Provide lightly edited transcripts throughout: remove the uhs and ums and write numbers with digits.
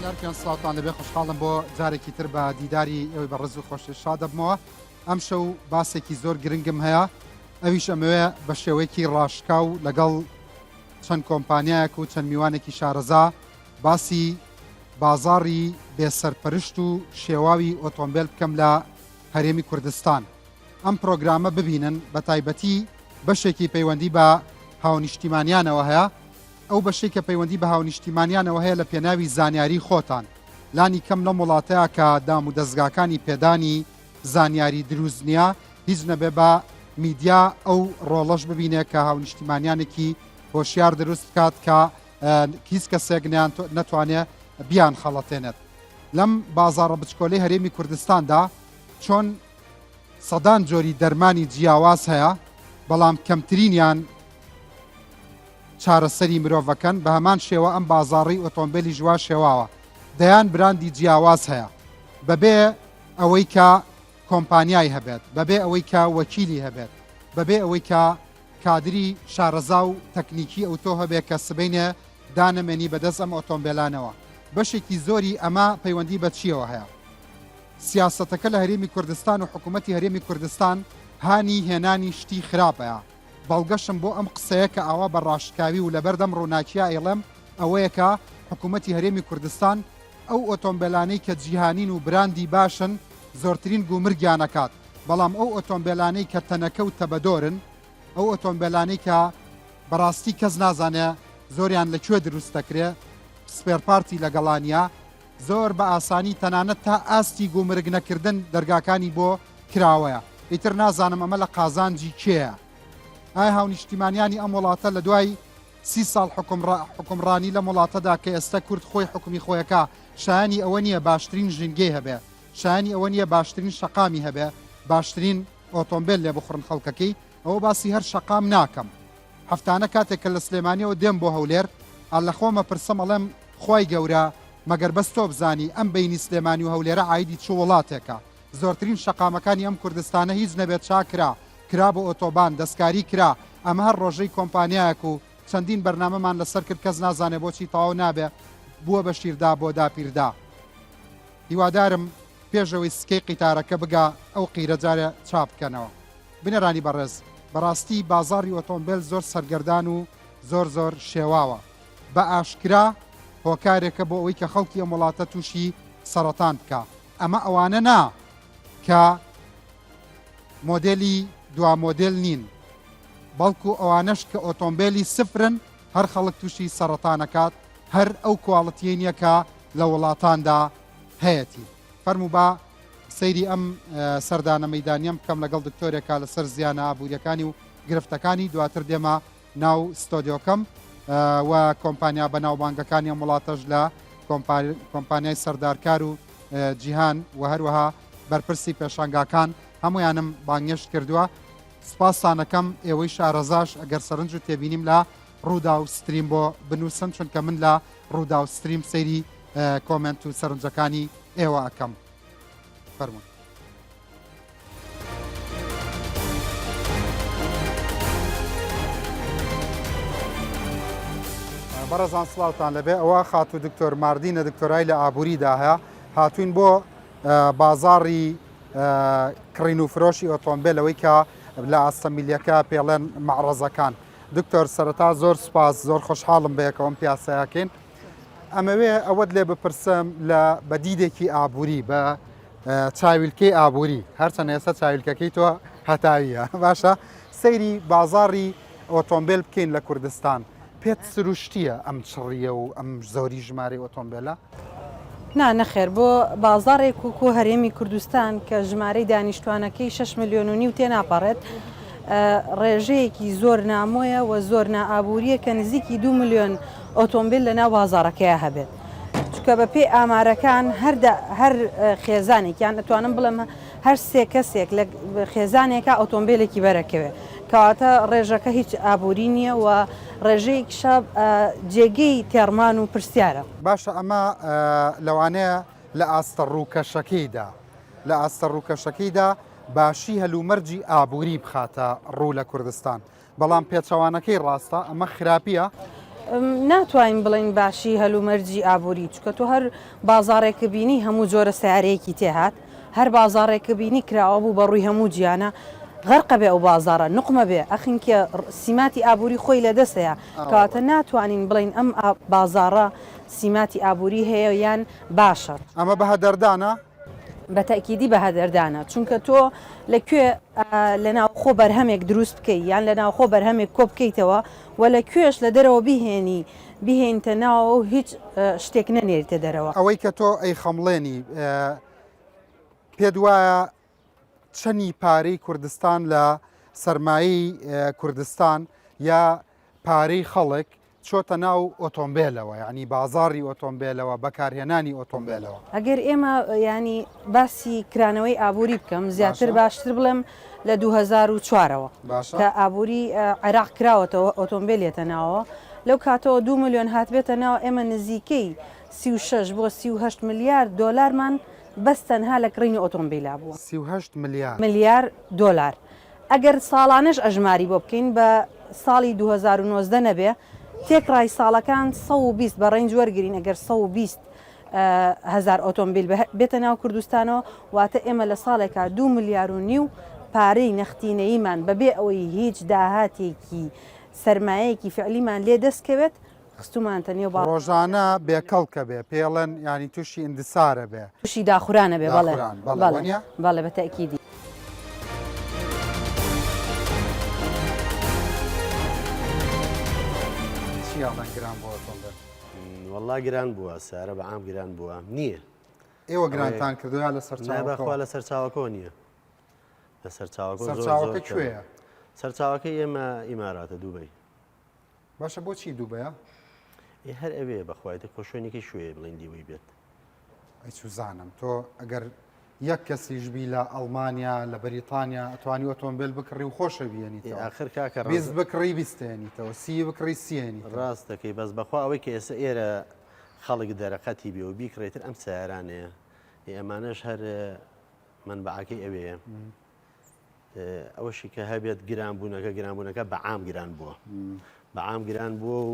لەرکەن سڵاوتان لەبێ خۆشحاڵم بۆ جارێکی تر بە دیداری ئێوەی بەڕێز و خۆشەویست شاد دەبمەوە ئەم شەو باسێکی زۆر گرنگم هەیە ئەویش ئەمەوێ بە شێوەیەکی ڕاشکاو لەگەڵ چەند کۆمپانیایەک و چەند میوانێکی شارەزا باسی بازاڕی بێسەرپەرشت و شێواوی ئۆتۆمبێل بکەم لە هەرێمی کوردستان. ئەم پرۆگرامە ببینن بە تایبەتی بەشێکی پەیوەندی بە هاونیشتیمانیانەوە هەیە ئەو بەشەی کە پەیوەندی بە هاونیشتیمانیانەوە هەیە لە پێناوی زانیاری خۆتان لانی کەم لەم وڵاتەیە کە دام و دەزگاکانی پێدانی زانیاری دروست نییە هیچ نەبێ بە میدیا ئەو ڕۆڵەش ببینێ کە هاونیشتیمانیانێکی هۆشیار دروست بکات کە هیچ کەسێک نەتوانێ بیان خەڵەتێنێت لەم بازاڕە بچکۆلەی هەرێمی کوردستاندا چۆن سەدان جۆری دەرمانی جیاواز هەیە بەڵام کەمترینیان چارەسەری مرۆڤەکەن بە هەمان شێوە ئەم بازاڕی ئۆتۆمبیلی ژوا شێواوە دەیان براندی جیاواز هەیە بەبێ ئەوەی کە کۆمپانیای هەبێت بەبێ ئەوەی کە وەکیلی هەبێت بەبێ ئەوەی کە کادری شارەزا و تەکنیکی ئەوتۆ هەبێ کە سبەینێ دانەمێنی بەدەست ئەم ئۆتۆمبێلانەوە. بەشێکی زۆری ئەمە پەیوەندی بە چییەوە هەیە؟ سیاسەتەکە لە هەرێمی کوردستان و حکوومەتی هەرێمی کوردستان هانی هێنانی شتی خراپ ئەیا. بەڵگەشم بۆ ئەم قسەیە کە ئاوا بە ڕاشکاوی و لەبەردەم ڕووناکیا ئەیڵێم ئەوەیە کە حکوومەتی هەرێمی کوردستان ئەو ئۆتۆمبێلانەی کە جیهانین و براندی باشن زۆرترین گومرگیان ئەکات بەڵام ئەو ئۆتۆمبێلانەی کە تەنەکە و تەبەدۆرن، ئەو ئۆتۆمبێلانەی کە بەڕاستی کەس نازانێ زۆریان لە کوێ دروست دەکرێ، spare part ی لەگەڵا نییە، زۆر بە ئاسانی تەنانەت تا ئاستی گومرگ نەکردن دەرگاکانی بۆ کراوەیە. ئیتر نازانم ئەمە لە قازانجی کێیە؟ ئایا هاونیشتیمانیانی ئەم وڵاتە لە دوای سی ساڵ حوکمڕانی لەم وڵاتەدا کە ئێستە کورد خۆی حوکمی خۆیەکا شایانی ئەوە نییە باشترین ژینگەی هەبێ، شایانی ئەوە نییە باشترین شەقامی هەبێ، باشترین ئۆتۆمبێل لێ بخوڕن خەڵکەکەی، ئەوە باسی هەر شەقام ناکەم. هەفتانە کاتێک کە لە سلێمانیەوە دێم بۆ هەولێر، ئا لە خۆم ئەپرسم ئەڵێم خوای گەورە مەگەر بەس تۆ بزانی ئەم بەینی سلێمانی و هەولێرە عایدی چ وڵاتێکە؟ زۆرترین شەقامەکانی ئەم کوردستانە هیچ نەبێت چاک کرا، کرا بۆ ئۆتۆبان، دەستکاری کرا، ئەمە هەر ڕۆژەی کۆمپانیایەک و چەندین بەرنامەمان لەسەر کرد کەس نازانێ بۆچی تەواو نابێ، بووە بە شیردا بۆ داپیردا. هیوادارم پێش ئەوەی سکەی قیتارەکە بگا ئەو قیرە جارێ چاپ بکەنەوە. بینەرانی بەڕێز بەڕاستی بازاڕی ئۆتۆمبێل زۆر سەرگەردان و زۆر زۆر شێواوە. بە ئاشکرا هۆکارێکە بۆ ئەوەی کە خەڵکی ئەم وڵاتە تووشی سەڕەتان بکا. ئەمە ئەوانە نا کە مۆدێلی دوا مۆدێل نین بەڵکو ئەوانەش کە ئۆتۆمبێلی سفرن هەر خەڵک تووشی سەڕەتانەکات هەر ئەو quality یەی نییە کە لە وڵاتاندا هەیەتی. فەرموو با سەیری ئەم سەردانە مەیدانیەم بکەم لەگەڵ دکتۆرێکا لەسەر زیانە ئابووریەکانی و گرفتەکانی دواتر دێمە ناو ستۆدیۆکەم و کۆمپانیا بەناوبانگەکانی ئەم وڵاتەش لە کۆمپانیای سەردارکار و جیهان و هەروەها بەرپرسی پێشانگاکان هەمویانم بانگێشت کردووە سپاستانەکەم ئێوەی شارەزاش ئەگەر سەرنج و تێبینیم لە ڕوودا و ستریم بۆ بنووسن چونکە من لە ڕوودا و ستریم سەیری کۆمنت و سەرنجەکانی ئێوە ئەەکەم فەرمونون. بەڕێزان سڵاوتان لەبێ ئەوە خاتوو دکتۆر ماردینە دکتۆرای لە ئابووریدا هەیە هاتوین بۆ بازاڕی کڕین و فرۆشی ئۆتۆمبیل ئەوەی کە لە ئاستە میلیەکە پێڵێن مەعرەزەکان دکتۆر سەرەتا زۆر سپاس زۆر خۆشحاڵم بەیەکەوەم پیاسەیەکەین ئەمەوێ ئەوەت لێ بپرسم لە بەدیدێکی ئابووری بە چاویلکەی ئابووری هەرچەند ئێستا چاویلکەکەی تۆ هەتاویە باشە سەیری بازاڕی ئۆتۆمبیل بکەین لە کوردستان پێت سروشتیە ئەم چڕیە و ئەم زۆری ژمارەی ئۆتۆمبیلە؟ نا نەخێر بۆ بازاڕێک وەکو هەرێمی کوردستان کە ژمارەی دانیشتوانەکەی 6 ملیۆن و نیو تێناپەڕێت ڕێژەیەکی زۆر نامۆیە و زۆر نائابووریە کە نزیکی 2 ملیۆن ئۆتۆمبیل لەناو بازاڕەکەیا هەبێت چونکە بە پێی ئامارەکان هەر هەر خێزانێک یان ئەتوانم بڵێم هەر سێ کەسێک لە خێزانێکا ئۆتۆمبیلێکی بەرەکەوێ کەواتە ڕێژەکە هیچ ئابووری نییە و ڕێژەیەکیشە جێگەی تێڕمان و پرسیارە. باشە ئەمە لەوانەیە لە ئاستە ڕووکەشەکەیدا لە ئاستە ڕووکەشەکەیدا باشی هەلومەرجی ئابووری بخاتە ڕوو لە کوردستان بەڵام پێچەوانەکەی ڕاستە، ئەمە خراپییە؟ ناتوانین بڵێین باشی هەلومەرجی ئابووری چونکە تۆ هەر بازاڕێک بینی هەموو جۆرە سیارەیەکی تێهات هەر بازاڕێک بینی کراوە بوو بە ڕووی هەموو جیانە غەرقە بێ ئەو بازاڕە نوقمە بێ ئەخینکێ سیماتی ئابووری خۆی لەدەستەیە کەواتە ناتوانین بڵێین ئەم بازاڕە سیماتی ئابووری هەیە یان باشە. ئەمە بە هەدەردانە؟ بە تەئکیدی بە هەدەردانە چونکە تۆ لە کوێ لە ناوخۆ بەرهەمێک دروست بکەی یان لە ناوخۆ بەرهەمێک کۆ بکەیتەوە و لە کوێش لە دەرەوە بیهێنی بیهێنیتە ناوەوە و هیچ شتێک نەنێریتە دەرەوە. ئەوەی کە تۆ ئەیخەمڵێنی پێت وایە چەنی پارەی کوردستان لە سەرمایەی کوردستان یا پارەی خەڵک چۆتە ناو ئۆتۆمبێلەوە یعنی بازاڕی ئۆتۆمبێلەوە بەکارهێنانی ئۆتۆمبێلەوە؟ ئەگەر ئێمە ینی باسی کرانەوەی ئابووری بکەم زیاتر باشتر بڵێم لە 2004ەوە کە ئابووری عێراق کراوەتەوە ئۆتۆمبیل یەتە ناوەوە لەو کاتەوە دو ملیۆن هاتبێتە ناو ئێمە نزیکەی 36 بۆ 38 ملیار دۆلارمان بەس تەنها لە کڕینی ئۆتۆمبیلا بووە. 38 ملیار. ملیار دۆلار ئەگەر ساڵانەش ئەژماری بۆ بکەین بە ساڵی 2019 نەبێ تێکڕای ساڵەکان 120 بە range وەرگین ئەگەر 120 هەزار ئۆتۆمبیل بێتە ناو کوردستانەوە واتە ئێمە لە ساڵێکا 2 ملیار و نیو پارەی نەختینەییمان بەبێ ئەوەی هیچ داهاتێکی سەرمایەیەکی فعلیمان لێ دەست کەوێت خستومانتە نێو باڵ. ڕۆژانە بێ کەڵکە بێ پێڵێن یانی توشی اندثارە بێ. توشی داخورانە بێ بەڵێ داخوران بەڵێ بەڵێ وەنیە؟ بەڵێ بە تەئکیدی. چی ئەڵێن گران بووە ئۆتۆمبێل؟ وەڵا گران بووە سارە بە عام گران بووە نییە. ئێوە گرانتان کردووە یا لە سەرچاوەکەوە؟ نا بەخوا لە سەرچاوەکەوە نییە. لە سەرچاوەکەوە زۆر زۆر سەرچاوەکە کوێیە؟ سەرچاوەکەی ئێمە ئیماراتە دوبەی. باشە بۆچی دوبەیە؟ ئێ هەر ئەوێ بەخوای تر خۆ شوێنێکی شوێ بڵین دیوەی بێت. ئەی چوزانم تۆ ئەگەر یەک کەسیش بی لە ئەڵمانیا لە بەریتانیا ئەتوانی ئۆتۆمبیل بکڕی و خۆشە بیێنیتەوە ئاخر کاکە 20 بکڕی بیستێنیتەوە سی بکڕی سیێنیتەوە ڕاست دەکەی بەس بەخوا ئەوەی کە ئێستا ئێرە خەڵک دەرەقەتی بێ و بیکڕێتر ئەم سیارانەیە ئەمانەش هەر مەنبەعەکەی ئەوەیە. ئەوەشی کە هەبێت گرانبوونەکە گرانبوونەکە بە عام گران بووە بە عام گران بووە و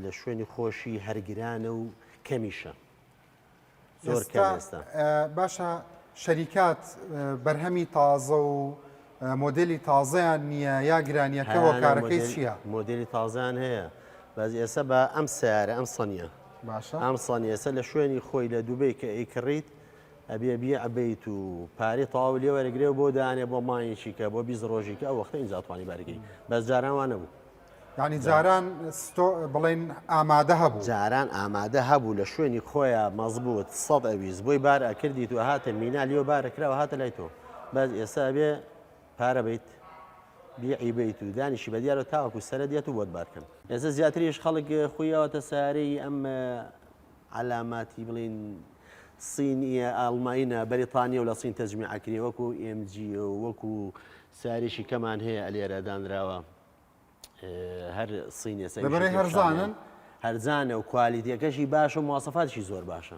لە شوێنی خۆشی هەر گرانە و کەمیشە زۆر ئێستا باشە شەریکات بەرهەمی تازە و مۆدلی تازەیان نییە یا گرانیەکە هۆکارەکەی چییە؟ مۆدلی تازیان هەیە بەس ئێستا بە ئەم سیارە ئەم سەنیە باشە ئەم سەنیە ئێستا لە شوێنی خۆی لە دوبەی کە ئەیکڕیت ئەبێ بیع بیت و پارەی تەواو لێ وەرەگرێ و بۆ دانێ بۆ مانگێکی کە بۆ 20 ڕۆژی کە ئەو وەختە ئینجا توانی بارگەی بەس جاران وا نەبوو. یعنی جاران ستۆ بڵێن ئامادە هەبوو. جاران ئامادە هەبوو لە شوێنی خۆیا مەزبوت سەد ئەویست بۆی بار ئەکردیت و ئەهاتە مینا لیۆ بار ئەکرا و هاتە لای تۆ بەس ئێستا ئەبێ پارە بیت بیعی بیت و دانیشی بە دیارەوە تاوەکو سەرە دێت و بۆت بارکەن. ئێستا زیاتریش خەڵک خویاوەتە سەیارەی ئەم عەلاماتی بڵێین صینیە ئاڵماینە بەریتانیە و لە صین تەجمیع ئەکرێ وەکو ئێم جی و وەکو سارێکی کەمان هەیە ئەلێرە دانراوە هەر صینیە سەر لەبەرەی هەرزانن هەرزانە و کوالیتیەکەشی باشە و مواسەفاتیشی زۆر باشە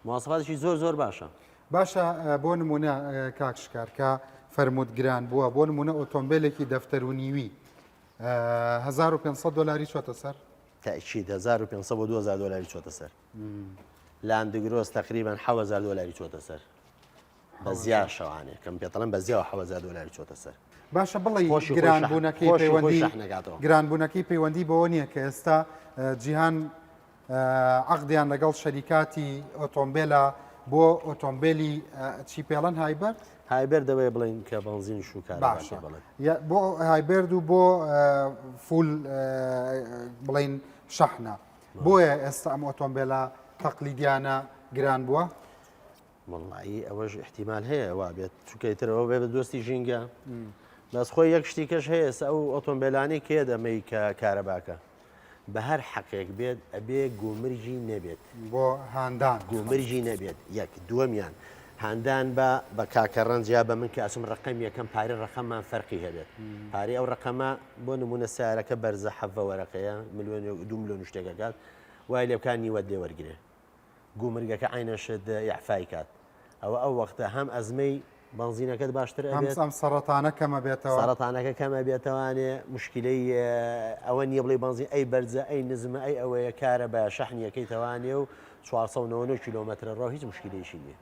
مواسەفاتیشی زۆر زۆر باشە باشە بۆ نمونە کاک شکار کە فەرمووت گران بووە بۆ نمونە ئۆتۆمبیلێکی دەفتەر و نیوی 1500 دلاری چۆتە سەر تەئکید 1500 بۆ 2000 دلاری چۆتە سەر لاندگرۆس تقریبا 7000 دلاری چۆتە سەر بە زیا شەوانێ کەم پێتەڵم بە زیاوە 7000 دلاری چۆتە سەر باشە بڵێ گرانبوونەکەی پەیوەندی گرانبوونەکەی پەیوەندی بەوە نییە کە ئێستا جیهان عقدیان لەگەڵ شەریکاتی ئۆتۆمبیلە بۆ ئۆتۆمبیلی چی پێڵەن hybrid hybrid دەوەی بڵین کە بەنزین شوکار باشە بۆ hybrid و بۆ full بڵین شەحنە بۆیە ئێستا ئەم ئۆتۆمبیلە تەقلیدیانە گران بووە؟ وەڵایی ئەوەش ئیحتیمال هەیە وابێت چونکە ئیتر ئەوە بێ بە دۆستی ژینگە بەس خۆی یەک شتی کەش هەیە ئێستا ئەو ئۆتۆمبیلانەی کێ دەمەی کە کارەباکە بە هەر حەقێک بێت ئەبێ گومرگی نەبێت بۆ هاندان گومرگی نەبێت یەک دووەمیان هاندان بە بە کاکە ڕەنج یا بە من کە ئەچم ڕقم یەکەم پارەی ڕقەممان فەرقی هەبێت پارەی ئەو ڕقەمە بۆ نمونە سیارەکە بەرزە حەڤە وەرەقەیە ملیۆن دو ملیۆن شتێکەکات وای لێ بکات نیوەت لێ وەرگێ گومرگەکە عەینەن شت ئیعفای کات ئەوە ئەو وەختە هەم ئەزمەی. بەنزینەکەت باشتر ئەبێت. ئەم سەڕەتانە کەمە بێتەوە. سەڕەتانەکە کەمە بێتەوانێ مشکلەی ئەوە نییە بڵێ بەنزین ئەی بەرزە ئەی نزمە ئەی ئەوەیە کارە بە شەحنیەکەی تەوانێ و 499 کیلۆمەترە ڕۆ هیچ مشکلەیەکی نییە.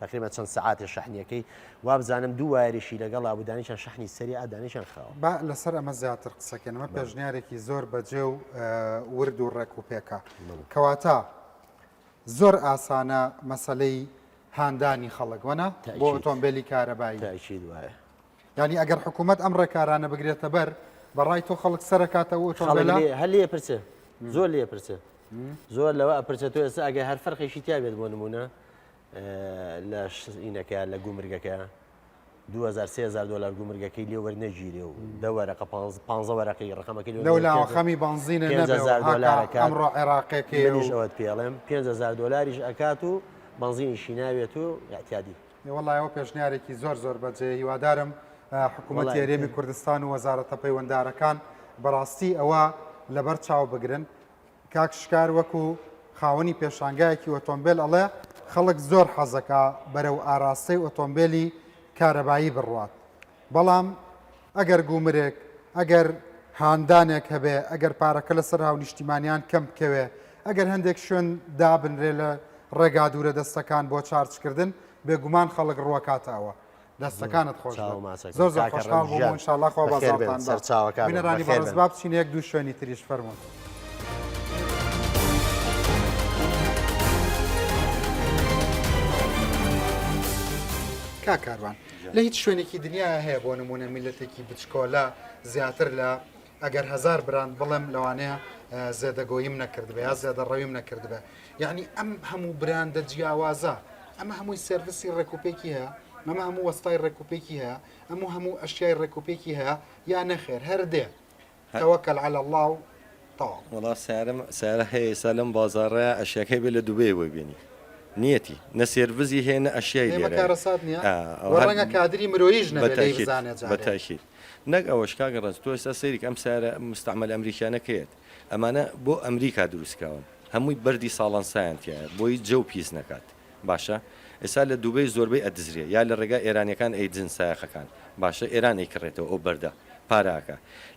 تقریبا چەند سەعاتێ شەحنیەکەی وابزانم دوو وایەریشی لەگەڵا بوو دانیشان شەحنی سەریع دانیشان خاوە. با لەسەر ئەمە زیاتر قسەکەین ئەمە پێشنیارێکی زۆر بەجێ و ورد و ڕێک و پێکە کەواتە زۆر ئاسانە مەسەلەی هاندانی خەڵک وەنا بۆ ئۆتۆمبێلی کارەبایی تاکید وایە یعنی ئەگەر حکوومەت ئەم ڕێکارانە بگرێتە بەر بەڕای تۆ خەڵک سەرکاتە و ئۆتۆمبێلە هەر لێ پرسێ زۆر لێ پرسێ زۆر لەوە ئەپرسێت تۆ ئێستا ئەگەر هەر فەرقێکی تیا بێت بۆ نمونە لە ئینەکە لە گومرگەکە 2000 3000 دلار گومرگەکەی لێ وەرنەگیرێ و دە وەرەقە 15 وەرەقەی ڕقەمەکەی لێ لەولاوە خەمی بەنزینە 5000 دلارەکە ئەمڕۆ عێراقێکی منیش ئەوەت پێڵێم 5000 دلاریش ئەکات و بەنزینیشی ناوێت و اعتیادی وەڵا ئەوە پێشنیارێکی زۆر زۆر بەجێ هیوادارم حکوومەتی هەرێمی کوردستان و وەزارەتە پەیوەندارەکان بەڕاستی ئەوە لەبەر چاو بگرن کاک شکار وەکو خاوەنی پێشانگایەکی ئۆتۆمبێل ئەڵێ خەڵک زۆر حەزەکا بەرەو ئاراستەی ئۆتۆمبێلی کارەبایی بڕوات بەڵام ئەگەر گومرگ ئەگەر هاندانێک هەبێ ئەگەر پارەکە لەسەر هاونیشتیمانیان کەم بکەوێ ئەگەر هەندێک شوێن دابنرێ لە ڕێگا دوورە دەستەکان بۆ چارجکردن بێگومان خەڵک ڕوەکاتە ئەوە دەستەکانت خۆش بێت زۆر زۆر خۆشحاڵ بووم ان شاء الله خوا بازاڕتان بە بینەرانی بەڕێز با بچینە یەک دوو شوێنی تریش فەرموون. کاک کاروان لە هیچ شوێنێکی دنیا هەیە بۆ نمونە میلەتێکی بچکۆلە زیاتر لە ئەگەر هزار براند بڵێم لەوانەیە زێدەگۆییم نەکردبێ یا زێدە ڕەویم نەکردبێ یعنی ئەم هەموو براندە جیاوازە ئەمە هەمووی سێرڤسی ڕێکوپێکی هەیە ئەمە هەموو وەستای ڕێکوپێکی هەیە ئەمە هەموو ئەشیای ڕێکوپێکی هەیە یا نەخێر هەر دێ توکل علی اللە و تەواو. وەڵا سەیارەم سەیارە هەیە ئێستا لەم بازاڕەیا ئەشیاکەی بێ لە دوبەی بۆی بێنی نیەتی نە سێرڤزی هەیە نە ئەشیای ئێمە لێرەیە کارەسات نیە ئا وە هەر ڕەنگە کادری مرۆییش بە نەبێ لێی تاکید بزانێ بە جارێ. تاکید نەک ئەوەش کاک ڕەنج تۆ ئێستا سەیری کە ئەم سەیارە مستعمل ئەمریکیانە کەیەت ئەمانە بۆ ئەمریکا دروست کراون هەمووی بەردی ساڵانسایان تیایە بۆی جەو پیس نەکات باشە ئێستا لە دوبەی زۆربەی ئەدزرێ یا لە ڕێگا ئێرانیەکان ئەیدزن سایەقەکان باشە ئێران ئەیکڕێتەوە ئەو بەردە پارە ئەکا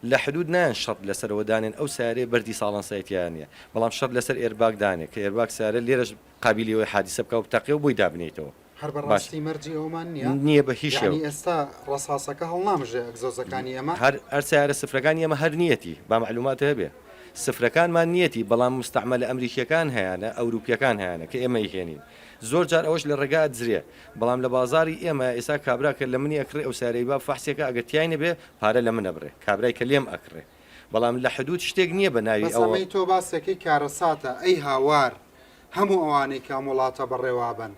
لە حدود نایەن شەرت لەسەرەوە دانێن ئەو سەیارەیە بەردی ساڵانسای تیا نیە بەڵام شەرت لەسەر airbag دانێ کە airbag سەیارە لێرەش قابیلی ئەوەی حادیسە بکا و بتەقێ و بۆی دابنێیتەوە. هەر باشە. بەڕاستی مەرجی ئەوەمان نیە؟ نیە بە هیچ یەعنی شێوە. ئێستا ڕەساسەکە هەڵنامژێ ئەگزۆزەکانی ئێمە؟ هەر هەر سەیارە سفرەکانی ئێمە هەر نیەتی با مەعلوماتت هەبێ سفرەکانمان نیەتی بەڵام مستعملە ئەمریکیەکان هەیانە ئەوروپیەکان هەیانە کە ئێمە ئەیهێنین زۆر جار ئەوەش لە ڕێگا ئەدزرێ بەڵام لە بازاری ئێمە ئێستا کابرا کە لە منی ئەکڕێ ئەو سەیارەی با فەحسێکا ئەگەر تیای نەبێ پارە لە من ئەبڕێ کابرای کە لێم ئەکڕێ بەڵام لە حدود شتێک نیە بە ناوی بەس ئەوە. ئەمەی تۆ باسەکەی کارەساتە ئەی هاوار هەموو ئەوانەی کە ئەم وڵاتە بەڕێوابەن،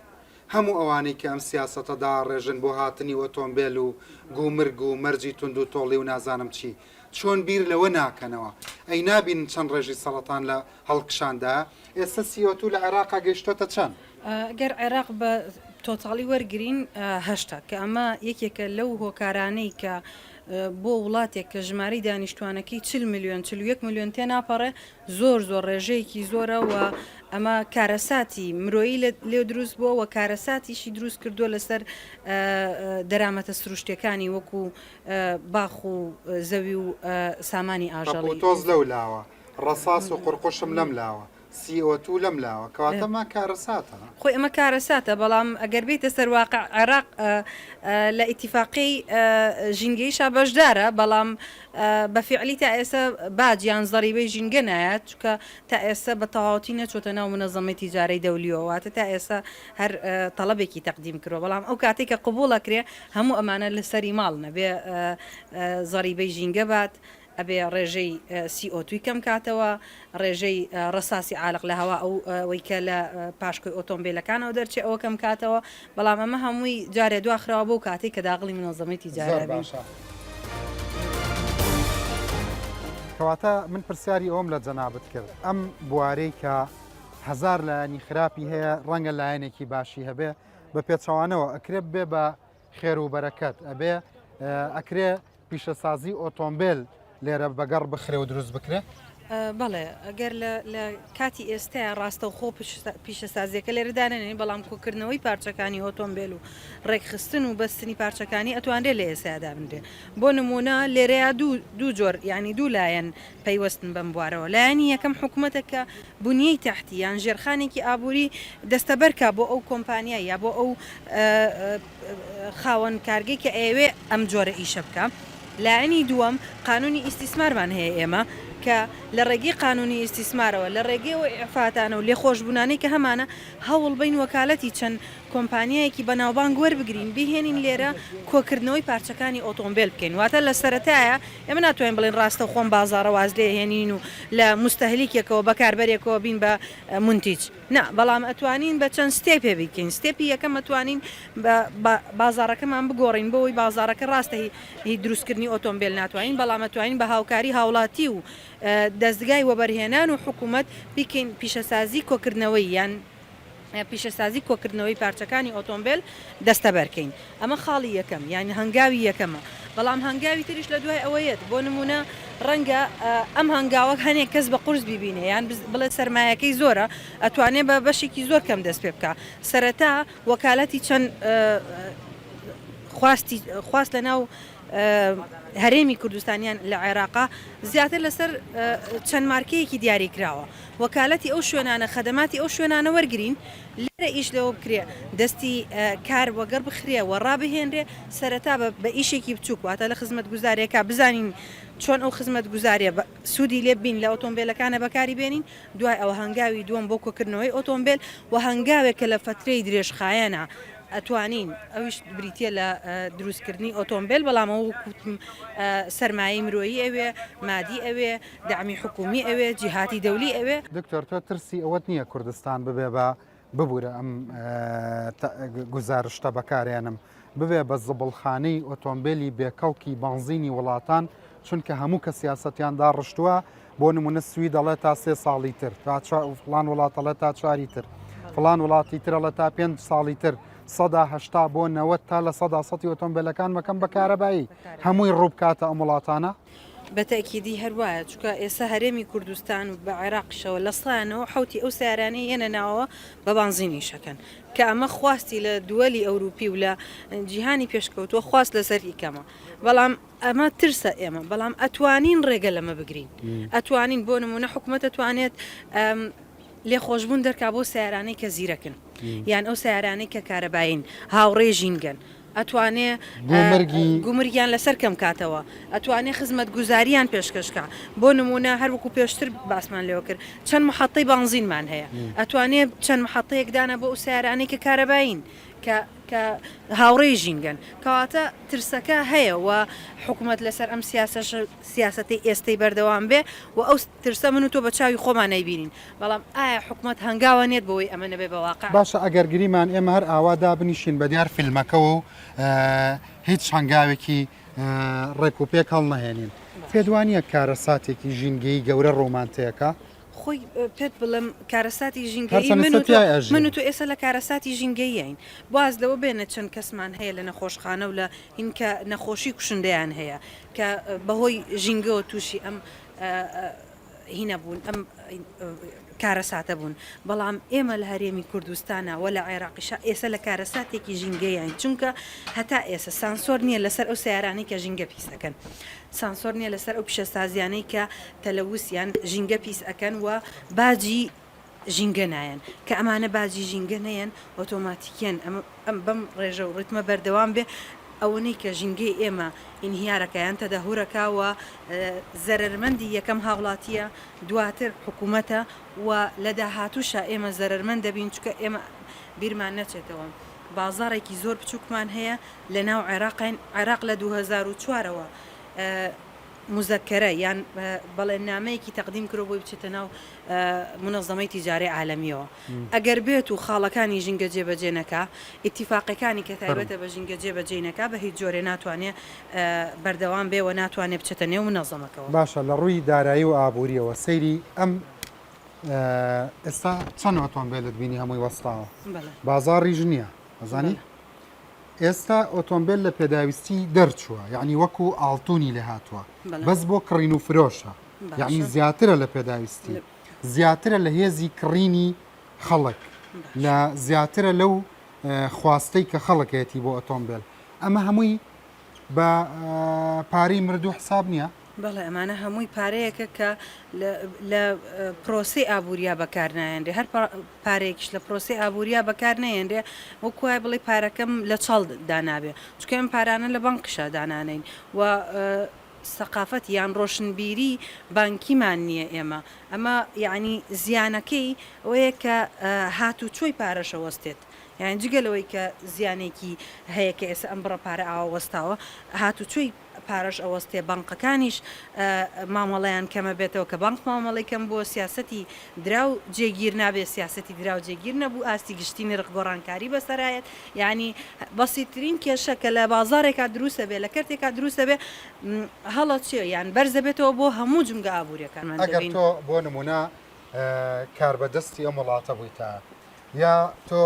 هەموو ئەوانەی کە ئەم سیاسەتە داڕێژن بۆ هاتنی ئۆتۆمبێل و گومرگ و مەرجی توندوتۆڵی و نازانم چی، چۆن بیر لەوە ناکەنەوە؟ ئەی نابینن چەند ڕێژەی سەڕەتان لە هەڵکشاندایە؟ ئێستا CO2 لە عێراقا گەیشتۆتە چەند؟ گەر عێراق بە تۆتاڵی وەرگرین هەشتا، کە ئەمە یەکێکە لەو هۆکارانەی کە بۆ وڵاتێک کە ژمارەی دانیشتوانەکەی 40 ملیۆن 41 ملیۆن تێناپەڕێ زۆر زۆر ڕێژەیەکی زۆرە و ئەمە کارەساتی مرۆیی لێ دروست بووە و کارەساتیشی دروست کردووە لەسەر دەرامەتە سروشتیەکانی وەکو باخ و زەوی و سامانی تەپ و ئاژەڵی. تۆز لەو لاوە، ڕەساس و قورقوشم لەم لاوە، CO2 لەم لاوە، کەواتە ئەمە کارەساتە. خۆی ئەمە کارەساتە، بەڵام ئەگەر بێیتە سەر واقع عێراق لە ئیتیفاقیەی ژینگەییشا بەشدارە، بەڵام بە فیعلی تا ئێستا باج یان زەریبەی ژینگە نایات، چونکە تا ئێستا بە تەواوەتی نەچۆتە ناو مونەزەمەی تیجارەی دەولیەوە، واتە تا ئێستا هەر تەڵەبێکی تەقدیم کردوە، بەڵام ئەو کاتەی کە قبوڵ ئەکرێ هەموو ئەمانە لەسەری ماڵن، ئەبێ زەریبەی ژینگە بات، ئەبێ ڕێژەی CO2 ی کەم کاتەوە، ڕێژەی ڕەساسی عالق لە هەوا ئەو ئەوەی کە لە پاشکۆی ئۆتۆمبیلەکانەوە دەرچێ ئەوە کەم کاتەوە، بەڵام ئەمە هەمووی جارێ دواخراوە بەو کاتەی کە داغڵی منەزەمەی تیجارە زۆر ئەبین. باشە. کەواتە من پرسیاری ئەوەم لە جەنابت کرد ئەم بوارەی کە هەزار لایەنی خراپی هەیە ڕەنگە لایەنێکی باشی هەبێ بە پێچەوانەوە ئەکرێ ببێ بە خێر و بەرەکەت ئەبێ ئەکرێ پیشەسازی ئۆتۆمبێل لێرە بەگەڕ بخرێ و دروست بکرێ؟ بەڵێ ئەگەر لە کاتی ئێستایا ڕاستەوخۆ پیشەسازیەکە لێرە دانەنێین بەڵام کۆکردنەوەی پارچەکانی ئۆتۆمبێل و ڕێکخستن و بەستنی پارچەکانی ئەتوانرێ لە ئێستایا دابنرێ بۆ نمونە لێرەیا دوو دوو جۆر یانی دوو لایەن پەیوەستن بەم بوارەوە لایەنی یەکەم حکومەتە کە بنیەی تەحتی یان ژێرخانێکی ئابووری دەستەبەرکا بۆ ئەو کۆمپانیای یا بۆ ئەو خاوەن کارگەی کە ئەیەوێ ئەم جۆرە ئیشە بکا. لایەنی دووەم قانونی ئیستیسمارمان هەیە ئێمە کە لە ڕێگەی قانونی ئیستیسمارەوە لە ڕێگەی ئەو ئیعفاتانە و لێخۆشبوونانەی کە هەمانە هەوڵ بەین وەکالەتی چەند کۆمپانیایەکی بەناوبانگ وەربگرین بیهێنین لێرە کۆکردنەوەی پارچەکانی ئۆتۆمبێل بکەین واتە لە سەرەتایە ئێمە ناتوانین بڵێین ڕاستەوخۆ ئەم بازاڕە واز لێ هێنین و لە موستەهلیکێکەوە بەکاربەرێکەوە بین بە مونتیج. نا بەڵام ئەتوانین بە چەند step ێ بیکەین step ی یەکەم ئەتوانین بە بازاڕەکەمان بگۆڕین بۆ ئەوەی بازاڕەکە ڕاستە هی دروستکردنی ئۆتۆمبێل ناتوانین بەڵام ئەتوانین بە هاوکاری هاوڵاتی و دەزگای وەبەرهێنان و حکوومەت بیکەین پیشەسازی کۆکردنەوەی یان پیشەسازی کۆکردنەوەی پارچەکانی ئۆتۆمبێل دەستەبەرکەین ئەمە خاڵی یەکەم یان هەنگاوی یەکەمە، بەڵام هەنگاوی تریش لە دوای ئەوە یەت، بۆ نموونە ڕەنگە ئەم هەنگاوە هەنێک کەس بە قورس بیبینێ یان بڵێ سەرمایەکەی زۆرە ئەتوانێ بە بەشێکی زۆر کەم دەست پێ بکا، سەرەتا وەکالەتی چەند خواستی خواست لە ناو هەرێمی کوردستان یان لە عێراقا زیاتر لەسەر چەند مارکەیەکی دیاری کراوە وەکالەتی ئەو شوێنانە خەدەماتی ئەو شوێنانە وەرگرین لێرە ئیش لەوە بکرێ دەستی کار وەگەڕ بخرێ و ڕابهێنرێ، سەرەتا بە بە ئیشێکی بچووک واتە لە خزمەتگوزاریەکە بزانین چۆن ئەو خزمەتگوزاریە بە سوودی لێ ببین لە ئۆتۆمبێلەکانە بەکاری بێنین، دوای ئەوە هەنگاوی دووەم بۆ کۆکردنەوەی ئۆتۆمبێل و هەنگاوێک کە لە فەترەی درێژخایەنە ئەتوانین ئەویش بریتیە لە دروستکردنی ئۆتۆمبێل بەڵام ئەوە وەک وتم سەرمایەی مرۆیی ئەوێ، مادی ئەوێ، دەعمی حکومی ئەوێ، جیهاتی دەولی ئەوێ. دکتۆر تۆ ترسی ئەوەت نییە کوردستان ببێ بە ببورە ئەم گوزارشتە بەکارێنم ببێ بە زبڵخانەی ئۆتۆمبێلی بێکەڵکی بەنزینی وڵاتان چونکە هەموو کە سیاسەتیان داڕشتووە بۆ نمونە سوید دەڵێ تا سێ ساڵی تر تا فڵان وڵات دەڵێ تا چواری تر فڵان وڵاتی تر ئەڵێ تا پێنج ساڵی تر سەدا هەشتا بۆ نەوەت تا لە سەدا سەتی ئۆتۆمبیلەکان مەکەم بە کارەبایی هەمووی ڕووبکاتە ئەم وڵاتانە بە تەئکیدی هەر وایە، چونکە ئێستا هەرێمی کوردستان و بە عێراقیشەوە لە سایانەوە حەوتی ئەو سەیارانەی یەنە ناوەوە بە بانزین ئیش ئەکەن، کە ئەمە خواستی لە دووەلی ئەوروپی و لە جیهانی پێشکەوتووە خواست لەسەر ئی کەمە، بەڵام ئەمە ترسە ئێمە، بەڵام ئەتوانین ڕێگە لەمە بگرین، ئەتوانین بۆ نموونە حکومەت ئەتوانێت لێخۆشبوون دەرکا بۆ سەیارانەی کە زیرەکن یان ئەو سەیارانەی کە کارەبایین هاوڕێی ژینگەن. ئەتوانێ گومرگی. گومرگیان لەسەر کەم کاتەوە، ئەتوانێ خزمەتگوزاریان پێشکەش کا، بۆ نموونە هەر وەکو پێشتر باسمان لێوە کرد چەند محەتەی بانزینمان هەیە، ئەتوانێ چەند محەتەیەک دانا بۆ ئەو سەیارانەی کە کارەبایین کە کە هاوڕێی ژینگەن، کەواتە ترسەکە هەیە و حکومەت لەسەر ئەم سیاسەش سیاسەتەی ئێستەی بەردەوام بێ و ئەو ترسە من و تۆ بە چاوی خۆمان ئەیبینین، بەڵام ئایا حکومەت هەنگاوە نێت بۆوەی ئەمە نەبێ بە واقع؟ باشە ئەگەر گریمان ئێمە هەر ئاوا دابنیشین بە دیار فیلمەکەوە و هیچ هەنگاوێکی ڕێک و پێک هەڵنەهێنین پێت وانییە کارەساتێکی ژینگەیی گەورە ڕوومان تێکا؟ خۆی پێت بڵێم کارەساتی ژینگەیی من و تۆ من و تۆ ئێستا لە کارەساتی ژینگەیین واز لەوە بێنە چەند کەسمان هەیە لە نەخۆشخانە و لە هین کە نەخۆشی کوشندەیان هەیە کە بەهۆی ژینگەوە تووشی ئەم هینە بوون ئەم کارەساتە بوون بەڵام ئێمە لە هەرێمی کوردستانە وە لە عێراقیشا ئێسە لە کارەساتێکی ژینگەیین چونکە هەتا ئێسە سانسۆر نییە لەسەر ئەو سیارانەی کە ژینگە پیس ئەکەن سانسۆر نییە لەسەر ئەو پیشەسازیانەی کە تەلەوس یان ژینگە پیس ئەکەن و باجی ژینگە نایەن کە ئەمانە باجی ژینگە نەیەن ئۆتۆماتیکیەن ئەمە ئەم بەم ڕێژە و ڕیتمە بەردەوام بێ ئەوەنەی کە ژینگەی ئێمە ئینهیارەکا یان تەدەهورەکا و زەرەرمەندی یەکەم هاوڵاتیە دواتر حکومەتە و لە داهاتووشا ئێمە زەرەرمەند دەبین چونکە ئێمە بیرمان نەچێتەوە بازاڕێکی زۆر بچووکمان هەیە لە ناو عێراقین عێراق لە 2004 ەوە موزەکەرە یان بەڵێننامەیەکی تەقدیم کرۆ بۆی بچێتە ناو مونەزەمەی تیجارەی عالەمیەوە ئەگەر بێت و خاڵەکانی ژینگە جێبەجێ نەکا ئیتیفاقەکانی کە تایبەتە بە ژینگە جێبەجێی نەکا بە هیچ جۆرێ ناتوانێ بەردەوام بێ و ناتوانێ بچێتە نێو مونەزەمەکەوە. باشە لە ڕووی دارایی و ئابووریەوە سەیری ئەم ئێستا چەند ئۆتۆمبێلت بینی هەمووی وەستاوە بازاڕیش نییە ئەزانی؟ ئێستا ئۆتۆمبێل لە پێداویستی دەرچووە یعنی وەکو ئاڵتونی لێ هاتووە بەس بۆ کڕین و فرۆشە. یعنی زیاترە لە پێداویستی زیاترە لە هێزی کڕینی خەڵک لە زیاترە لەو خواستەی کە خەڵکێتی بۆ ئۆتۆمبێل ئەمە هەمووی بە پارەی مردوو حساب نییە؟ بەڵێ ئەمانە هەمووی پارەیەکە کە لە پرۆسەی ئابووریا بەکار نایەنرێ، هەر پارەیەکیش لە پرۆسەی ئابووریا بەکار نەیەنرێ وەکو وایە بڵێی پارەکەم لە چاڵ دانابێ، چونکە ئەم پارانە لە بانکیشا دانانێین و سەقافەت یان ڕۆشنبیری بانکیمان نییە ئێمە، ئەمە یەعنی زیانەکەی ئەوەیە کە هاتوچۆی پارەش ئەوەستێت. یانی جگە لەوەی کە زیانێکی هەیە کە ئێستا ئەم بڕە پارە ئاوا وەستاوە، هاتوچۆی پارەش ئەوەستێ، بانقەکانیش مامەڵەیان کەمە بێتەوە، کە بانق مامەڵەی کەم بووە سیاسەتی دراو جێگیر نابێ، سیاسەتی دراو جێگیر نەبوو ئاستی گشتی نرخ گۆڕانکاری بەسەرایەت، یانی بەسیترین کێشە کە لە بازاڕێکا دروست ئەبێ، لە کەرتێکا دروست ئەبێ هەڵەچێ یان بەرزەبێتەوە بۆ هەموو جومگە ئابووریەکانمان ئەگەر دەبین. تۆ بۆ نموونە کاربەدەستی ئەم وڵاتە بوویتە یا تۆ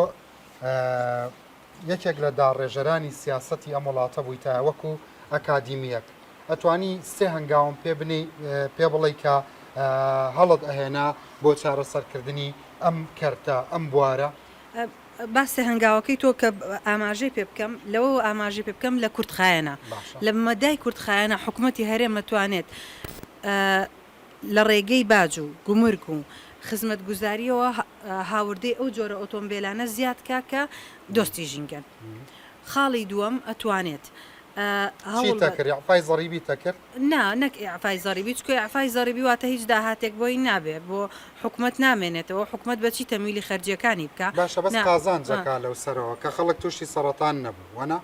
یەکێک لە داڕێژەرانی سیاسەتی ئەم وڵاتە بوویتە وەکو ئەکادیمیەک ئەتوانی سێ هەنگاوم پێ بنێی پێ بڵێی کە هەڵت ئەهێنا بۆ چارەسەرکردنی ئەم کەرتە ئەم بوارە؟ با سێ هەنگاوەکەی تۆ کە ئاماژەی پێ بکەم لەوەوە ئاماژەی پێ بکەم لە کورتخایەنە لە مەدای کورتخایەنە حکومەتی هەرێم ئەتوانێت لە ڕێگەی باج و گومرگ و خزمەتگوزارییەوە هاوردەی ئەو جۆرە ئۆتۆمبێلانە زیاد کا کە دۆستی ژینگەن. خاڵی دووەم، ئەتوانێت هەوڵ چیت ئەکرد؟ ئیعفای زەڕیبیت ئەکرد؟ نا، نەک ئیعفای زەڕیبی، چونکە ئیعفای زەڕیبی واتە هیچ داهاتێک بۆی نابێ، بۆ حکومەت نامێنێتەوە، حکومەت بە چی تەمویلی خەرجییەکانی بکا؟ باشە بەس نا. قازانج ئەکا لەو سەرەوە کە خەڵک تووشی سەڕەتان نەبوو، وەنا؟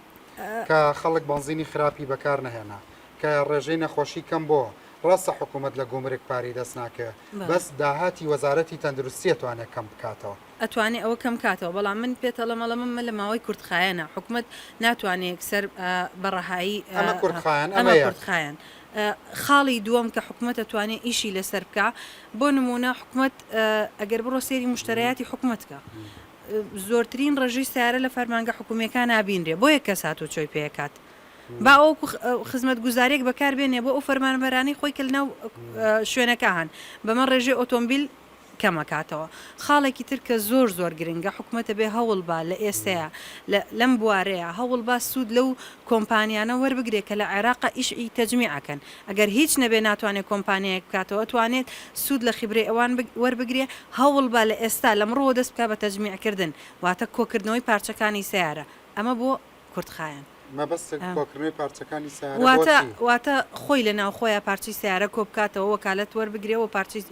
کە خەڵک بەنزینی خراپی بەکار نەهێنا، کە ڕێژەی نەخۆشی کەم بۆوە، ڕاستە حکومەت لە گومرگ پارەی دەست ناکەوێت بەس داهاتی وەزارەتی تەندروستی ئەتوانێت کەم بکاتەوە. ئەتوانێ ئەوە کەم کاتەوە بەڵام من پێت ئەڵێم ئەڵێم ئەمە لە ماوەی کورتخایەنە حکومەت ناتوانێ یەکسەر بە ڕەهایی ئەمە کورتخایەن ئەمە ئەمە یەک. کورتخایەن خاڵی دووەم کە حکومەت ئەتوانێ ئیشی لەسەر بکا بۆ نموونە حکومەت ئەگەر بڕۆ سەیری موشتەرەیاتی حکومەت کە زۆرترین ڕێژەی سەیارە لە فەرمانگە حکومییەکان ئابینرێ بۆ یەک کەس هاتوچۆی پێ ئەکات با ئەو وەکو خزمەتگوزاریەک بەکار بێنێ بۆ ئەو فەرمانبەرانەی خۆی کە لەناو شوێنەکە هەن، بەمە ڕێژەی ئۆتۆمبیل کەمەکاتەوە. خاڵێکی تر کە زۆر زۆر گرنگە حکومەت ئەبێ هەوڵ با لە ئێستەیا لە لەم بوارەیا هەوڵ با سوود لەو کۆمپانیانە وەربگرێ کە لە عێراقا ئیشی تەجمیع ئەکەن ئەگەر هیچ نەبێ ناتوانێ کۆمپانیایەک بکاتەوە ئەتوانێت سوود لە خیبرەی ئەوان وەربگرێ هەوڵ با لە ئێستا لەمڕۆوە دەست بکا بە تەجمیع کردن واتە کۆکردنەوەی پارچەکانی سەیارە ئەمە بۆ کورتخایەن. مەبەستت کۆکردنەوەی پارچەکانی سەیارە بۆ واتە چی؟ واتە خۆی لە ناوخۆیا پارچەی سەیارە کۆبکاتەوە وەکالەت وەربگرێ و پارچەی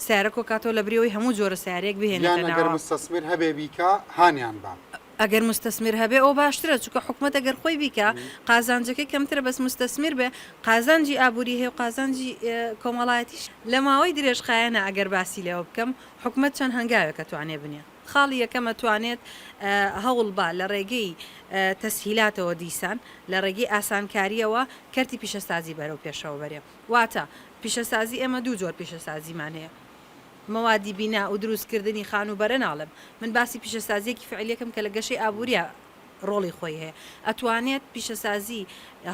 سەیارە کۆکاتەوە لەبری ئەوەی هەموو جۆرە سەیارەیەک بهێنێتە یان ئەگەر ناوە. موستەسمیر هەبێ بیکا هانیان با. ئەگەر موستەسمیر هەبێ ئەوە باشترە چونکە حکومەت ئەگەر خۆی بیکا قازانجەکەی کەمترە بەس موستەسمیر بێ قازانجی ئابووری هەیە و قازانجی کۆمەڵایەتیش. لە ماوەی درێژخایەنا ئەگەر باسی لێوە بکەم حکومەت چەند هەنگاوێک ئەتوانێ بنێ. خاڵی یەکەم ئەتوانێت هەوڵ با لە ڕێگەی تەسهیلاتەوە دیسان لە ڕێگەی ئاسانکارییەوە کەرتی پیشەسازی بەرەو پێشەوە بەرێ. واتە پیشەسازی ئێمە دوو جۆر پیشەسازیمان هەیە. مەوادی بینا و دروستکردنی خانووبەرە ناڵێم. من باسی پیشەسازییەکی فعلیەکەم کە لە گەشەی ئابوورییا ڕۆڵی خۆی هەیە. ئەتوانێت پیشەسازی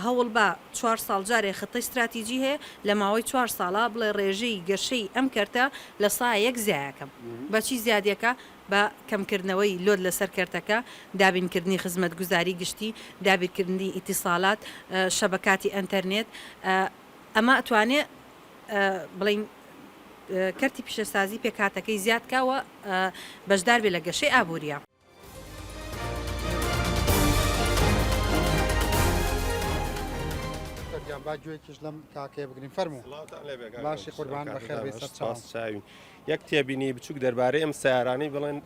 هەوڵ با چوار ساڵ جارێ خطەی ستراتیجی هەیە لە ماوەی چوار ساڵا بڵێ ڕێژەی گەشەی ئەم کەرتە لە سا یەک زیایەکەم. بە چی زیادیەکا؟ بە کەمکردنەوەی لۆد لەسەر کەرتەکە، دابینکردنی خزمەتگوزاری گشتی، دابیرکردنی ئیتیسالات، شەبەکاتی ئەنتەرنێت. ئەمە ئەتوانێ بڵێین کەرتی پیشەسازی پێکهاتەکەی زیاد کا و بەشدار بێ لە گەشەی ئابوورییا. گیان با گوێکیش لەم کاکەیە بگرین فەرموو باشی قوربان بەخێر بێی سەرچاوم. چاوین یەک تێبینی بچوک دەربارەی ئەم سیارانەی بڵێن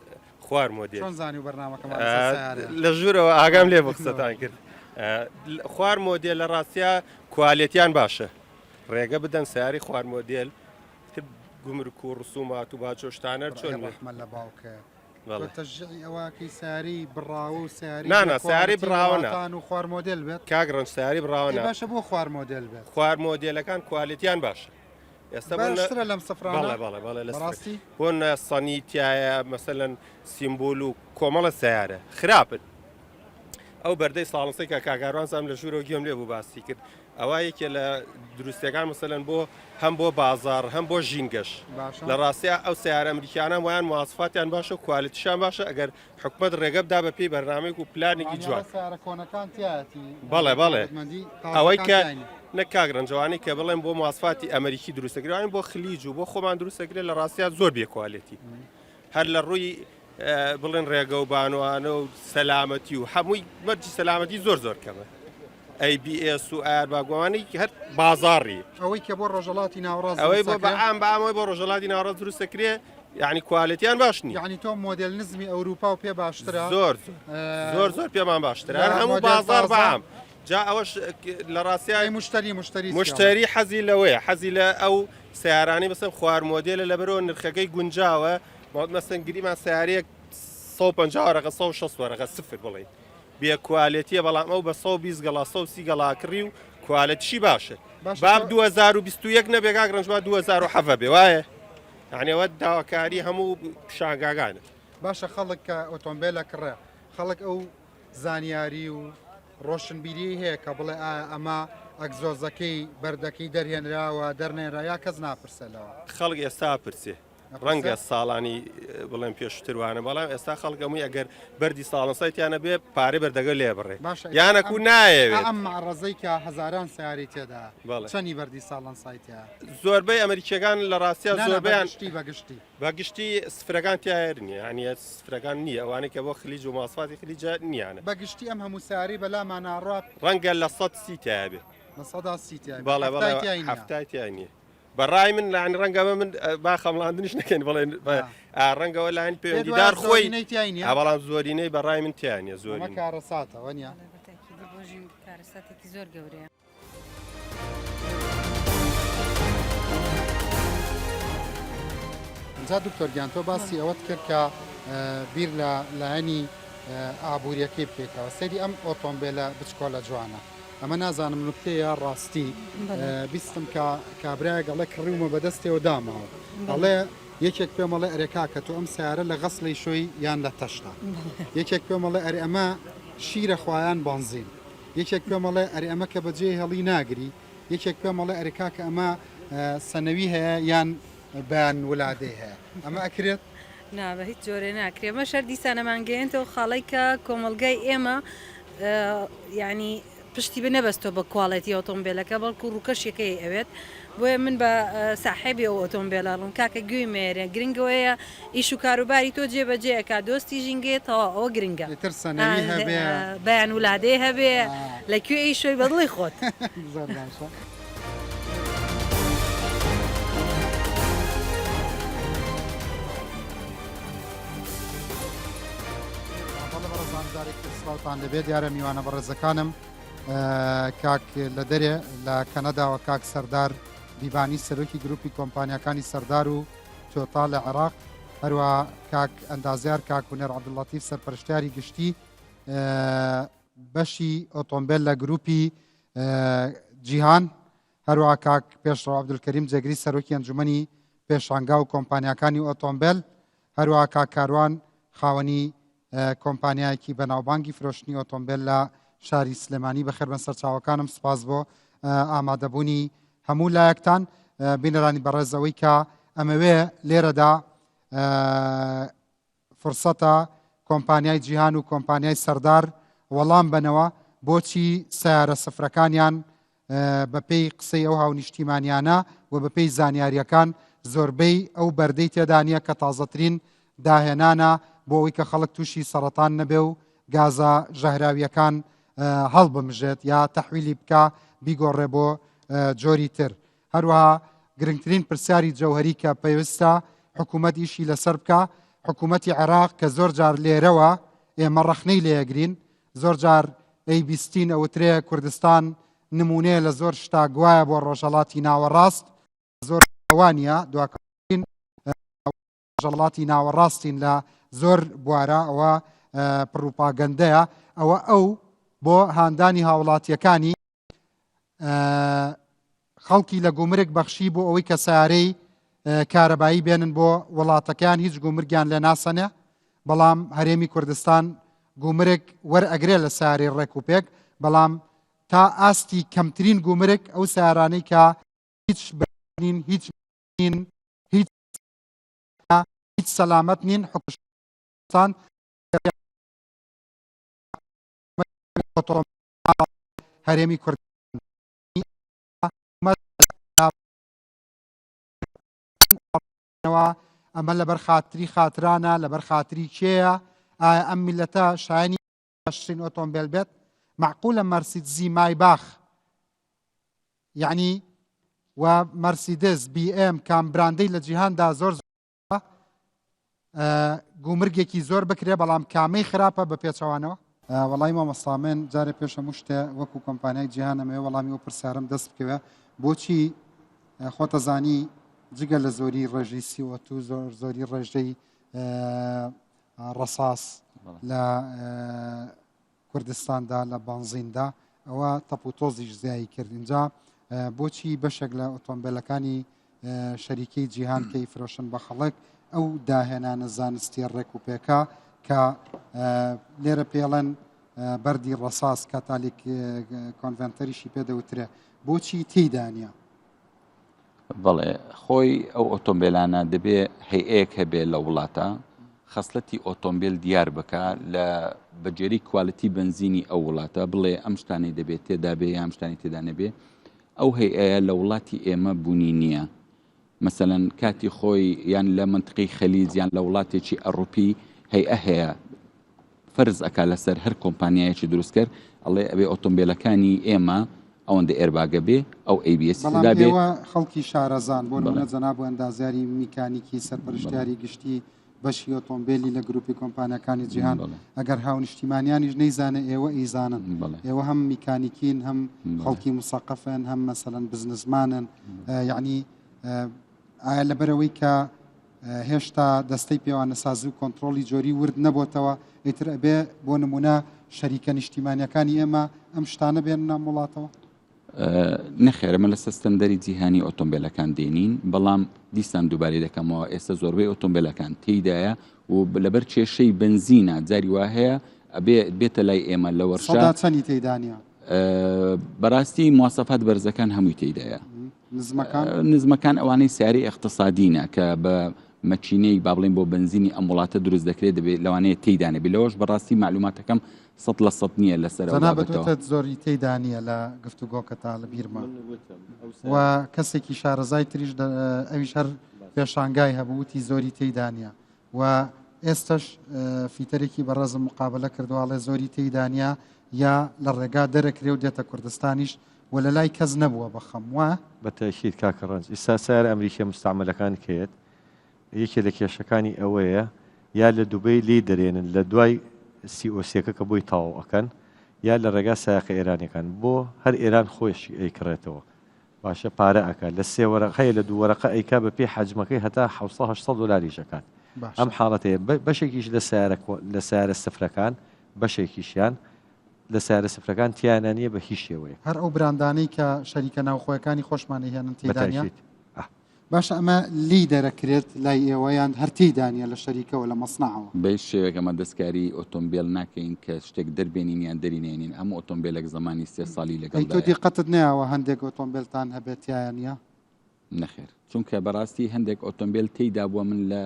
خوار مۆدێل چۆن زانی و بەرنامەکەمان لەسەر سەیارەیە؟ لە ژوورەوە ئاگام لێ بوو قسەتان کرد خوار مۆدێل لە ڕاستیا کوالێتیان باشە ڕێگە بدەن سیاری خوار مۆدێل تر گومرک و ڕسومات و باچۆشتانە چۆن ڕەحمە لە باوکە تۆ تەشجیعی ئەوە ئەکەی سەیارەی بڕاوە و سەیارەی نا بێ نا سەیارەی کواڵیتی بڕاوە نا. وڵاتان و خوار مۆدێل بێت؟ کاک ڕەنج سەیارەی بڕاوە ئەی نا. باشە بۆ خوار مۆدێل بێت؟ خوار مۆدێلەکان کوالێتیان باشە ئێستا بۆ نە- باشترە لەم سفرانە؟ بەڵێ بەڵێ بەڵێ لە سفر. بەڕاستی؟ بۆ نە سەنی تایە مەسەلەن سیمبول و کۆمەڵە سەیارە خراپن. ئەو بەردەی ساڵنسەی کە کاک ئاروان زام لە ژوورەوە گوێم لێ بوو باسی کرد ئەوە یەکێ لە دروستیەکان مەسەلەن بۆ هەم بۆ بازاڕ هەم بۆ ژینگەش باشە. لە ڕاستیا ئەو سەیارە ئەمریکیانە وایان مواسفاتیان باشە و کوالێتیشیان باشە ئەگەر حکومەت ڕێگە بدا بە پێی بەرنامەیەک و پلانێکی یانی جوان ئەڵێ سەیارە کۆنەکان تیایەتی بەڵێ بەڵێ تایبەتمەندی ئەوەی تازەکان کە تیای نیە. نەک کاک ڕەنج ئەوانەی کە بڵێن بۆ مواسفاتی ئەمریکی دروست دەکرێ ئەوانەی بۆ خلیج و بۆ خۆمان دروست دەکرێت لە ڕاستیا زۆر بێ کوالێتی هەر لە ڕووی بڵێن ڕێگە و بانوانە و سەلامەتی و هەمووی مەرجی سەلامەتی زۆر زۆر کەمە ئەی بی ئێس و ئار باگوانی هەر بازاڕی ئەوەی کە بۆ ڕۆژەڵاتی ناوەڕاست ئەوەی بۆ بەعام بەئامەوەی بۆ ڕۆژەڵاتی ناوەڕاست دروست دەکرێ یعنی کوالێتیان باش نیە یعنی تۆ مۆدێل نزمی ئەوروپا و پێ باشترە زۆر زۆر زۆر پێمان باشترە هەر هەموو بازار بەعام جا ئەوەش لە ڕاستیای مشتری مشتری مشتری حەزی لەوەیە حەزی لە ئەو سیارانی بەسەر خوار مۆدێلە لەبەرەوە نرخەکەی گونجاوە مەسەن گریمان سیارەیەک 150 وەرەقە 160 وەرەقە سفر بڵێین بێ کوالێتیە بەڵام ئەو بە 120 گەڵا 130 گەڵا کڕی و کوالێتیشی باشە باب 2021 نەبێ کاک ڕەنج با 2017 بێ وایە یعنی ئەوە داواکاری هەموو پیشانگاگانە باشە خەڵک کە ئۆتۆمبێلە کڕێ خەڵک ئەو زانیاری و ڕۆشنبیریی هەیە کە بڵێ ئایا ئەمە ئەگزۆزەکەی بەردەکەی دەرهێنراوە دەرنێنرا یا کەس ناپرسێ لەوە؟ خەڵک ئێستا پرسێ ڕەنگە ساڵانی بڵێن پێشتر وانە بەڵام ئێستا خەڵک هەمووی ئەگەر بەردی ساڵنسای تیانە بێ پارەی بەردەگە لێ بڕێ یانەکو نایەوێت ئەم مەعڕەزەی کە هەزاران سیاری تێدا چەنی بەردی ساڵنسای تیا زۆربەی ئەمریکیەکان لە ڕاستیا زۆربەیان شتی بەگشتی بە گشتی سفرەکان تیایر نییە یعنی سفرەکان نییە ئەوانەی کە بۆ خلیج و ماسفاتی خلیجە نییانە بە گشتی ئەم هەموو سیارەی بەلامانە ڕات ڕەنگە 130 تیا بێ 130 تیا بەڵێ بەڵێ هەفتای تیا نییە بە ڕای من لاین ڕەنگەمە من با خەمڵاندنیش نەکەین بڵێن ڕەنگەوە لاین پەیوەندیدار خۆی بەڵام زۆرینەی بە ڕای من تیانە زۆر کارەساتەوە نیە کارەساتێکی زۆر گەورەیە. جا دکتۆر گیان تۆ باسی ئەوەت کرد کە بیر لە لایەنی ئابوووریەکەی بکەیتەوە سەیری ئەم ئۆتۆمبیلە بچکۆلە جوانە ئەمە نازانم نوکتەیە ڕاستی بیستم کە کابرایەک ئەڵێ کڕیومە بەدەستەوە داماوە ئەڵێ یەکێک پێم ئەڵێ ئەرێ کاکە تۆ ئەم سیارە لە غەسلی شۆی یان لە تەشتا یەکێک پێم ئەڵێ ئەرێ ئەمە شیرە خوایان بەنزین یەکێک پێم ئەڵێ ئەرێ ئەمە کە بەجێ هێڵی ناگری، یەکێک پێم ئەڵێ ئەرێ کاکە ئەمە سەنەوی هەیە یان بەیان ولادەی هەیە، ئەمە ئەکرێت؟ نا بە هیچ جۆرێ ناکرێ ئەمەش هەر دیسان ئەمانگەیەنتەوە خاڵەی کە کۆمەڵگای ئێمە یانی پشتی بنەبەستۆ بە کواڵێتی ئۆتۆمبێلەکە بەڵکو ڕووکەشیەکەی ئەوێت بۆیە من بە ساحێبی ئەو ئۆتۆمبێلە ئەڵێم کاکە گوێی مەیەرێ گرنگ ئەوەیە ئیش و کاروباری تۆ جێ بەجێ ئەکا دۆستی ژینگەیە تەواو ئەوە گرنگە ئیتر سەنەوی هەبێ بەیان ولادەی هەبێ لە کوێ ئیشۆی بە دڵی خۆت. زۆر باشە. بەڵێ بەڕێزان جارێکی تر سڵاوتان لێبێ دیارە میوانە بەڕێزەکانم کاک لە دەرێ لە کەنەداوە کاک سەردار بیبانی سەرۆکی گروپی کۆمپانیاکانی سەردار و تۆتا لە عێراق هەروە کاک ئەندازیار کاک هونەر عەبدولەتیف سەرپەرشتیاری گشتی بەشی ئۆتۆمبیل لە گروپی جیهان هەروە کاک پێشڕەو عەبدولکەریم جێگری سەرۆکی ئەنجومەنی پێشانگا و کۆمپانیاکانی ئۆتۆمبیل هەروە کاک کاروان خاوەنی کۆمپانیایەکی بەناوبانگی فرۆشتنی ئۆتۆمبێل لە شاری سلێمانی. بەخێربن سەرچاوەکانم، سوپاس بۆ ئامادەبوونی هەموو لایەکتان. بینەرانی بەڕێز ئەوەی کە ئەمەوێ لێرەدا فرسەتە کۆمپانیای جیهان و کۆمپانیای سەردار وەڵام بەنەوە بۆچی سیارە سفرەکانیان بەپێی قسەی ئەو هاونیشتیمانیانە و بەپێی زانیارییەکان زۆربەی ئەو بەردەی تێدا نییە کە تازەترین داهێنانە بۆ ئەوەی کە خەڵک تووشی سەڕەتان نەبێ و گازە ژەهراوییەکان هەڵبمژێت یا تەحویلی بکا بیگۆڕێ بۆ جۆری تر. هەروەها گرنگترین پرسیاری جەوهەری کە پێویستە حکوومەت ئیشی لەسەر بکا، حکوومەتی عێراق کە زۆر جار لێرەوە ئێمە ڕەخنەی لێ ئەگرین، زۆر جار ئەیبیستین ئەوترێ کوردستان نمونەیە لە زۆر شتا گوایە بۆ ڕۆژهەڵاتی ناوەڕاست زۆر وانە دواکەوتین ڕۆژهەڵاتی ناوەڕاستین لە زۆر بوارە ئەوە پڕوپاگەندەیە ئەوە ئەو بۆ هاندانی هاوڵاتیەکانی خەڵکی لە گومرگ بەخشی بۆ ئەوەی کە سارەی کارەبایی بێنن بۆ وڵاتەکەیان هیچ گومرگیان لێ ناسەنێ بەڵام هەرێمی کوردستان گومرگ وەرئەگرێ لە سەیارەی ڕێک و پێک، بەڵام تا ئاستی کەمترین گومرگ ئەو سەیارانەی کە هیچ نین هیچ نین هیچ هیچ سەلامەت نین حکوستان هەرێمی کورد ئەمە لەبەر خاتری خاترانە لەبەر خاتری کێیە ئایا ئەم میلەتە شایانی باشترین ئۆتۆمبێل بێت مەعقولە مەرسیدزی مایباخ یعنی و مەرسیدس بی ئێم کام براندەی لە جیهاندا زۆر گومرگێکی زۆر بکرێ بەڵام کامەی خراپە بە پێچەوانەوە وەڵی مامۆستا من جارێ پێش هەموو شتێ وەکو کۆمپانیای جیهان ئەمەوێ وەڵامی ئەو پرسیارم دەست بکەوێ بۆچی خۆتەزانی جگە لە زۆری ڕێژەی CO2 زۆر زۆری ڕێژەی ڕەساس لە کوردستاندا لە بانزیندا ئەوە تەپ و تۆزیش زیایی کرد اینجا بۆچی بەشێک لە ئۆتۆمبیلەکانی شەریکەی جیهان کە ئیفرۆشن بە خەڵک ئەو داهێنانە زانستیە ڕێک و پێکە کە لێرە پێڵێن بەردی ڕەساس catalytic converter یشی پێدەوترێ بۆچی تێیدانە؟ بەڵێ خۆی ئەو ئۆتۆمبیلانە دەبێ هەیەک هەبێ لە وڵاتە خەسلەتی ئۆتۆمبیل دیار بکە لە بەگوێرەی quality بنزینی ئەو وڵاتە بڵێ ئەم شتانەی دەبێت تێدا بێ یان شتانی تێدا نەبێ ئەو هەیئەیە لە وڵاتی ئێمە بوونی نییە. مەسەلەن کاتی خۆی یان لە مەنتقەی خەلیج یان لە وڵاتێکی ئەڕوپی هەیئە هەیە فەرز ئەکا لەسەر هەر کۆمپانیایەکی دروستکەر ئەڵێ ئەبێ ئۆتۆمبیلەکانی ئێمە ئەوەندە airbag ە بێ ئەو ABS بەڵام ئێوە خەڵکی شارەزان بۆ نمونە جەناب و ئەندازیاری میکانیکی سەرپەرشتیاری گشتی بەشی ئۆتۆمبێلی لە گروپی کۆمپانیاکانی جیهان ئەگەر هاونیشتیمانیانیش نەیزانێ ئێوە ئیزانن ئێوە هەم میکانیکین هەم خەڵکی مسەقەفن هەم مەسەلەن بزنسمانن یعنی ئایا لەبەرەوەی کە هێشتا دەستەی پێوانەسازی و کۆنتترۆلی جۆری ورد نەبۆتەوە ئیتر ئەبێ بۆ نمونە شەریکە نیشتیمانیەکانی ئێمە ئەم شتانە بێن نام وڵاتەوە نەخێر ئەمە لەسەر ستەندەری جیهانی ئۆتۆمبیلەکان دێنین بەڵام دیسان دووبارەی دەکەمەوە ئێستا زۆربەی ئۆتۆمبیلەکان تێیدایە و لەبەر کێشەی بنزینە جاری وا هەیە ئەبێ بێتە لای ئێمە لە وەرشە سەدا چەنی تێدانە بەڕاستی مواسەفات بەرزەکان هەمووی تێیدایە نزمەکان نزمەکان ئەوانەی سیاری اقتصادینە کە بە مەکینەی با بڵێن بۆ بنزینی ئەم وڵاتە دروست دەکرێت دەبێت لەوانەیە تێیدا نەبێت لەوەش بەڕاستی معلوماتەکەم 100% نییە لەسەر ئەو جەنابت بابەتەوە. وتت زۆری تێیدا نییە لە گفتوگۆکەتا لە بیرمە و کەسێکی شارەزای تریش ئەویش هەر پێشانگای هەبوو وتی زۆری تێیدا نییە و ئێستش فیتەرێکی بەڕێزم مقابلە کردووە ئەڵێ زۆری تێیدا نییە یا لە ڕێگا دەرەکرێ و دێتە کوردستانیش و لە لای کەس نەبووە بە خەم وە؟ بە تەئکید کاکە ڕەنج ئیستا سەیارە ئەمریکیە مستعملەکان کەیەت یەکێ لە کێشەکانی ئەوەیە یا لە دوبەی لێی دەرێنن لە دوای سی ئۆ سیەکە کە بۆی تەواو ئەکەن یا لە ڕێگا سایەقە ئێرانیەکان بۆ هەر ئێران خۆشی ئەیکڕێتەوە باشە پارە ئەکا لە سێ وەرەقەیە لە دوو وەرەقە ئەیکا بە پێی حەجمەکەی هەتا 700 800 دۆلاریش ئەکات ئەم باشە. حاڵەتەیە بەشێکیش لە سەیارە لە سەیارە سفرەکان بەشێکیشیان لە سەیارە سفرەکان تیایانە نیە بە هیچ شێوەیەک. هەر ئەو براندانەی کە شەریکە ناوخۆیەکانی خۆشمان ئەیهێنن بە تێیدا نیە؟ تەئکید. ئه. باشە ئەمە لێی دەرەکرێت لای ئێوە یان هەر تێیدا نیە لە شەریکەوە لە مەسنەعەوە؟ بە هیچ شێوەیەک ئەمە دەستکاری ئۆتۆمبێل ناکەین کە شتێک دەربێنین یان دەری نێنین هەموو ئۆتۆمبێلێک زەمانی سێ ساڵی ئەی تۆ لەگەڵدایە. دیقەتت نەیاوە هەندێک ئۆتۆمبێلتان هەبێت تیایا نیە؟ نەخێر چونکە بەڕاستی هەندێک ئۆتۆمبێل تێیدا بووە من لە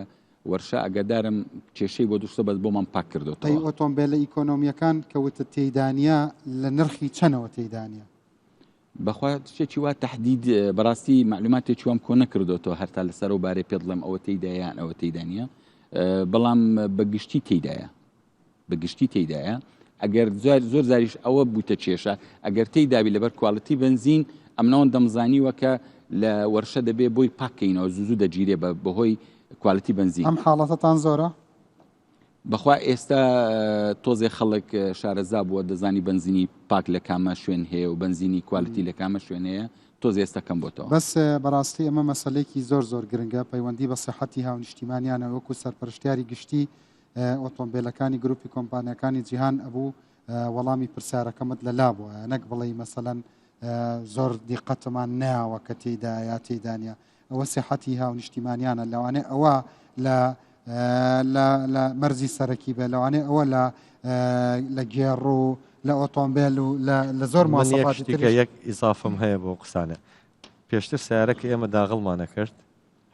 وەرشە ئەگەدارم کێشەی بۆ دروستە بەس بۆمان پاک ئەی کردۆتەوە. ئۆتۆمبێلە ئیکۆنۆمیەکان کە وتت تێیدا نیە لە نرخی چەنەوە تێیدا نیە؟ بەخوا شتێکی وا تەحدید بەڕاستی مەعلوماتێکی وام کۆ نەکردۆتەوە هەر تا لەسەر ئەو بارەی پێت بڵێم ئەوە تێیدایە یان ئەوە تێیدا نییە بەڵام بە گشتی تێیدایە بە گشتی تێیدایە ئەگەر زۆر زاریش ئەوە بووتە کێشە ئەگەر تێیدابی لەبەر quality بنزین ئەمنەوەن دەمزانیوە کە لە وەرشە دەبێ بۆی پاککەینەوە زوو زوو دەگیرێ بە بەهۆی quality بنزین ئەم حاڵەتەتان زۆرە؟ بەخوا ئێستا تۆزێ خەڵک شارەزا بووە دەزانی بەنزینی پاک لە کامە شوێن هەیە و بەنزینی quality لە کامە شوێن هەیە تۆزێ ئێستا کەم بۆتەوە. بەس بەڕاستی ئەمە مەسەلەیەکی زۆر زۆر گرنگە پەیوەندی بە سیحەتی هاونیشتیمانیانەوە وەکو سەرپەرشتیاری گشتی ئۆتۆمبێلەکانی گروپی کۆمپانیاکانی جیهان ئەبوو وەڵامی پرسیارەکەمت لەلا بوایە نەک بڵێی مەسەلەن زۆر دیقەتمان نەیاوە کە تێیدا یا تێیدا نیە ئەوە سیحەتی هاونیشتیمانیانە لەوانەیە ئەوە لە لە لە مەرجی سەرەکی بێ لەوانەیە ئەوە لە لە گێڕ و لە ئۆتۆمبێل و لە زۆر مواسەفاتی تریش. یەک ئیزافەم هەیە بۆ قسانە پێشتر سیارە کە ئێمە داغڵمانە کرد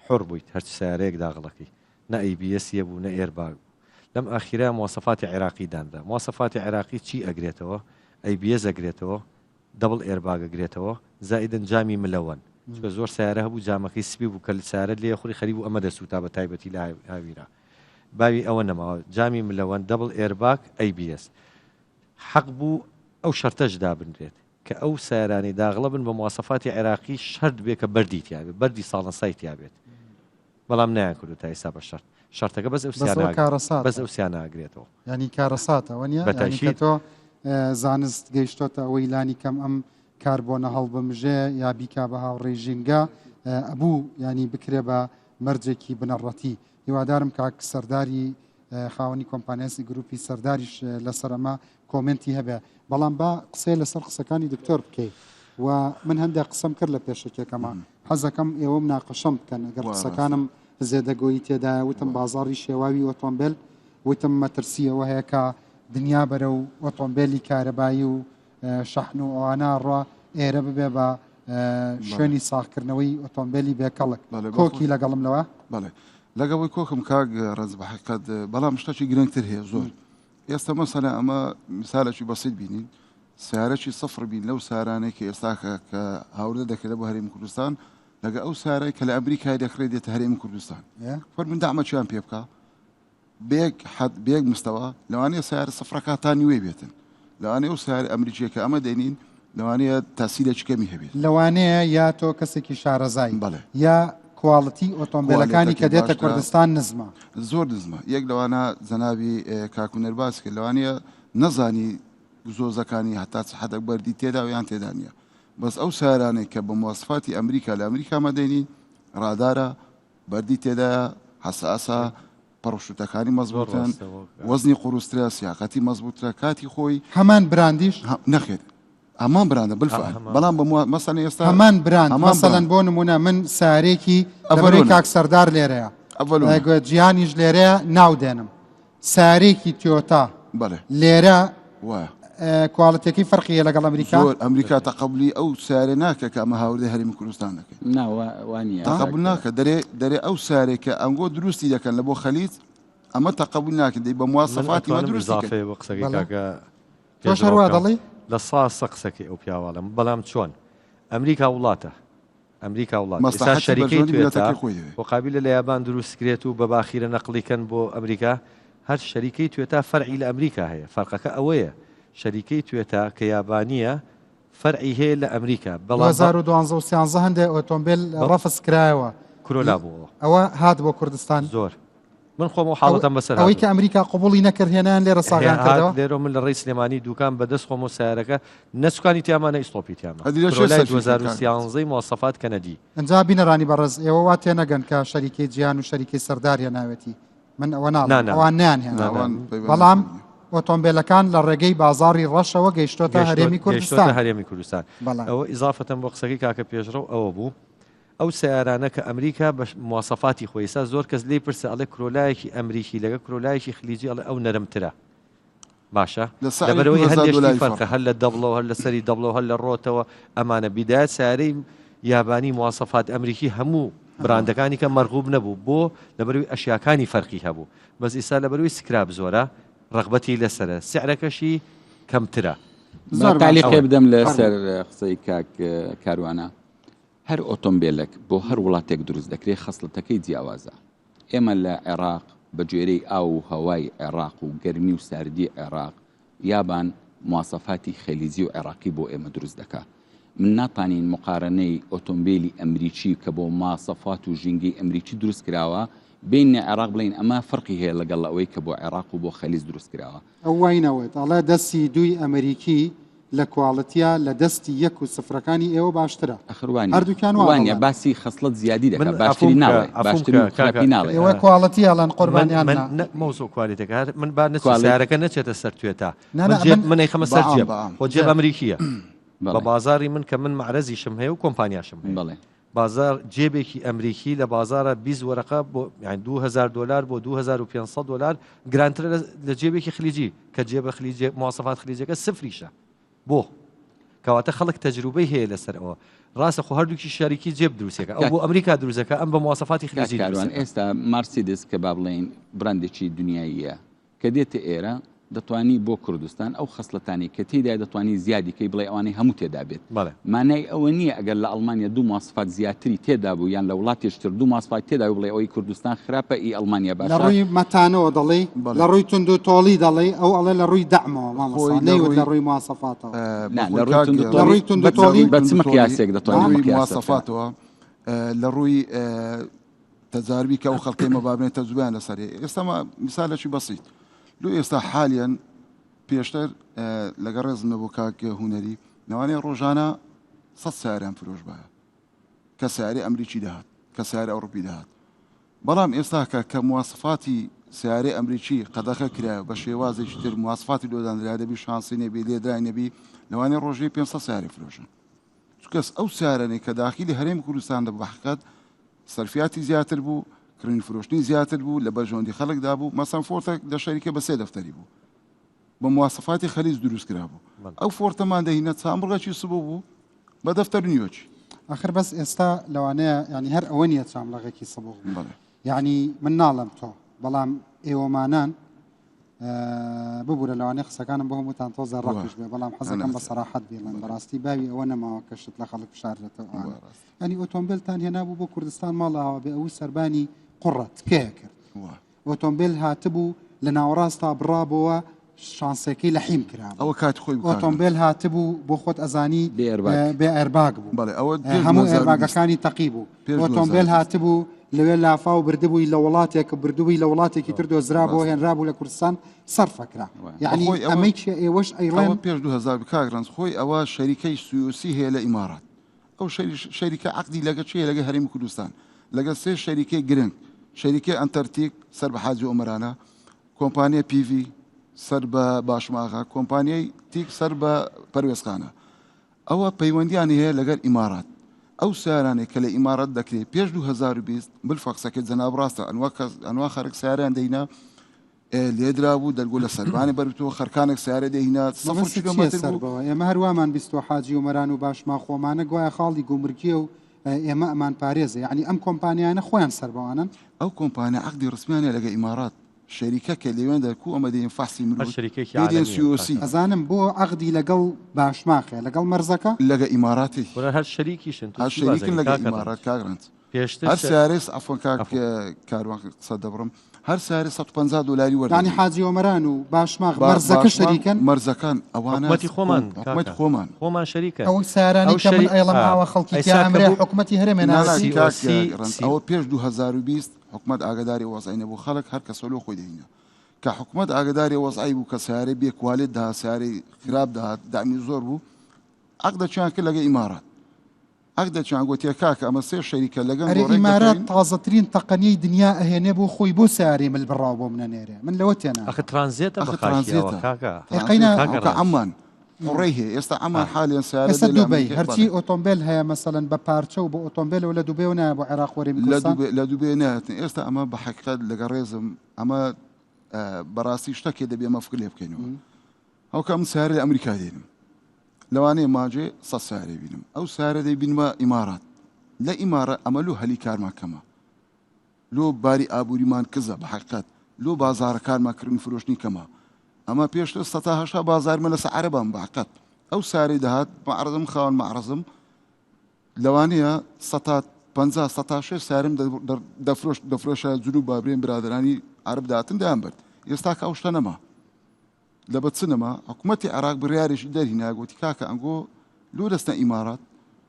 حڕ بوویت هەرچ سیارەیەک داغڵەکەی نە ABS یە بوو نە airbag بوو لەم ئاخیرە مواسەفاتی عێراقی دانرا مواسەفاتی عێراقی چی ئەگرێتەوە ABS ئەگرێتەوە double airbag ئەگرێتەوە زائیدەن جامی ملەوەن چونکە زۆر سیارە هەبوو جامەکەی سپی بوو کە سیارەت لێ خوری خەریک بوو ئەمە دەسووتا بە تایبەتی لە هاویرا باوی ئەوە نەماوە جامی ملەوەن double airbag ABS حەق بوو ئەو شەرتەش دابنرێت کە ئەو سیارانەی داغڵە بن بە مواسەفاتی عێراقی شەرت بێ کە بەردی تیابێت بەردی ساڵنسای تیابێت بەڵام نەیان کردو تا ئێستا بە شەرت شەرتەکە بەس ئەو بەس ئەوە کارەساتە. بەس ئەو سیانە ئەگرێتەوە. یانی کارەساتە وە نیە؟ بە یانی کە تەئکید. تۆ زانست گەیشتۆتە ئەوەی لانی کەم ئەم کاربۆنە هەڵبمژێ یا بیکا بە هاوڕێی ژینگە ئەبوو یانی بکرێ بە مەرجێکی بنەڕەتی. هیوادارم کاک سەرداری خاوەنی کۆمپانیاسی گروپی سەرداریش لەسەر ئەمە کۆمێنتی هەبێ بەڵام با قسەی لەسەر قسەکانی دکتۆر بکەی و من هەندێک قسەم کرد لە پێشەکیەکەما حەزەکەم ئێوە مناقەشەم بکەن ئەگەر قسەکانم زێدەگۆیی تێدایە وتم بازاڕی شێواوی ئۆتۆمبێل وتم مەترسی ئەوە هەیە کە دنیا بەرەو ئۆتۆمبێلی کارەبایی و شەحن و ئەوانە ڕوا ئێرە ببێ بە شوێنی ساغکردنەوەی ئۆتۆمبێلی بێکەڵک کۆکی لەگەڵم لەوە بەڵێ لەگەڵی کۆکم کاک ڕەنج بە حقیقەت بەڵام شتێکی گرنگتر هەیە زۆر ئێستا مەسەلە ئەمە میسالێکی بەسیت بینین سیارەکی سفر بین لەو سارانەی کە ئێستا کە هاوردە دەکرێت بۆ هەرێمی کوردستان لەگە ئەو سارای کە لە ئەمریکای دەکرێت دێتە هەرێمی کوردستان فەرمون دامەچیان پێ بکە بێک حد بێک مستەوە لەوانەیە سیارە سفرەکە تا نیوەی بێتن لەوانەیە ئەو سیارە ئەمریکیە کە ئەمە دێنین لەوانەیە تاسیلێکی کەمی هەبێت. لەوانەیە یا تۆ کەسێکی شارەزای بەڵێ. یا quality ئۆتۆمبێلەکانی کە quality ەکەی دێتە باشترە. کوردستان نزمە. زۆر نزمە یەک لەوانە جەنابی کاک هونەر باس کرد لەوانەیە نەزانی گزۆزەکانی هەتا چ حەدەک بەردی تێدا و یان تێدا نییە بەس ئەو سیارانەی کە بە مواسفاتی ئەمریکا لە ئەمریکا مەدەینی ڕادارە بەردی تێدایە حەساسە پەڕشوتەکانی مەزبوتن وەزنی قوڕسترە سیاقەتی مەزبوترە کاتی خۆی هەمان براندیش نەخێت هەمان براندە بالفعل بەڵام بە مەسەن ئێستا هەمان براند مەسەلەن بۆ نمونە من سارێکی ئەڤەرۆی کاک سەردار لێرەیە جیهانیش لێرەیە ناو دێنم سارێکی تیۆتا لێرە quality ەکەی فەرقی هەیە لەگەڵ ئەمریکا؟ زۆر ئەمریکا تەقەبولی ئەو سیارە ناکە کە ئەمە هاوردەی هەرێمی کوردستان دەکەین. نا وا نییە. تەقەبول ناکە دەرێ دەرێ ئەو سیارەی کە ئەنگۆ دروستی دەکەن لە بۆ خەلیج ئەمە تەقەبول ناکەن دەی بە من مواسەفاتی مە ئەتوانم دروستی کەن. ئیزافەیە بۆ قسەکەی بەڵێ. کاکە تۆش هەر وا پێشڕەو بکەم دەڵێی؟ لە سا سە قسەکەی ئەو پیاوە ئەڵێم بەڵام چۆن ئەمریکا وڵاتە ئەمریکا وڵات ئێستا مەسلەحەتی شەریکەی بەرژەوەندی توێتا میللەتەکەی خۆی دەوێ. و قابیلە لە یابان دروست کرێت و بە باخیرە نەقڵی کەن بۆ ئەمریکا هەر شەریکەی توێتا فەرعی لە ئەمریکا هەیە فەرقەکە ئەوەیە شەریکەی توێتا کە یابانیە فەرعی هەیە لە ئەمریکا بەڵام بە 2012 و 13 هەندێک ئۆتۆمبێل ڕەفز کرایەوە کرۆلا بووەوە ئەوە هات بۆ کوردستان زۆر من خۆم ئەو حاڵەتەم بەسەر ئەوەی کە ئەمریکا قبوڵی نەکرد هێنایان لێرە ساغیان کردەوە لێرە من لە ڕێی سلێمانی دوکان بەدەست خۆم و سیارەکە نەسوکانی تیاما نە ئیستۆپی تیاما کرۆلای 2013 مواسەفات کەنەدی ئەنجا بینەرانی بەڕێز ئێوە وا تێنەگەن کە شەریکەی جیهان و شەریکەی سەردار هێناوێتی من ئەوە ناڵێم ئەوان نیان هێناوە بەڵام ئۆتۆمبیلەکان لە ڕێگەی بازاری ڕەشەوە گەیشتۆتە هەرێمی کوردستان هەرێمی کوردستان ئەوە ئیزافەتەم بۆ قسەکەی کاکە پێشڕەو ئەوە بوو ئەو سەیارانە کە ئەمریکا بە مواسەفاتی خۆی ئێستا زۆر کەس لێی پرسە ئەڵێ کرۆلایەکی ئەمریکی لەگە کرۆلایەکی خلیجی ئەڵێ ئەو نەرمترە باشە لە سعری لەبەرەوەی 2000 هەندێک شتی دۆلاری فەرقە فەرقە. هەر لە دەبڵەوە هەر لە سەری دەبڵەوە هەر لە ڕۆتەوە ئەمانە بیدایەت سیارەی یابانی مواسەفات ئەمریکی هەموو براندەکانی کە مەرغوب نەبوو بۆ لەبەروی ئەشیاکانی فەرقی هەبوو بەس ئیستا لەبەروی سکراب زۆرە ڕەغبەتی لەسەرە سعرەکەشی کەمترە. زۆر زۆر تالیقێ باشە بدەم فەرموو. لەسەر قسەی کاک کاروانە هەر ئۆتۆمبێلێک بۆ هەر وڵاتێک دروست دەکرێت خەسڵەتەکەی جیاوازە. ئێمە لە عێراق بە گوێرەی ئاو و هەوای عێراق و گەرمی و ساردی عێراق یابان مواسەفاتی خەلیجی و عێراقی بۆ ئێمە دروست دەکا. من ناتانین مقارەنەی ئۆتۆمبێلی ئەمریکی کە بۆ ماسەفات و ژینگەی ئەمریکی دروست کراوە بێینە عێراق بڵێین ئەمە فەرقی هەیە لەگەڵ ئەوەی کە بۆ عێراق و بۆ خەلیج دروست کراوە. ئەو وای نەوت ئەڵێ دەستی دووی ئەمریکی لە quality یا لە دەستی یەک و سفرەکانی ئێوە باشترە. ئەخر وانیە هەردووکیان وا وانیە دەڵێن. باسی خەسڵەت زیادی دەکا من باشتری عەفوم کە ناڵێ عەفوم باشتر کە و کاکە خراپی ناڵێ. ئێوە quality ئەڵێن من قوربانیان من نا. نە مەوزوع quality ەکە هەر من با نەچێ quality سیارەکە نەچێتە سەر توێتا نا من نا جێب من من ئەیخەمە سەر بەعام جێب بەعام. خۆ جێب جێب. ئەمریکییە بە بەڵێ بازاڕی من کە من مەعرەزیشم هەیە و کۆمپانیاشم هەیە بەڵێ. بازار جێبێکی ئەمریکی لە بازارە 20 وەرەقە بۆ یان 2000 دلار بۆ 2500 دلار گرانترە لە جێبێکی خلیجی کە جێبە خلیجێ مواسەفات خلیجەکە سفریشە بۆ؟ کەواتە خەڵک تەجروبەی هەیە لەسەر ئەوە. ڕاستە خۆ هەردووکی شەریکی جێب دروستەکە ئەو بۆ ئەمریکا دروستەکە ئەم بە مواسەفاتی خلیجی کاروان ئێستا مارسیدس کە با بڵێین براندێکی دنیاییە کە دێتە ئێرە دەتوانی بۆ کوردستان ئەو خەسڵەتانی کە تێدا دەتوانی زیادی کەی بڵێ ئەوانەی هەموو تێدا بێت مانای ئەوە نییە ئەگەر لە ئەڵمانیا دوو مواسفات زیاتری تێدا بوو یان لە وڵاتێش تر دوو مواسفات تێدا بوو بڵێ ئەوەی کوردستان خراپە ئی ئەڵمانیا باشە. لە ڕووی مەتانەوە دەڵێی؟ لە ڕووی توندوتۆڵی دەڵێی؟ ئەو ئەڵێ لە ڕووی دەعمەوە مامۆستا نەیوت لە ڕووی مواسەفاتەوە. نا لە ڕووی توندوتۆڵی لە ڕووی توندوتۆڵی بە چ مقیاسێک دەتوانین لە ڕووی مواسەفاتەوە لە ڕووی تەجاربی کە ئەو خەڵکەی مەبابنێ تەجروبەیان لەسەر هەیە ئێستا مثالێکی بەسیت لۆ ئێستا حالیان پێشتر لەگەڵ ڕێزم لە بۆ کاک هونەری لەوانەیە ڕۆژانە سە سیارەیان فرۆش باە کە سیارەی ئەمریکی دەهات کە سیارە ئەوروپی دەهات بەڵام ئێستا کە کە مواسفاتی سیارەی ئەمریکی قەدەخە کرایە بە شێوازێکی تر مواسفاتی لۆدانرا دەبی شانسی نەبی لێدرای نەبی لەوانەیە ڕۆژەی 500 سیارە فرۆشن چکەس ئەو سیارەنەی کە داخیلی هەرێمی کوردستان دەبوو بە حقیقەت سەرفیاتی زیاتر بوو کڕین فرۆشتنی زیاتر بوو لە بەرژەوەندی خەڵکدا بوو مەسەن فۆرتەک لە شەریکە بە سێ دەفتەری بوو بە مواسەفاتی خەلیج دروست کرابوو ئەو فۆرتەمان دەهینە چامبڕێکی سبوو بوو بە دەفتەر نیوەکی. ئاخر بەس ئێستا لەوانەیە یانی هەر ئەوە نییە چاملەغێکی سبوغ بوو یانی من ناڵێم تۆ بەڵام ئێوەمانان ببوورە لەوانەیە قسەکانم بۆ هەمووتان تۆزە ڕەقیش بێ بەڵام حەزەکەم بە سەراحەت بیڵێم بەڕاستی باوی ئەوە نەماوە کە شت لە خەڵک بشارێتەوە ینی ئۆتۆمبیلتان هێنابوو بۆ کوردستان ماڵەوە بێ ئەو سەربانی قوڕە تکەیە کرد ئۆتۆمبیل هاتبوو لە ناوەڕاستا بڕابەوە شانسەکەی لە حیم کرا ئەوە کات خۆی ئۆتۆمبیل هاتبوو بۆ خۆت ئەزانی بێ airbag بوو بەڵێ ئەوە هەموو airbag ەکانی تەقی بوو ئۆتۆمبیل هاتبوو لەوێ لافاو بردبووی لە وڵاتێک بردبووی لە وڵاتێکی تر دۆزرا بۆ هێنرابوو لە کوردستان سەرفەکرا یعنی ئەمەی چیە ئێوەش ئەیڵێن پێش 2000 کاک ڕەنج خۆی ئەوە شەریکەی سیوسی هەیە لە ئیمارات ئەو شەریکە عەقدی لەگە چیە لەگە هەرێمی کوردستان لەگە سێ شەریکەی گرنگ شەریکەی ئەنتەرتیک سەر بە حاجی ئۆمەرانە کۆمپانیای پیڤی سەر بە باشماغە کۆمپانیای تیک سەر بە پەروێزخانە ئەوە پەیوەندیانی هەیە لەگەر ئیمارات ئەو سیارانەی کە لە ئیمارات دەکرێت پێش 2020 بالفەقسەکەی جەناب ڕاستە ئەنوا کەس ئەنوا خەرک سیاران دەینا لێدرابوو دەرگۆ لە سەربانی بەرتەوە خەرکانێک سیارە دەهینا سەفر کیلۆمەتر بوو ئێمە هەروامان بیستوە حاجی عومەران و باشماخ خۆمانە گوایە خاڵی گومرگیە و ئێمە ئەمان پارێزێ یعنی ئەم کۆمپانیانە خۆیان سەربەوانن. ئەو کۆمپانیا عەقدی ڕسمیان هەیە لەگە ئیمارات شەریکە کە لەوێن دەر کو ئەمە دێن فەحسی هەر مرور شەریکەیەکی پێ دێن عالەمیە سی ئۆ سی. کاکە. ئەزانم بۆ عەقدی لەگەڵ باشماخ هەیە لەگەڵ مەرزەکە؟ لەگە ئیماراتی. کورە هەر شەریکیشن تۆ هەر چی باس شەریکن دەکەی لەگە کاکە ڕەنج. ئیمارات کاک ڕەنج. پێشتر هەر شە سیارەی عەفوەن کاک عەفوەن. کاروان قسە دەبڕم هەر سیارەی 150 دۆلاری یانی وەردەگری. حاجی ئۆمەران و باشماخ با مەرزەکە باشماخ شەریکەن؟ مەرزەکان ئەوانە حکومەتی خۆمان حکومەتی کاکە خۆمان. خۆمان شەریکەن ئەو سیارانەی ئەو کە من شەری ئەیڵێم ئا ئاوا خەڵکی ئەیسا تیا کە ئەمرێ بوو حکومەتی هەرێمێ نا نا ناسی؟ سی ئۆ کاک سی ڕەنج سی ئەوە پێش 2020 حکومەت ئاگاداری وەزعی نەبوو خەڵک هەر کەسە لۆ خۆی دەهینا کە حکومەت ئاگاداری وەزعی بوو کە سیارەی بێ کوالێت دەهات سیارەی خراپ دەهات دەعمی زۆر بوو عەقدەکیان کرد لەگە ئیمارات عەقدەکیان گوتیە کاکە ئەمە سێ شەریکە لەگەن ئەرێ بۆ ڕێک ئیمارات دەکەوین تازەترین تەقەنیەی دنیا ئەهێنێ بۆ خۆی بۆ سەیارەی مل بڕاو بۆ منە نێرێ من لەوە ئەخ تێناگەم. ترانزێتە ئەخ بە خاکی ئەوە ترانزێتە کاکە ئێ قەینا ترانزێتە کاکە ئەوکە ڕەنج عەمان قوڕەی هەیە ئێستا عەمان ئا حالیان سیارە ئێستا دێ لە دوبەی ئەمریکا هەرچی بەڵێ ئۆتۆمبێل هەیە مەسەلەن بە پارچە و بە ئۆتۆمبێلەوە لە دوبەیەوە نایە بۆ عێراق وەرێمی لە کوردستان؟ دوبێ لە دوبێ نایەتن ئێستا ئەمە بە حەقیقەت لەگە ڕێزم ئەمە بەڕاستی شتەکێ دەبێ ئەمە فکر لێ بکەینەوە ئەوکە من سیارە لە ئەمریکا دێنم لەوانەیە ماجێ سە سیارە بینم ئەو سیارە دەیبینمە ئیمارات لە ئیمارە ئەمە لۆ هەلی کارمان کەمە لۆ باری ئابووریمان کزە بە حقیقت لۆ بازارەکانمان کردن فرۆشتنی کەمە ئەمە پێشتر سەتا هەشتا بازارمە لەسە عەرەبان بە حقیقت ئەو سارەی دەهات معرضم خاوەن معرضم لەوانەیە سەتا 50 سەتا شێ سارم دەفرۆشت دەفرۆشە جنوب بابرێن برادرانی عەرب داتن دەیان برد ئێستا کە ئەو شتە نەما لە بە چ نەما حکومەتی عێراق بڕیارێکی دەرهینا گوتی کاکە ئەنگۆ لۆ دەستە ئیمارات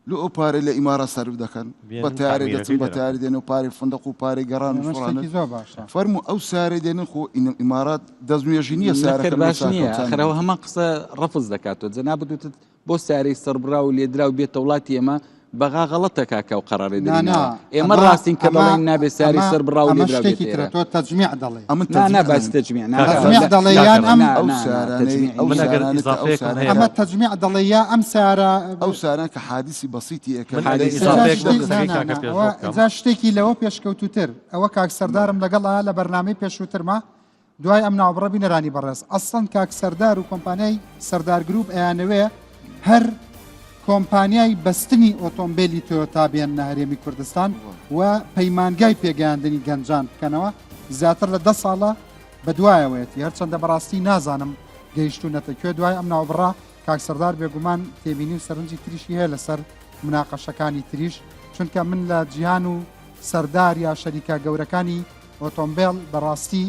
لۆ ئەو پارەی لە ئیمارات سەرف دەکەن بە بێنن تارێ دەچن تەعمیرەکەی بە دەرەکەن. تارێ دێن و پارەی فندق و پارەی گەڕان و ئەمە سوڕانت شتێکی زۆر باشە. فەرموو ئەو سارەی دێنن خۆ ئیمارات دەستنوێژی نییە نەخێر سارەکە لۆ باش چاکە نییە و چاک ئەخر ئەوە نەبێت. هەمان قسە ڕەفز دەکاتەوە جەنابت وتت بۆ سارەی سەربڕاو و لێدراو بێتە وڵاتی ئێمە. بەغا غەڵەتە کاکە ئەو قەرارەی نا نا دەرینەوە ئێمە ئەمە ڕاستین کە ئەمە دەڵێین نابێ ساری ئەمە سەر بڕاو ئەمە لێدراو شتێکی بێتە ترە ئێرە تۆ تەجمیع دەڵێی ئەمن نا نا تەجمیع باسی نەڵێم تەجمیع نا کاکە نا تەجمیع لا دەڵێی کاکە یان ڕەنج ئەم نا ئەو نا نا سارانەی تەجمیعی ئەو من نییە ئەگەر سارانەی کە ئەو ئیزافەیەکم سارانەی هەیە ئەمە کە تەجمیع دەڵێی یا ئەم سارە ئەو ساران کە حادیسی بەسیتی ئەکەن من ئەگەر لەی ئینجا ئیزافەیەک بۆ شتێک نا قسەکەی نا کاکە نا پێشڕەو ئەوە بکەم ئینجا شتێکی لەوە پێشکەوتووتر ئەوە کاک بەڵێ سەردارم لەگەڵا لە بەرنامەی پێشووترما دوای ئەم ناوبڕە بینەرانی بەڕێز ئەسڵەن کاک سەردار و کۆمپانیای سەردار گروپ ئەیانەوێ هەر کۆمپانیای بەستنی ئۆتۆمبیلی تۆیۆتا بێننە هەرێمی کوردستان و پەیمانگای پێگەیاندنی گەنجان بکەنەوە زیاتر لە دە ساڵە بەدوایەوەیەتی هەرچەندە بەڕاستی نازانم گەیشتونەتە کوێ دوای ئەم ناوبڕە کاک سەردار بێگومان تێبینی و سەرنجی تریشی هەیە لەسەر مناقەشەکانی تریش چونکە من لە جیهان و سەردار یا شەریکە گەورەکانی ئۆتۆمبێل بەڕاستی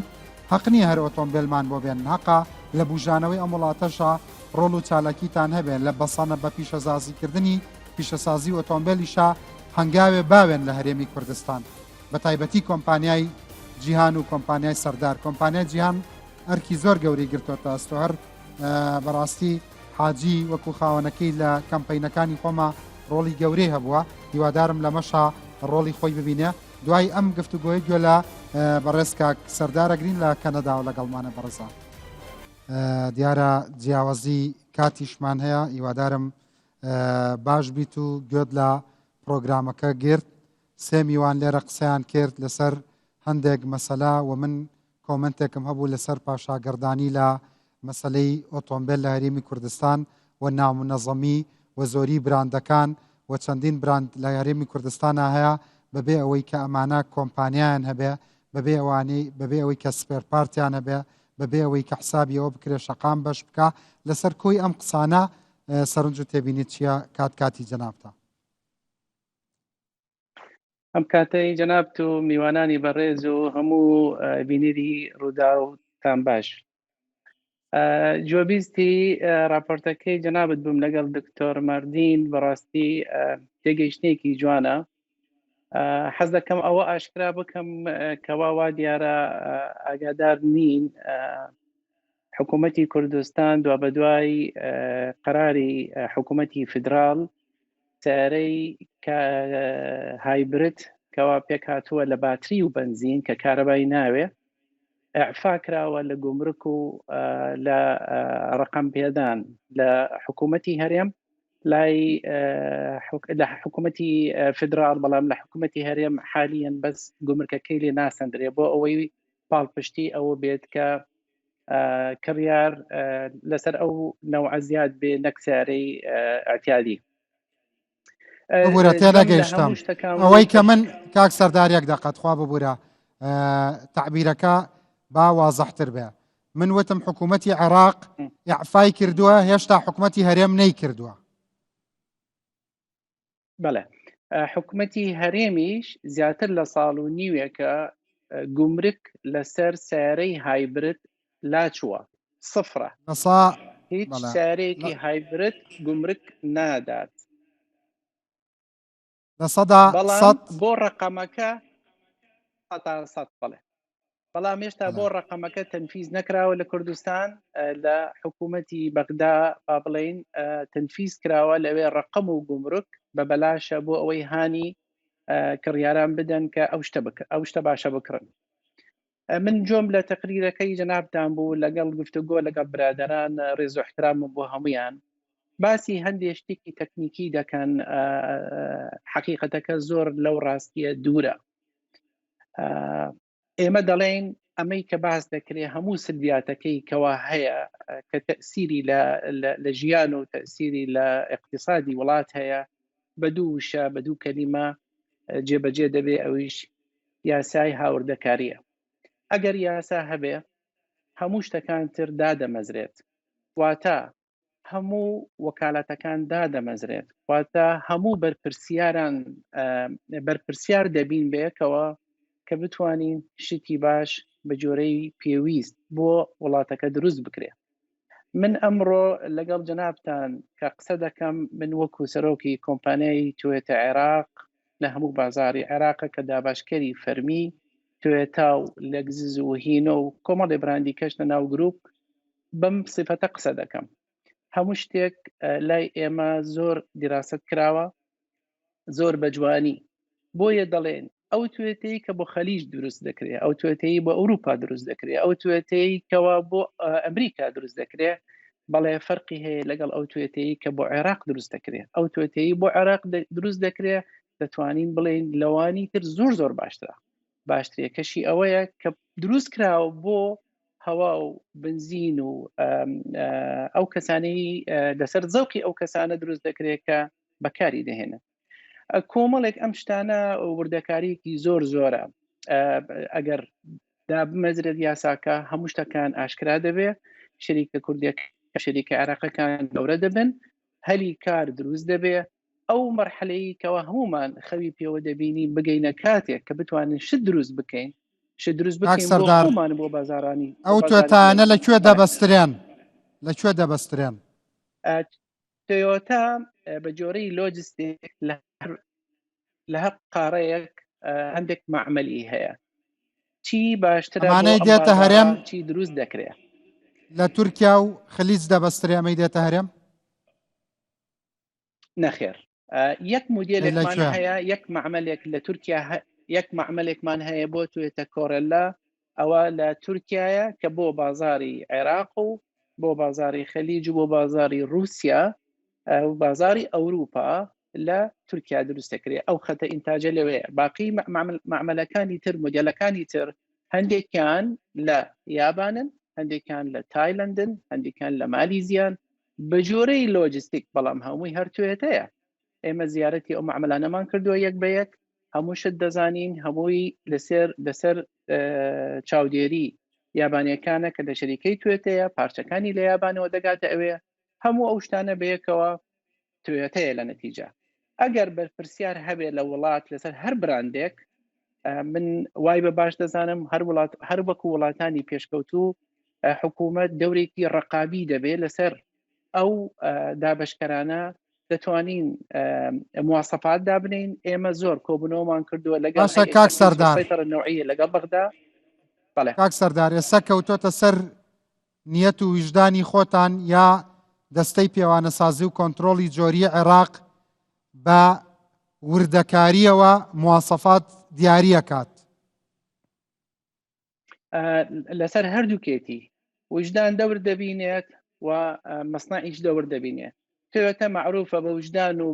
هەق نیە هەر ئۆتۆمبێلمان بۆ بێنن هەقە لە بوژانەوەی ئەم وڵاتەشا ڕۆڵ و چالاکیتان هەبێ لە بەسەنە بە پیشەزازی کردنی پیشەسازی ئۆتۆمبێلیشا هەنگاوێ باوێن لە هەرێمی کوردستان بە تایبەتی کۆمپانیای جیهان و کۆمپانیای سەردار کۆمپانیای جیهان ئەرکی زۆر گەورەی گرتۆتە ئەستۆ هەر بەڕاستی حاجی وەکو خاوەنەکەی لە کەمپەینەکانی خۆما ڕۆڵی گەورەی هەبووە هیوادارم لەمەشا ڕۆڵی خۆی ببینێ دوای ئەم گفتوگۆیە گوێ لە بەڕێز کاک سەردار ئەگرین لە کەنەداوە لەگەڵمانە بەڕێزان. دیارە جیاوازی کاتیشمان هەیە هیوادارم باش بیت و گوێت لە پرۆگرامەکە گرت سێ میوان لێرە قسەیان کرد لەسەر هەندێک مەسەلە و من کۆمنتێکم هەبوو لەسەر پاشاگەردانی لە مەسەلەی ئۆتۆمبێل لە هەرێمی کوردستان و نامونەزەمی و زۆری براندەکان و چەندین براند لە هەرێمی کوردستانا هەیە بەبێ ئەوەی کە ئەمانە کۆمپانیایان هەبێ بەبێ ئەوانەی بەبێ ئەوەی کە spare part یان هەبێ بەبێ ئەوەی کە حسابی ئەوە بکرێ شەقام بەش بکا لەسەر کۆی ئەم قسانە سەرنج و تێبینیت چییە کات کاتی جەنابتە. ئەم کاتەی جەنابت و میوانانی بەڕێز و هەموو بینەری ڕووداوتان باش. گوێبیستی راپۆرتەکەی جەنابت بووم لەگەڵ دکتۆر مەردین بەڕاستی تێگەیشتێکی جوانە حەز دەکەم ئەوە ئاشکرا بکەم کەوا وا دیارە ئاگادار نین حکوومەتی کوردستان دوابەدوای قەراری حکوومەتی فیدراڵ سیارەی hybrid کەوا پێکهاتووە لە باتری و بەنزین کە کارەبای ناوێ ئەعفا کراوە لە گومرک و لە ڕقم پێدان لە حکوومەتی هەرێم لای لە حکوومەتی فیدراڵ بەڵام لە حکوومەتی هەرێم حالیەن بەس گومرکەکەی لێ ناسەندرێ بۆ ئەوەی پاڵپشتی ئەوە بێت کە کڕیار لەسەر ئەو نەوعە زیاد بێ نەک سیارەی ئەتیادی ببورە تێنەگەیشتم ئەوەی کە من کاک سەردار یەک دەقەت خوا ببورە تعبیرەکە با وازحتر بێ من وتم حکوومەتی عێراق ئەعفای کردووە هێشتا حکوومەتی هەرێم نەی کردووە بەڵێ حکومەتی هەرێمیش زیاتر لە ساڵ و نیوێکە گومرک لەسەر سیارەی hybrid لاچووە سفرە هیچ سیارەیەکی hybrid گومرک نادات لە سەدا 100 بۆ ڕقەمەکە سەد بڵێ بەڵام هێشتا بۆ ڕقەمەکە تەنفیز نەکراوە لە کوردستان لە حکوومەتی بەغدا با بڵین تەنفیز کراوە لەوێ ڕقم و گومرک بە بەلاشە بۆ ئەوەی هانی کڕیاران بدەن کە ئەو شتە بکە ئەو شتە باشە بکڕن من جۆم لە تەقریرەکەی جەنابتان بوو لەگەڵ گفتوگۆ لەگەڵ برادەران ڕێز و احترامم بۆ هەمویان باسی هەندێک شتێکی تەکنیکی دەکەن حەقیقەتەکە زۆر لەو ڕاستیە دوورە ئێمە دەڵێین ئەمەی کە باس دەکرێت هەموو سلبیاتەکەی کەوا هەیە کە تەسیری لە ژیان و تەسیری لە اقتصادی وڵات هەیە بە دوو وشە بە دوو کەلیمە جێبەجێ دەبێ ئەویش یاسای هاوردەکاریە ئەگەر یاسا هەبێ هەموو شتەکان تر دادەمەزرێت واتە هەموو وەکالەتەکان دادەمەزرێت واتە هەموو بەرپرسیاران بەرپرسیار دەبین بەیەکەوە کە بتوانین شتی باش بە جۆرەی پێویست بۆ وڵاتەکە دروست بکرێت من ئەمڕۆ لەگەڵ جەنابتان کە قسە دەکەم من وەکو سەرۆکی کۆمپانیای تۆیۆتا عێراق لە هەموو بازاری عێراقە کە داباشکەری فەرمی تۆیۆتا و لەگزز و هینۆ و کۆمەڵی براندی کەش لە ناو گروپ بەم سیفەتە قسە دەکەم هەموو شتێک لای ئێمە زۆر دیراست کراوە. زۆر بە جوانی بۆیە دەڵێن ئەو توێتەی کە بۆ خەلیج دروست دەکرێت ئەو توێتەی بۆ ئەوروپا دروست دەکرێت ئەو توێتەی کەوا بۆ ئەمریکا دروست دەکرێت بەڵێ فەرقی هەیە لەگەڵ ئەو توێتەی کە بۆ عێراق دروست دەکرێت ئەو توێتەی بۆ عێراق دروست دەکرێت دەتوانین بڵێین لەوانی تر زۆر زۆر باشترە باشترەکەشی ئەوەیە کە دروست کراوە بۆ هەوا و بنزین و ئەو کەسانەی لەسەر زەوقی ئەو کەسانە دروست دەکرێت کە بەکاری دەهێنن کۆمەڵێک ئەم شتانە وردەکاریکی زۆر زۆرە ئەگەر دابمەزرێت یاساکە هەموو شتەکان ئاشکرا دەبێ شەریکە کوردیەکە شەریکە عێراقەکان گەورە دەبن هەلی کار دروست دەبێ ئەو مەرحەلەی کەوا هەمومان خەوی پێوە دەبینی بگەینە کاتێک کە بتوانین شت دروست بکەین شت دروست بکەین بۆ خۆمان بۆ بازارانی ئەو توێتانە لە کوێ دەبەسترێن لە کوێ دەبەسترێن؟ تۆیۆتا بە جۆرەی لۆجستیک لە لە هەر قاڕەیەک هەندێک مەعمەلی هەیە چی باشترە ئەمانەی دێتە هەرێم چی دروست دەکرێت لە تورکیا و خلیج دەبەسترێ ئەمەی دێتە هەرێم نەخێر یەک مدیلێکمان هەیە یەک معملێک لە تورکیا یەک معملێکمان هەیە بۆ توێتە کۆرێلا ئەوە لە تورکایە کە بۆ بازاری عێراق و بۆ بازاری خەلیج و بۆ بازاری رووسیا و بازاری ئەوروپا لە تورکیا دروست دەکرێت ئەو خەتە ئینتاجە لەوەیە باقی معملەکانی تر مدیلەکانی تر هەندێکیان لە یابانن هەندێکیان لە تایلندن هەندێکیان لە مالیزیان بە جۆرەی لۆجستیک بەڵام هەمووی هەر توێتەیە ئێمە زیارەتی ئەو معملانەمان کردووە یەک بە یەک هەموو شت دەزانین هەمووی لەسەر لەسەر چاودێری یابانیەکانە کە لە شەریکەی توێتەیە پارچەکانی لە یابانەوە دەگاتە ئەوێ هەموو ئەو شتانە بەیەکەوە توێتەیە لە نەتیجە ئەگەر بەرپرسیار هەبێت لە وڵات لەسەر هەر براندێک من وای بە باش دەزانم هەر وڵات هەر وەکو وڵاتانی پێشکەوتوو حکوومەت دەورێکی ڕقابی دەبێت لەسەر ئەو دابشکەرانە دەتوانین موواسەفات دابنین ئێمە زۆر کۆبوونەوەمان کردووە لەگەڵ کاک سەردار نوعیە لەگەڵ بەغدا کاک سەردار ئێستا کەوتۆتە سەر نیەت و ویژدانی خۆتان یا دەستەی پێوانەسازی و کۆنترۆڵی جۆریی عێراق بە وردەکارییەوە مواسەفات دیارییەکات؟ لەسەر هەردووکێتی وجدان دەور دەبینێت و مەسنعیش دەور دەبینێت تۆیۆتا مەعروفە بە وجدان و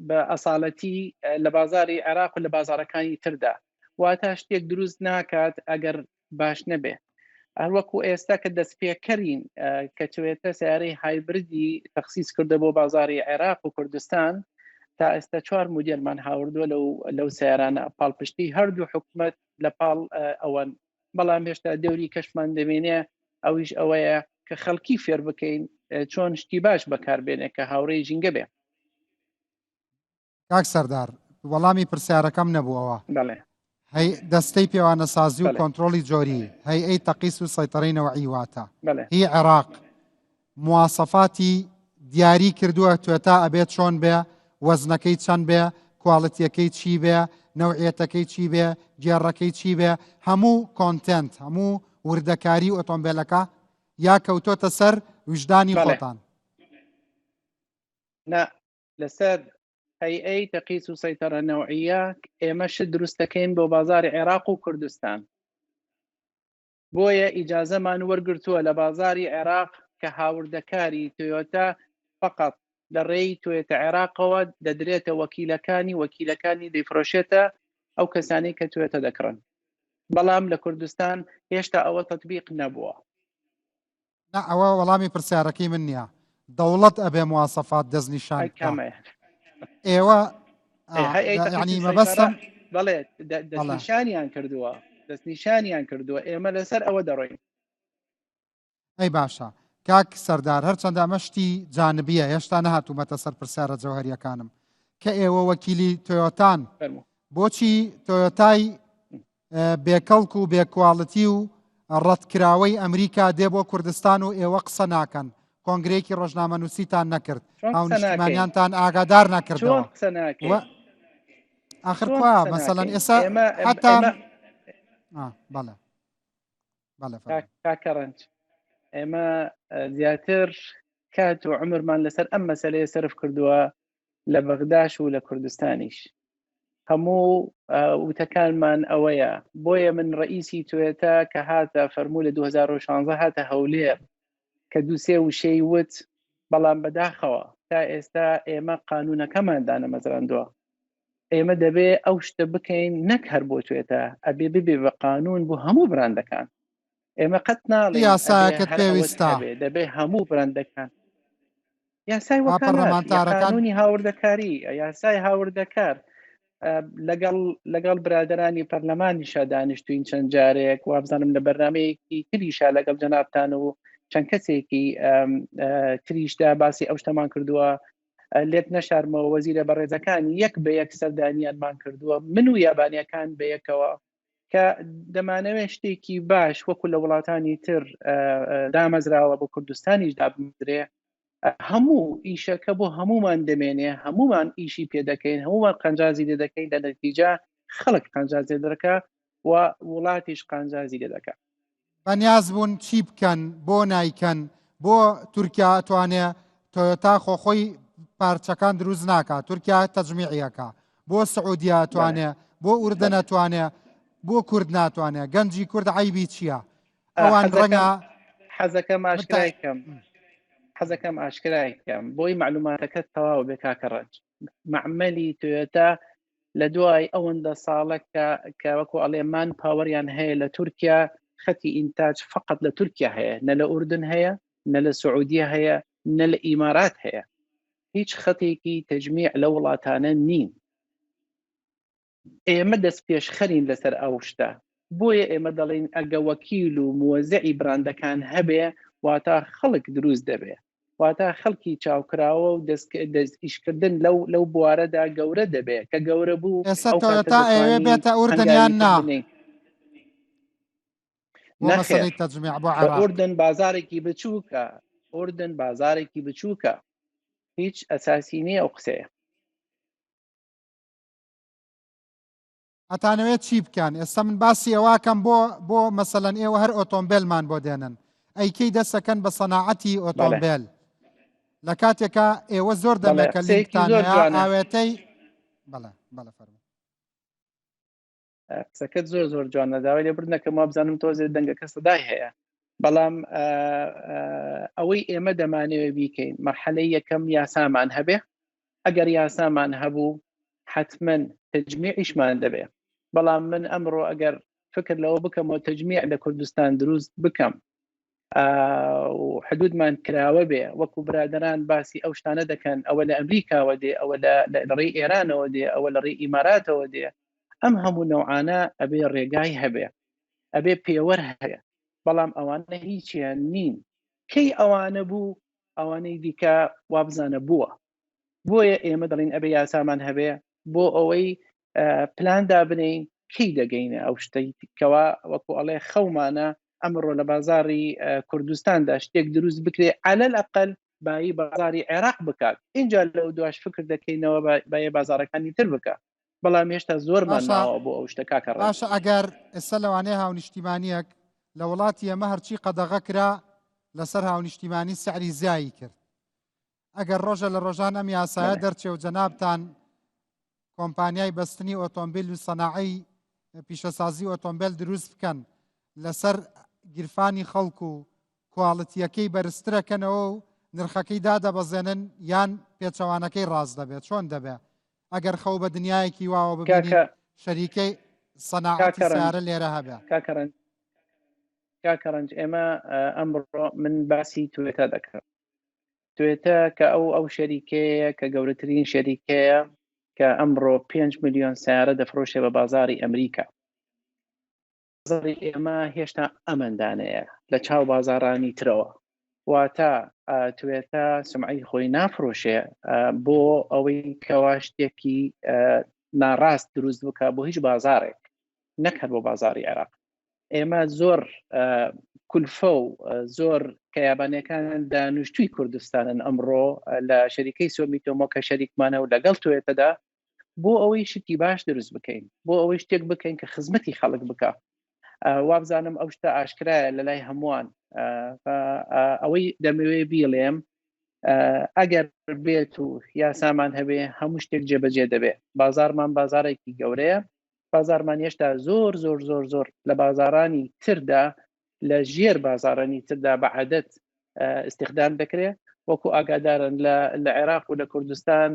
بە ئەساڵەتی لە بازاری عێراق و لە بازارەکانی تردا واتە شتێک دروست ناکات ئەگەر باش نەبێ هەروەکو ئێستا کە دەستپێکەرین کە توێتە سیارەی hybrid ی تەخسیس کردە بۆ بازاری عێراق و کوردستان تا ئێستا چوار مودێلمان هاوردووە لەو لەو سیارانە پاڵپشتی هەردوو حکومت لە پاڵ ئەوەن بەڵام هێشتا دەوری کەشمان دەمێنێ ئەویش ئەوەیە کە خەڵکی فێر بکەین چۆن شتی باش بەکاربێنێ کە هاوڕێی ژینگە بێ کاک سەردار وەڵامی پرسیارەکەم نەبوو ئەوە بەڵێ هەی دەستەی پێوانەسازی و کۆنترۆڵی جۆری هەیئەی تەقیس و سەیتەرەی نەوعی واتە هی عێراق مواسەفاتی دیاری کردووە توێتا ئەبێت چۆن بێ وەزنەکەی چەند بێ کواڵتیەکەی چی بێ نەوعیەتەکەی چی بێ گێڕەکەی چی بێ هەموو content هەموو وردەکاری ئۆتۆمبیلەکە یا کەوتۆتە سەر ویژدانی خۆتان نا لەسەر هەیئەی تەقیس و سەیتەرە نەوعیە ئێمە شت دروست دەکەین بۆ بازاری عێراق و کوردستان بۆیە ئیجازەمان وەرگرتووە لە بازاری عێراق کە هاوردەکاری تۆیۆتا فقط لە ڕێی تۆیۆتا عێراقەوە دەدرێتە وەکیلەکانی وەکیلەکانی دەیفرۆشێتە ئەو کەسانەی کە تۆیۆتا دەکڕن بەڵام لە کوردستان هێشتا ئەوە تەتبیق نەبووە. نا ئەوە وەڵامی پرسیارەکەی من نییە دەوڵەت ئەبێ مواسەفات دەستنیشان بکا ئێوە یعنی مەبەستم بەڵێ دەستنیشانیان کردووە دەستنیشانیان کردووە ئێمە لەسەر ئەوە دەڕۆین ئەی باشە کاک سەردار هەرچەندە ئەمە شتی جانبیە هێشتا نەهاتوومەتە سەر پرسیارە جەوهریەکانم کە ئێوە وەکیلی تۆیۆتان بۆچی تۆیۆتای بێکەڵک و بێکواڵتی و ڕەتکراوەی ئەمریکا دێ بۆ کوردستان و ئێوە قسە ناکەن کۆنگرەیەکی ڕۆژنامەنووسیتان نەکرد هاونیشتمانیانتان ئاگادار نەکردەوە ئاخر کوا مەسەلەن ئێستا حتا بەڵێ بەڵێ کاکە ڕەنج ئێمە زیاتر کات و عمرمان لەسەر ئەم مەسلەیە سەرف کردووە. لە بەغداش و لە کوردستانیش هەموو وتەکانمان ئەوەیە بۆیە من ڕئیسی توێتە کە هاتە فەرموو لە 2016 هاتە هەولێر کە دووسێ وشەی وت بەڵام بەداخەوە تا ئێستا ئێمە قانونەکەمان دانەمەزراندووە ئێمە دەبێ ئەو شتە بکەین نەک هەر بۆ توێتە ئەبێ ببێ بە قانون بۆ هەموو براندەکان ئێمە قەت ناڵێ یاساکەت پێویستە دەبێ هەموو براندەکان یاسای پەرلەمانتارەکانی هاوردەکاری یاسای هاوردەکار لەگەڵ لەگەڵ برادرانی پەرلەمانیشا دانیشتوین چەند جارێک وابزانم لە بەرنمەیەکی تریشا لەگەڵ جەنابتان و چەند کەسێکی تریشدا باسی ئەو شتەمان کردووە لێت نەشارمەوە وەزیرە بەڕێزەکان یەک بە یەک سەردانیانمان کردووە من و یابانیەکان بە یەکەوە کە دەمانەوێت شتێکی باش وەکو لە وڵاتانی تر دامەزراوە بۆ کوردستانیش دابمدرێ هەموو ئیشەکە بۆ هەمومان دەمێنێ هەمومان ئیشی پێ دەکەین هەمومان قەنجازی لێ دەکەین لە نەتیجە خەڵک قەنجازێ دەکا و وڵاتیش قانجازی لێ دەکا. بەنیاز بوون چی بکەن بۆ نایکەن بۆ تورکیا ئەتوانێ تۆیۆتا خۆ خۆی پارچەکان دروست ناکا تورکیا تەجمیعیەکە بۆ سعودیا ئەتوانێ بۆ ئوردن ئەتوانێ بۆ کورد ناتوانێ گەنجی کورد عیبی چییە ئەوان ڕەنگە حەزەکەم ئاشکرای کەم حەزەکەم ئاشکرای کەم بۆی معلوماتەکە تەواو بێ کاکە ڕەنج معمەلی تۆیۆتا لە دوای ئەوەندە ساڵە کە کە وەکو ئەڵێ مان پاوەریان هەیە لە تورکیا خەتی ئینتاج فقط لە تورکیا هەیە نە لە ئوردن هەیە نە لە سعودیە هەیە نە لە ئیمارات هەیە هیچ خەتێکی تەجمیع لە وڵاتانە نین ئێمە دەست پێشخەرین لەسەر ئەو شتە بۆیە ئێمە دەڵێین ئەگە وەکیل و موەزعی براندەکان هەبێ واتا خەڵک دروست دەبێ واتا خەڵکی چاوکراوە و دەست ئیشکردن لەو لەو بوارەدا گەورە دەبێ کە گەورە بوو ئێستا تۆیۆتا ئەیەوێ بێتە ئوردن یان نا؟ نەخێر ئوردن بازارێکی بچووکە ئوردن بازارێکی بچووکە هیچ ئەساسی نییە ئەو قسەیە. ئەتانەوێت چی بکەن ئێستا من باسی ئەوەکەم بۆ بۆ مەسەلەن ئێوە هەر ئۆتۆمبێلمان بۆ دێنن ئەی کەی دەسەکەن بە سەناعەتی ئۆتۆمبێل لە کاتێکا ئێوە زۆر دەمێکە لینکتان ئاوێتەی بەڵێ بەڵێ فەرموو قسەکەت زۆر زۆر جوانە داوای لێبوردنەکەم وابزانم تۆزێ دەنگەکە سەدای هەیە بەڵام ئەوەی ئێمە دەمانەوێ بیکەین مەرحەلەی یەکەم یاسامان هەبێ ئەگەر یاسامان هەبوو حتمما تەجمیعیشمان دەبێ بەڵام من ئەمڕۆ ئەگەر فکر لەوە بکەمەوە تەجمیع لە کوردستان دروست بکەم و حدودمان کراوە بێ وەکو برادران باسی ئەو شتانە دەکەن ئەوە لە ئەمریکاوە دێ ئەوە لە ڕێی ئێرانەوە دێ ئەوە لە ڕێی ئیماراتەوە دێ ئەم هەموو نەوعانە ئەبێ ڕێگای هەبێ ئەبێ پێوەر هەیە بەڵام ئەوانە هیچیان نین کەی ئەوانە بوو ئەوانەی دیکە وابزانە بووە بۆیە ئێمە دەڵین ئەبێ یاسامان هەبێ بۆ ئەوەی پلان دابنین کەی دەگەینە ئەو شتەی کەوا وەکو ئەڵێ خەومانە ئەمڕۆ لە بازاری کوردستاندا شتێک دروست بکرێ على الأقل بایی بازاری عێراق بکات اینجا لەو دواش فکر دەکەینەوە بایە بازارەکانی تر بکە بەڵام هێشتا زۆرمان ماوە بۆ ئەو شتە کاکە باشە ئەگەر ئێستا لەوانەیە هاونیشتیمانیەک لە وڵاتی ئەمە هەرچی قەدەغە کرا لەسەر هاونیشتیمانی سعری زیایی کرد ئەگەر ڕۆژە لە ڕۆژان ئەم یاسایە دەرچێ و جەنابتان کۆمپانیای بەستنی ئۆتۆمبیل و سەناعی پیشەسازی ئۆتۆمبیل دروست بکەن لەسەر گیرفانی خەڵک و کواڵتیەکەی بەرزترەکەنەوە و نرخەکەی دادەبەزێنن یان پێچەوانەکەی ڕاست دەبێت چۆن دەبێت ئەگەر خەو بە دنیایەکی واوە ببینین شەریکەی سەناعەتی سیارە لێرە هەبێ. کاکە ڕەنج ئێمە ئەمڕۆ من باسی توێتا دەکەم توێتا کە ئەو ئەو شەریکەیە کە گەورەترین شەریکەیە کە ئەمڕۆ 5 میلیۆن سیارە دەفرۆشێ بە بازاری ئەمریکا بازاری ئێمە هێشتا ئەمەندانەیە لە چاو بازارانی ترەوە واتە توێتا سمعی خۆی نافرۆشێ بۆ ئەوەی کەوا شتێکی ناڕاست دروست بکە بۆ هیچ بازارێک نەک هەر بۆ بازاری عێراق ئێمە زۆر کولفە و زۆر کە یابانیەکان دانیشتووی کوردستانن ئەمڕۆ لە شەریکەی سۆمیتۆمۆ کە شەریکمانە و لەگەڵ توێتەدا بۆ ئەوەی شتی باش دروست بکەین بۆ ئەوەی شتێک بکەین کە خزمەتی خەڵک بکە وابزانم ئەو شتە ئاشکرایە لە لای هەمووان ئەوەی دەمەوێ بیڵێم. ئەگەر بێت و یاسامان هەبێ هەموو شتێک جێبەجێ دەبێ بازارمان بازارێکی گەورەیە بازارمان هێشتا زۆر زۆر زۆر زۆر لە بازارانی تردا لە ژێر بازارانی تردا بە عادەت استخدام دەکرێت وەکو ئاگادارن لە عێراق و لە کوردستان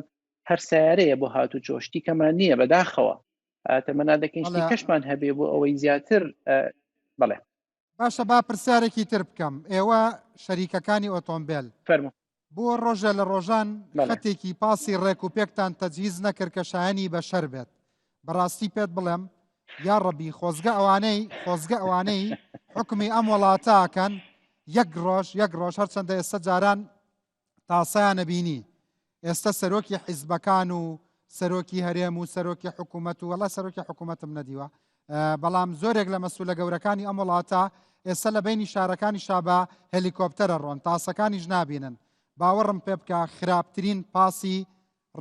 هەر سیارەیە بۆ هاتوچۆ شتی کەمان نییە بەداخەوە تەمەنا دەکەین شتی کەشمان هەبێ بۆ ئەوەی زیاتر بەڵێ باشە با پرسیارێکی تر بکەم ئێوە شەریکەکانی ئۆتۆمبێل فەرموو بۆ ڕۆژە لە ڕۆژان خەتێکی پاسی ڕێک و پێکتان تەجهیز نەکرد کە شایانی بەشەر بێت بەڕاستی پێت بڵێم یا ڕەبی خۆزگە ئەوانەی خۆزگە ئەوانەی حکومی ئەم وڵاتەکەن یەک ڕۆژ یەک ڕۆژ هەرچەندە ئێستا جاران تاسەیانە بینی ئێستا سەرۆکی حیزبەکان و سەرۆکی هەرێم و سەرۆکی حکوومەت و وەڵا سەرۆکی حکوومەتم نەدیوە بەڵام زۆرێک لە مەسولە گەورەکانی ئەم وڵاتە ئێستا لە بینی شارەکانی شابە هەلیکۆپتەرە ڕۆن تاسەکانیش نابینن باوەڕم پێ بکە خراپترین پاسی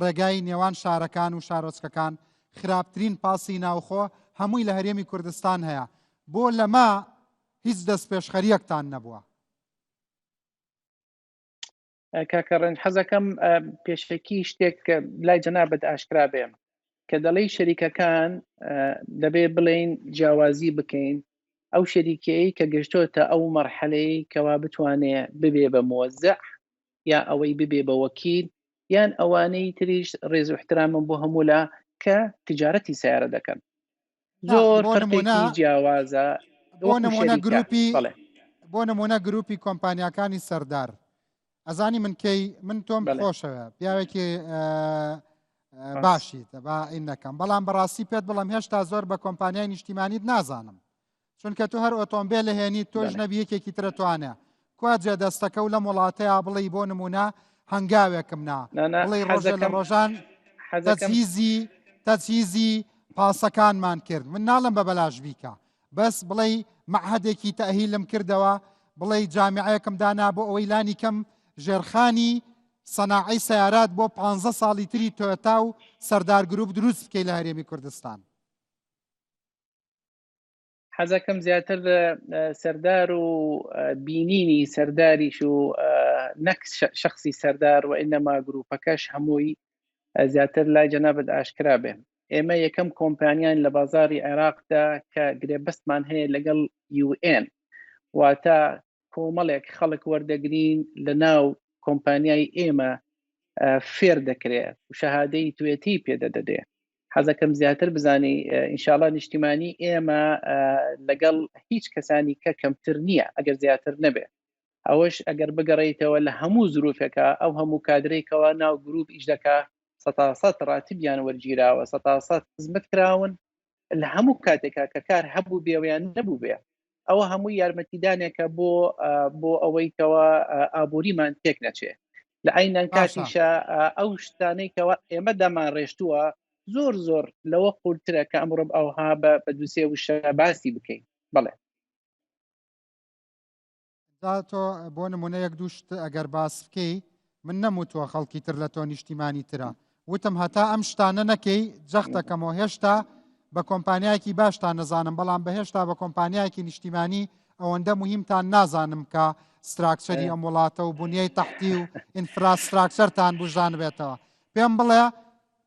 ڕێگای نێوان شارەکان و شارۆچکەکان خراپترین پاسی ناوخۆ هەمووی لە هەرێمی کوردستان هەیە بۆ لەمە هیچ دەست پێشخەریەکتان نەبووە کاکە ڕەنج حەزەکەم پێشەکی شتێک لای جەنابەت ئاشکرا بێ کە دەڵێی شەریکەکان دەبێ بڵین جیاوازی بکەین ئەو شەریکەی کە گەشتۆتە ئەو مەرحەلەی کەوا بتوانێ ببێ بە مۆزع یا ئەوەی ببێ بە وەکیل یان ئەوانەی تریش ڕێز و احترامم بۆ هەموولا کە تجارەتی سیارە دەکەن زۆر نمونە جیاوازە بۆ نمونە گروپی بۆ نمونە گروپی کۆمپانیاکانی سەردار ئەزانی من کەی من تۆم خۆشەوە پیاوێکی باشیت با این نەکەم بەڵام بەڕاستی پێت بڵم هێشتا زۆر بە کۆمپانیای نیشتیمانیت نازانم چونکە تۆ هەر ئۆتۆمبێل هێنی تۆش نەبی یەکێکی ترە توانە کوا جێ دەستەکە و لەم وڵاتەیە بڵێ بۆ نمونە هەنگاوێکم نا بڵێ ڕۆژە لە ڕۆژان تەجهیزی تەجهیزی پاسەکانمان کرد من ناڵم بە بەلاش بیکە بەس بڵێ مەعهدێکی تەهیلم کردەوە بڵێ جامیعەیەکم دانا بۆ ئەوەی لانی کەم ژێرخانی سەناعەی سیارات بۆ پ ساڵی تری تۆیۆتا و سەردار گروپ دروست بکەی لە هەرێمی کوردستان. حەزەکەم زیاتر سەردار و بینینی سەرداریش و نەک شخصی سەردار و ئینەما گروپەکەش هەمووی زیاتر لای جەنابت ئاشکرا بێ ئێمە یەکەم کۆمپانیان لە بازاری عێراقدا کە گرێبەستمان هەیە لەگەڵ UN واتە کۆمەڵێک خەڵک وەردەگرین لە ناو کۆمپانیای ئێمە فێر دەکرێ و شەهادەی توێتی پێدەدەێ حەزەکەم زیاتر بزانی ئینشاءاللە نیشتیمانی ئێمە لەگەڵ هیچ کەسانی کە کەمتر نییە ئەگەر زیاتر نەبێ ئەوەش ئەگەر بگەڕیتەوە لە هەموو زروفێکە ئەو هەموو کادرێکەوە ناو گروپ ئیش دەکا سەتاسەد ڕاتبیان وەرگیراوە سەتاسەد خزمەت کراون لە هەموو کاتێکا کە کار هەبوو بێ یان نەبوو بێ ئەوە هەموو یارمەتیدانێکە بۆ بۆ ئەوەی کەەوە ئابووریمان تێک نەچێ لە عینەن کاتیشە ئەو شتانەی کەەوە ئێمە دەمان ڕێشتووە زۆر زۆر لەوە قورترە کە ئەمڕۆ ئەوها بە بە دووسێ وشە باسی بکەین بەڵێ جا تۆ بۆ نمونە یەک دوو شت ئەگەر باس بکەی من نەموتووە خەڵکی تر لە تۆ نیشتیمانی ترە وتم هەتا ئەم شتانە نەکەی جەختەکەمەوە هێشتا بە کۆمپانیایەکی باشتان نەزانم بەڵام بە هێشتا بە کۆمپانیایەکی نیشتیمانی ئەوەندە مهمتان نازانم کە structure ی ئەم وڵاتە و بنیەی تەحتی و infrastructure تان بژانبێتەوە پێم بڵێ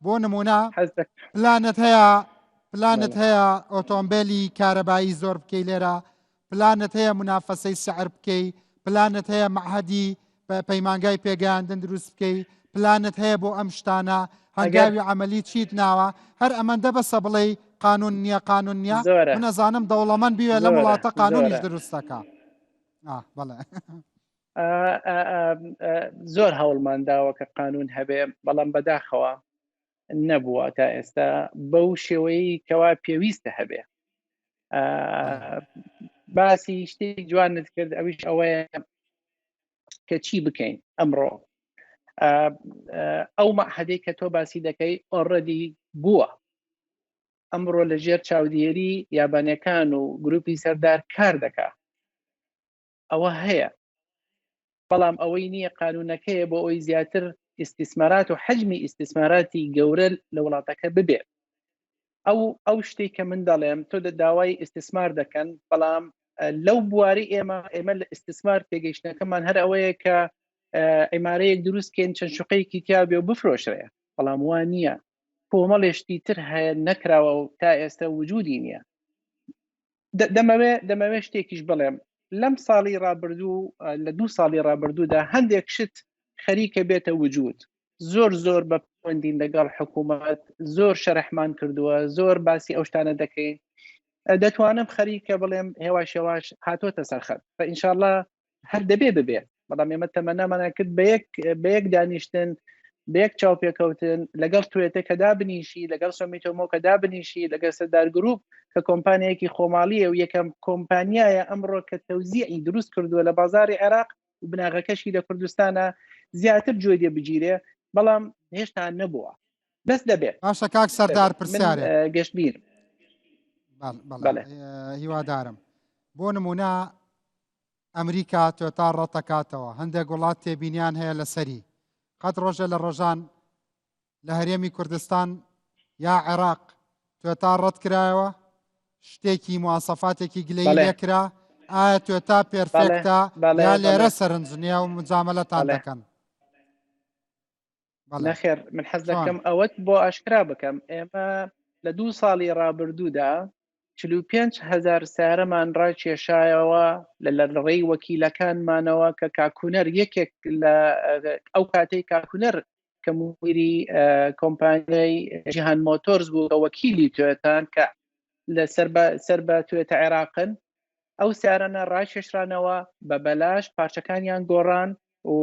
بۆ نمونە پلانت هەیە پلانت هەیە ئۆتۆمبیلی کارەبایی زۆر بکەی لێرە پلانت هەیە منافەسەی سعر بکەی پلانت هەیە مەعهەدی پەیمانگای پێگەیاندن دروست بکەی پلانت هەیە بۆ ئەم شتانە هەنگاوی عملی چیت ناوە هەر ئەمەندە بەسە بڵێ قانون نییە قانون نییە من ئەزانم دەوڵەمەند بیوێ لەم وڵاتە قانونیش دروستەکە بەڵێ زۆر هەوڵمان داوە کە قانون هەبێ بەڵام بەداخەوە نەبووە تا ئێستا بەو شێوەیە کەوا پێویستە هەبێ باسی شتێک جوانت کرد ئەویش ئەوەیە کە چی بکەین ئەمڕۆ ئەو مەحەدەی کە تۆ باسی دەکەی ئۆڕەدی بووە ئەمڕۆ لە ژێر چاودێری یابانەکان و گروپی سەردار کار دەکا ئەوە هەیە بەڵام ئەوەی نییە قانونەکەیە بۆ ئەوی زیاتر ئیسیسمارات و حجمی ئیسیسماراتی گەورە لە وڵاتەکە ببێت ئەو ئەو شتێک کە من دەڵێم تۆ دە داوای ئیسیسمار دەکەن بەڵام لەو بواری ئێمە ئێمە لە ئیسیسمار تێگەیشتنەکەمان هەر ئەوەیە کە عیمارەیەک دروست کەین چەند شوقەیەکی تیا بێ و بفرۆشرێ بەڵام وا نییە کۆمەڵێ شتی تر هەیە نەکراوە و تا ئێستا وجودی نییە دەمەوێ دەمەوێ شتێکیش بڵێم لەم ساڵی ڕابردوو لە دوو ساڵی ڕابردوودا هەندێک شت خەریکە بێتە وجود زۆر زۆر بە پەیوەندین لەگەڵ حکوومەت زۆر شەرحمان کردووە زۆر باسی ئەو شتانە دەکەین دەتوانم خەریکە بڵێم هێواش هێواش هاتۆتە سەرخەت بە ئینشاءاللە هەر دەبێ ببێ بەڵام ئێمە تەمەنامانە کرد بە یەک بە یەک دانیشتن بە یەک چاوپێکەوتن لەگەڵ توێتە کە دابنیشی لەگەڵ سۆمیتۆمۆ کە دابنیشی لەگەڵ سەردار گروپ کە کۆمپانیایەکی خۆماڵیە و یەکەم کۆمپانیایە ئەمڕۆ کە تەوزیعی دروست کردووە لە بازاری عێراق و بناغەکەشی لە کوردستانە زیاتر گوێ لێ بگیرێ بەڵام هێشتا نەبووە بەس دەبێت باشە کاک سەردار پرسیارێک گەشتبین بەڵێ هیوادارم بۆ نمونە ئەمریکا تۆتا ڕەتەکاتەوە هەندێک وڵات تێبینیان هەیە لەسەری قەت ڕۆژە لە ڕۆژان لە هەرێمی کوردستان یا عێراق تۆتا ڕەت کرایەوە شتێکی مواسەفاتێکی گلەیی لێکرا ئایا تۆتا پێرفێکتە یا لێرە سەرنج نییە و مجاملەتان دەکەن؟ نەخێر من حەز دەکەم ئەوەت بۆ ئاشکرا بکەم ئێمە لە دوو ساڵی ڕابردوودا 45 هزار سارەمان ڕاکێشایەوە لە لە ڕێی وەکیلەکانمانەوە کە کاکونەر یەکێک لە ئەو کاتەی کاکونەر کە مدیری کۆمپانیای جیهان مۆتۆرز بوو کە وەکیلی توێتان کە لە سەر بە سەر بە توێتە عێراقن ئەو سیارانە ڕاکێشرانەوە بە بەلاش پارچەکانیان گۆڕان و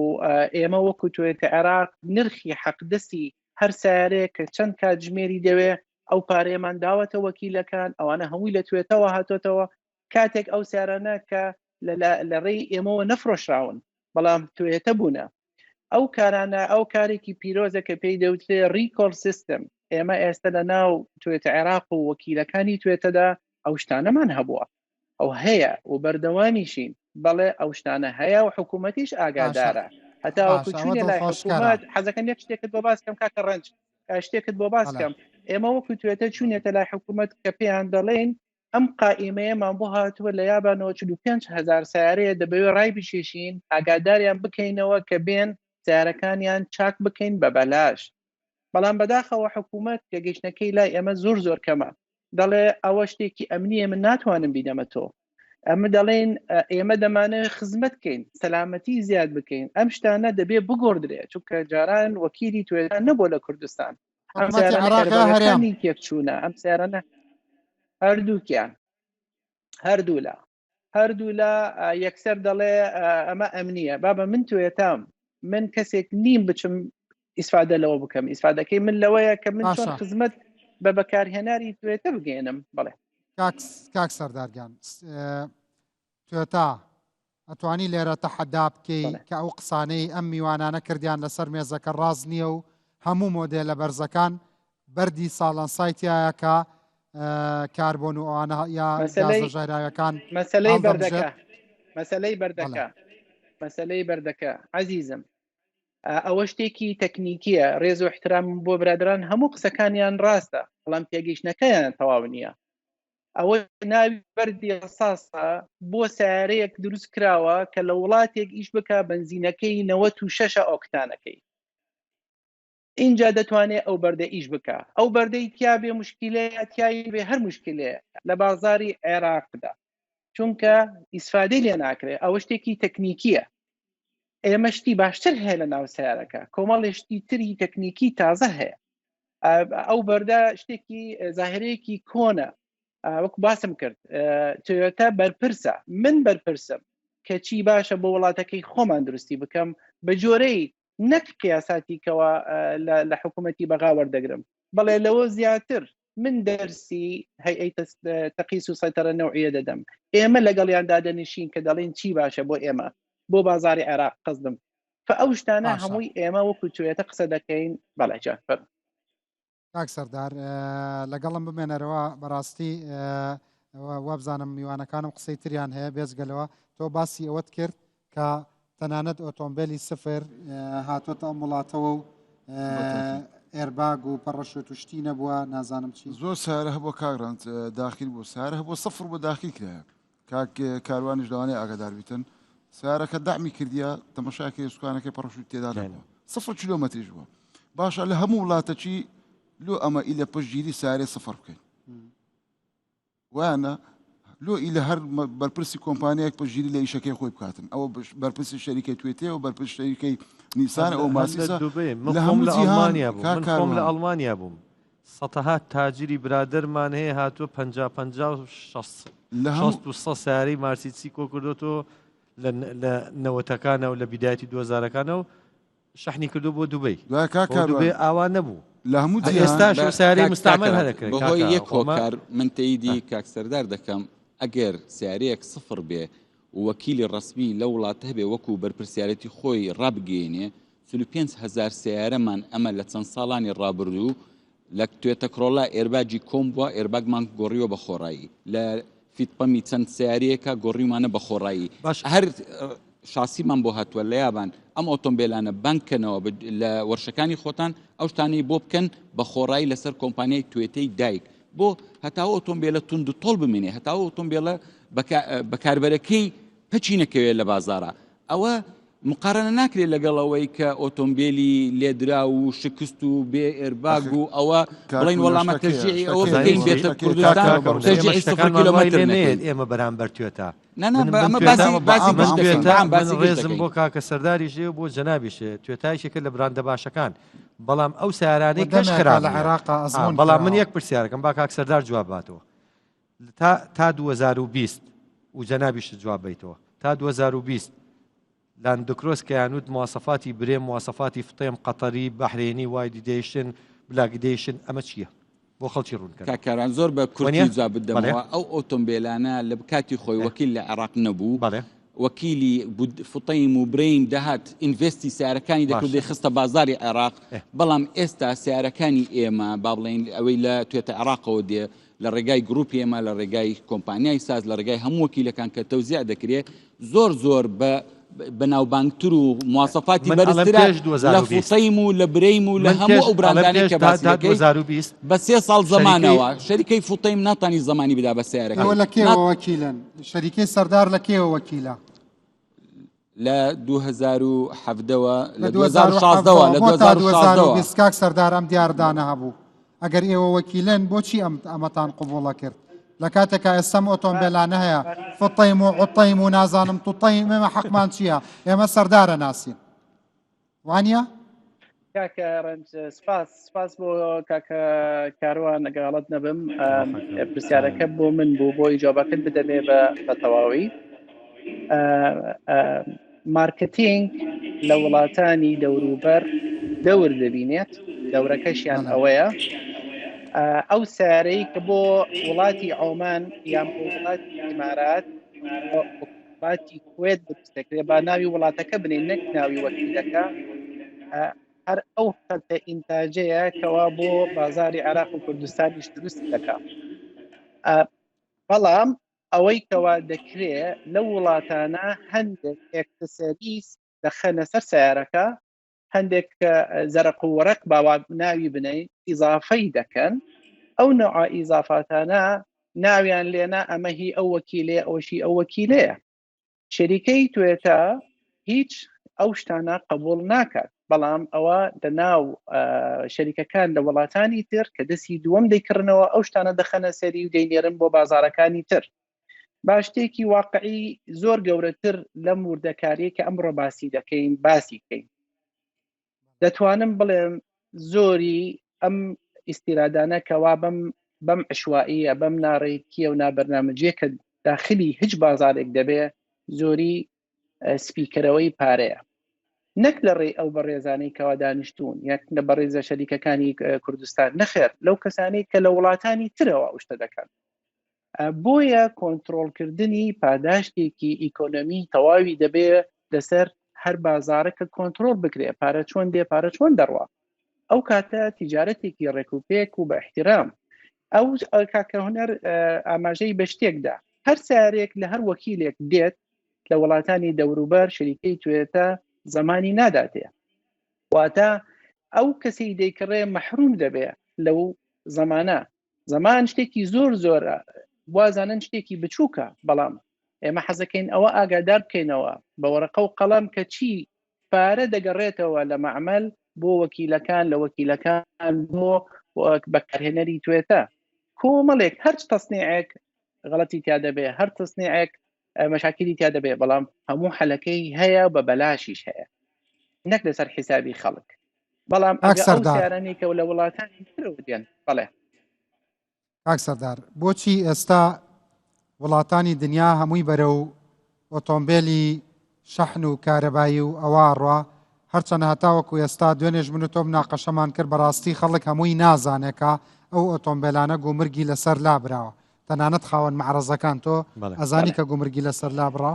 ئێمە وەکو توێتە عێراق نرخی حەقدەستی هەر سیارەیە کە چەند کاتژمێری دەوێ ئەو پارەیەمان داوەتە وەکیلەکان ئەوانە هەمووی لە توێتەوە هاتۆتەوە کاتێک ئەو سیارانە کە لە ڕێی ئێمەوە نەفرۆشراون بەڵام توێتە بوونە ئەو کارانە ئەو کارێکی پیرۆزە کە پێی دەوترێ recall system ئێمە ئێستا لە ناو توێتە عێراق و وەکیلەکانی توێتەدا ئەو شتانەمان هەبووە ئەو هەیە و بەردەوامیشین بەڵێ ئەو شتانە هەیە و حکوومەتیش ئاگادارە هەتاوەکو چوینە لای حکوومەت حەزەکەم یەک شتێکت بۆ باس کەم کاکە ڕەنج شتێکت بۆ باس کەم ئێمە وەکو توێتە چوینێتە لای حکوومەت کە پێیان دەڵێن ئەم قائیمەیەمان بۆ هاتووە لە یابانەوە 45 هەزار سیارەیە دەبەوێ ڕای بکێشین ئاگاداریان بکەینەوە کە بێن سیارەکانیان چاک بکەین بە بەلاش بەڵام بەداخەوە حکوومەت تێگەیشتنەکەی لای ئێمە زۆر زۆر کەمە دەڵێ ئەوە شتێکی ئەمنیە من ناتوانم بیدەمە تۆ ئەمە دەڵێن ئێمە دەمانەوێت خزمەت بکەین سەلامەتی زیاد بکەین ئەم شتانە دەبێ بگۆڕدرێت چونکە جاران وەکیلی توێتان نەبوو لە کوردستان ئەم سیارانە تێکچوونە ئەم سیارانە هەردووکیان هەردوولا هەردوولا یەکسەر دەڵێ ئەمە ئەمنیە بابە من توێتام من کەسێک نیم بچم ئیسفادە لەوە بکەم ئیسفادەکەی من لەوەیە کە من چۆن خزمەت بە بەکارهێناری توێتە بگەێنم بڵێ کاک سەردارگیان توێتا ئەتوانی لێرە تەحەدا بکەی کە ئەو قسانەی ئەم میوانانە کردیان لەسەر مێزەکە ڕاست نییە و هەموو مۆدێلە بەرزەکان بەردی ساڵەنسای تایە کە کاربۆن و ئەوانە یا گازە ژەهراویەکان مەسەلەی بەردەکە مەسەلەی بەردەکە مەسەلەی بەردەکە عەزیزم ئەوە شتێکی تەکنیکیە ڕێز و احترام بۆ برادران هەموو قسەکانیان ڕاستە بەڵام تێگەیشتنەکەیان تەواو نییە ئەوە ناوی بەردی ڕساسە بۆ سیارەیەک دروست کراوە کە لە وڵاتێک ئیش بکە بنزینەکەی 96 ئۆکتانەکەی اینجا دەتوانێت ئەو بەردە ئیش بکە ئەو بەردەی تیا بێ مشکلەیە تیای بێ هەر مشکلەیە لە بازاری عێراقدا چونکە ئیسفادەی لێ ناکرێت ئەوە شتێکی تەکنیکیە ئێمە شتی باشتر هەیە لە ناو سیارەکە کۆمەڵی شتی تری تەکنیکی تازە هەیە ئەو بەردە شتێکی زاهرەیەکی کۆنە وەک باسم کرد تۆیۆتا بەرپرسە من بەرپرسم کە چی باشە بۆ وڵاتەکەی خۆمان دروستی بکەم بە جۆرەی نەک قیاساتی کەوا لە حکوومەتی بەغا وەردەگرم بەڵێ لەوە زیاتر من دەرسی هەیئەی تەقیس و سەیتەرە نەوعیە دەدەم ئێمە لەگەڵیان دادەنیشین کە دەڵێن چی باشە بۆ ئێمە بۆ بازاری عێراق قەزدم فە ئەو شتانە هەمووی ئێمە وەکو توێتە قسە دەکەین بەڵێ جان فەرموو. کاک سەردار لەگەڵم بمێنەرەوە بەڕاستی وابزانم میوانەکانم قسەی تریان هەیە بێجگەلەوە تۆ باسی ئەوەت کرد کە تەنانەت ئۆتۆمبیلی سفر هاتۆتە ئەم وڵاتەوە و airbag و پەڕەشوت و شتی نەبووە نازانم چی زۆر سارە هەبووە کاک ڕەنج داخیل بوو سارە هەبوو سفر بۆ داخیل کرایە کاک کاروانیش لەوانەیە ئاگادار بیتن. سیارەکە دەعمی کردیە تەمەشاکەی سوکانەکەی پەڕەشوت تێدا نەبووە سفر کیلۆمەتریش بووە باشە لە هەموو وڵاتەکی لۆ ئەمە ئیلە پشتگیری سارێ سفر بکەین وانە لۆ ئیلە هەر بەرپرسی کۆمپانیایەک پشتگیری لە ئیشەکەی خۆی بکاتن ئەوە بەرپرسی شەریکەی توێتێ و بەرپرس شەریکەی نیسان ئەو ماسیسە لە هەموو لە ئەڵمانیا بوو من خۆم لە ئەڵمانیا بووم سەتەها تاجری برادەرمان هەیە هاتووە 50 50 و 60 سیارەی مارسیسی کۆ کردوەوە لە نەوەتەکانە و لە بیدایەتی دوزارەکانە و شەحنی کردو بۆ دوبەی دوبەی ئاوا نەبوو لە هەموو ئێستاش سیارەی مستعمل هەرەکرێت بەهۆی یەک هۆکار من تەیدی کاک سەردار دەکەم ئەگەر سیارەیەک سفر بێ و وەکیلی ڕەسمی لەو وڵاتە هەبێ وەکو بەرپرسیارێتی خۆی ڕابگەیەنێ 45 هەزار سیارەمان ئەمە لە چەند ساڵانی ڕابردوو لە توێتە کرۆلا airbag ی کۆم بووە airbag مان گۆڕیوە بە خۆڕایی لە فیتپەمی چەند سیارەیەکە گۆڕیومانە بە خۆڕایی باش هەر شاسیمان بۆ هاتووە لە یابان ئەم ئۆتۆمبیلانە بانگ کەنەوە لە وەرشەکانی خۆتان ئەو شتانەی بۆ بکەن بە خۆڕایی لەسەر کۆمپانیای توێتەی دایک بۆ هەتاوە ئۆتۆمبیلە توند و تۆڵ بمێنێ هەتاوە ئۆتۆمبیلە بەکاربەرەکەی پەچی نەکەوێت لە بازارە ئەوە مقارنە ناکرێت لەگەڵ ئەوەی کە ئۆتۆمبیلی لێدرا و شکست و بێ airbag و ئەوە بڵین وەڵامە تەشجیعی ئەوە بکەین بێتە کوردستان تەشجیعی سفر کیلۆمەتر نەکەین. ئێمە بەرامبەر توێتا نا نا بە ئەمە باسی باسی من گشت دەکەین توێتا بەعام من باسی گشت ڕێزم دەکەین بۆ کاکە سەرداریش هەیە و بۆ جەنابیش هەیە توێتا یەکێکە لە براندە باشەکان بەڵام ئەو سیارانەی و کەش دەمێکە خراپ لە نییە عێراقا آ، ئەزموون بەڵام من کراوە. یەک پرسیارەکەم با کاک سەردار جواب باتەوە تا تا 2020 و جەنابیشت جواب بیتەوە تا 2020 لاندکرۆس کەیانوت مواسەفاتی برێم مواسەفاتی فطێم قەتەری بەحرێنی وایدیدەیشن بلاگدەیشن ئەمە چییە بۆ خەڵکی ڕوون کەن. کاک کاروان زۆر بە وەنیە؟ کورتی جوابت بەڵێ. دەمەوە ئەو ئۆتۆمبێلانە لە کاتی خۆی وەکیل لە عێراق نەبوو بەڵێ. وەکیلی فطەیم و برەیم دەهات invest ی سیارەکانی دەکرد باشە. دەیخستە بازاری عێراق بەڵام ئێستا سیارەکانی ئێمە با بڵێین ئەوەی لە توێتە عێراقەوە دێ لە ڕێگای گروپی ئێمە لە ڕێگای کۆمپانیای ساز لە ڕێگای هەموو وەکیلەکان کە تەوزیع دەکرێ زۆر زۆر بە بەناوبانگتر و مواسەفاتی من ئەڵێم بەرزترە پێش لە 2020 فوتەیم و لە برەیم و لە من هەموو پێش ئەو ئەڵێم براندانەی پێش کە تا باسی تا دەکەی 2020 بە سێ ساڵ شەریکەی زەمانەوە شەریکەی فوتەیم ناتانی زەمانی بدا بە ئێوە سەیارەکەی لە نات کێوە وەکیلن؟ شەریکەی سەردار لە کێوە وەکیلە؟ لە 2017 وە لە لە 2016 وە 2017 لە بۆ تا 2016 وە 2020 کاک سەردار ئەم دیاردانە هەبوو ئەگەر ئێوە وەکیلن بۆچی ئەم ئەمەتان قبوڵە کرد لە کاتێکا ئێستەم ئۆتۆمبێلانە هەیە فطەیم و عوتەیم و نازانم توتەیم ئێمە حەقمان چییە ئێمە سەردارە ناسین وانە؟ کاکە ڕەنج سپاس سپاس بۆ کاکە کاروان ئەگەڵت نەبم پرسیارەکە بۆ من بوو بۆ ئیجابەکەت بدەمێ بە بە تەواوی مارکتینگ لە وڵاتانی دەوروبەر دەور دەبینێت دەورەکەشیان ئەوەیە ئەو سارەی کە بۆ وڵاتی عۆمان یان بۆ وڵاتی ئیمارات وڵاتی کوێت دروست دەکرێت با ناوی وڵاتەکە بنێن نەک ناوی وەکیلەکە هەر ئەو خەتە ئینتاجەیە کەوا بۆ بازاری عێراق و کوردستانیش دروست دەکا بەڵام ئەوەی کەوا دەکرێ لەو وڵاتانە هەندێک accessories دەخەنە سەر سیارەکە هەندێک زەرق و وەرەق باوا ناوی بنەی ئیزافەی دەکەن ئەو نوع ئیزافاتانە ناویان لێنا ئەمە هی ئەو وەکیلەیە ئەوشی ئەو وەکیلەیە شەریکەی توێتا هیچ ئەو شتانە قبول ناکات بەڵام ئەوە لە ناو شەریکەکان لە وڵاتانی تر کە دەستی دووەم دەیکڕنەوە ئەو شتانە دەخەنە سەری و دەینێرن بۆ بازارەکانی تر باشتێکی واقعی زۆر گەورەتر لەم وردەکاریە کە ئەمڕۆ باسی دەکەین باسی بکەین دەتوانم بڵێم زۆری ئەم ئیسیرادانە کەوا بەم بەم عشوائیە بەم ناڕێکیە و نابەرنامەجیە کە داخلی هیچ بازارێک دەبێ زۆری سپیکەرەوەی پارەیە نەک لە ڕێی ئەو بەڕێزانەی کەوا دانیشتون یەک لە بەڕێزە شەریکەکانی کوردستان نەخێر لەو کەسانەی کە لە وڵاتانی ترەوە ئەو شتە دەکەن بۆیە کۆنتترۆلکردنی پاداشتێکی ئیکۆنۆمی تەواوی دەبێ لەسەر هەر بازارەکە کۆنتترۆل بکرێ پارە چۆن دێ پارە چۆن دەڕوا ئەو کاتە تیجارەتێکی ڕێک و پێک و بە احترام ئەو کاکە هونەر ئاماژەی بە شتێکدا هەر سارێک لە هەر وەکیلێک دێت لە وڵاتانی دەوروبەر شریکەی توێتە زمانی ناداتێ واتە ئەو کەسی دەیکڕێ مەحروم دەبێ لەو زمانە زمان شتێکی زۆر زۆرە وازانن شتێکی بچووکە بەڵام. ئێمە حەزەکەین ئەوە ئاگادار بکەینەوە بە وەرەقە و قەڵەم کە چی پارە دەگەڕێتەوە لە مەعمەل بۆ وەکیلەکان لە وەکیلەکان بۆ بەکارهێنەری توێتە کۆمەڵێک هەرچ تەسنیعێک غەڵەتی تیا دەبێ هەر تەسنیعێک مەشاکیلی تیا دەبێ بەڵام هەموو حەلەکەی هەیە بە بەلاشیش هەیە نەک لەسەر حیسابی خەڵک بەڵام ئەگە ئەو سیارانەی کە لە وڵاتانی ترەوە دێن بەڵێ کاک سەردار بۆچی ئێستا وڵاتانی دنیا هەمووی بەرەو ئۆتۆمبێلی شەحن و کارەبایی و ئەوە ڕوا هەرچەنە هەتاوەکو ئێستا دوێنێش من و تۆ مناقەشەمان کرد بەڕاستی خەڵک هەمووی نازانێکە ئەو ئۆتۆمبێلانە گومرگی لەسەر لابراوە تەنانەت خاوەن مەعرەزەکان تۆ ئەزانی کە گومرگی لەسەر لابرا؟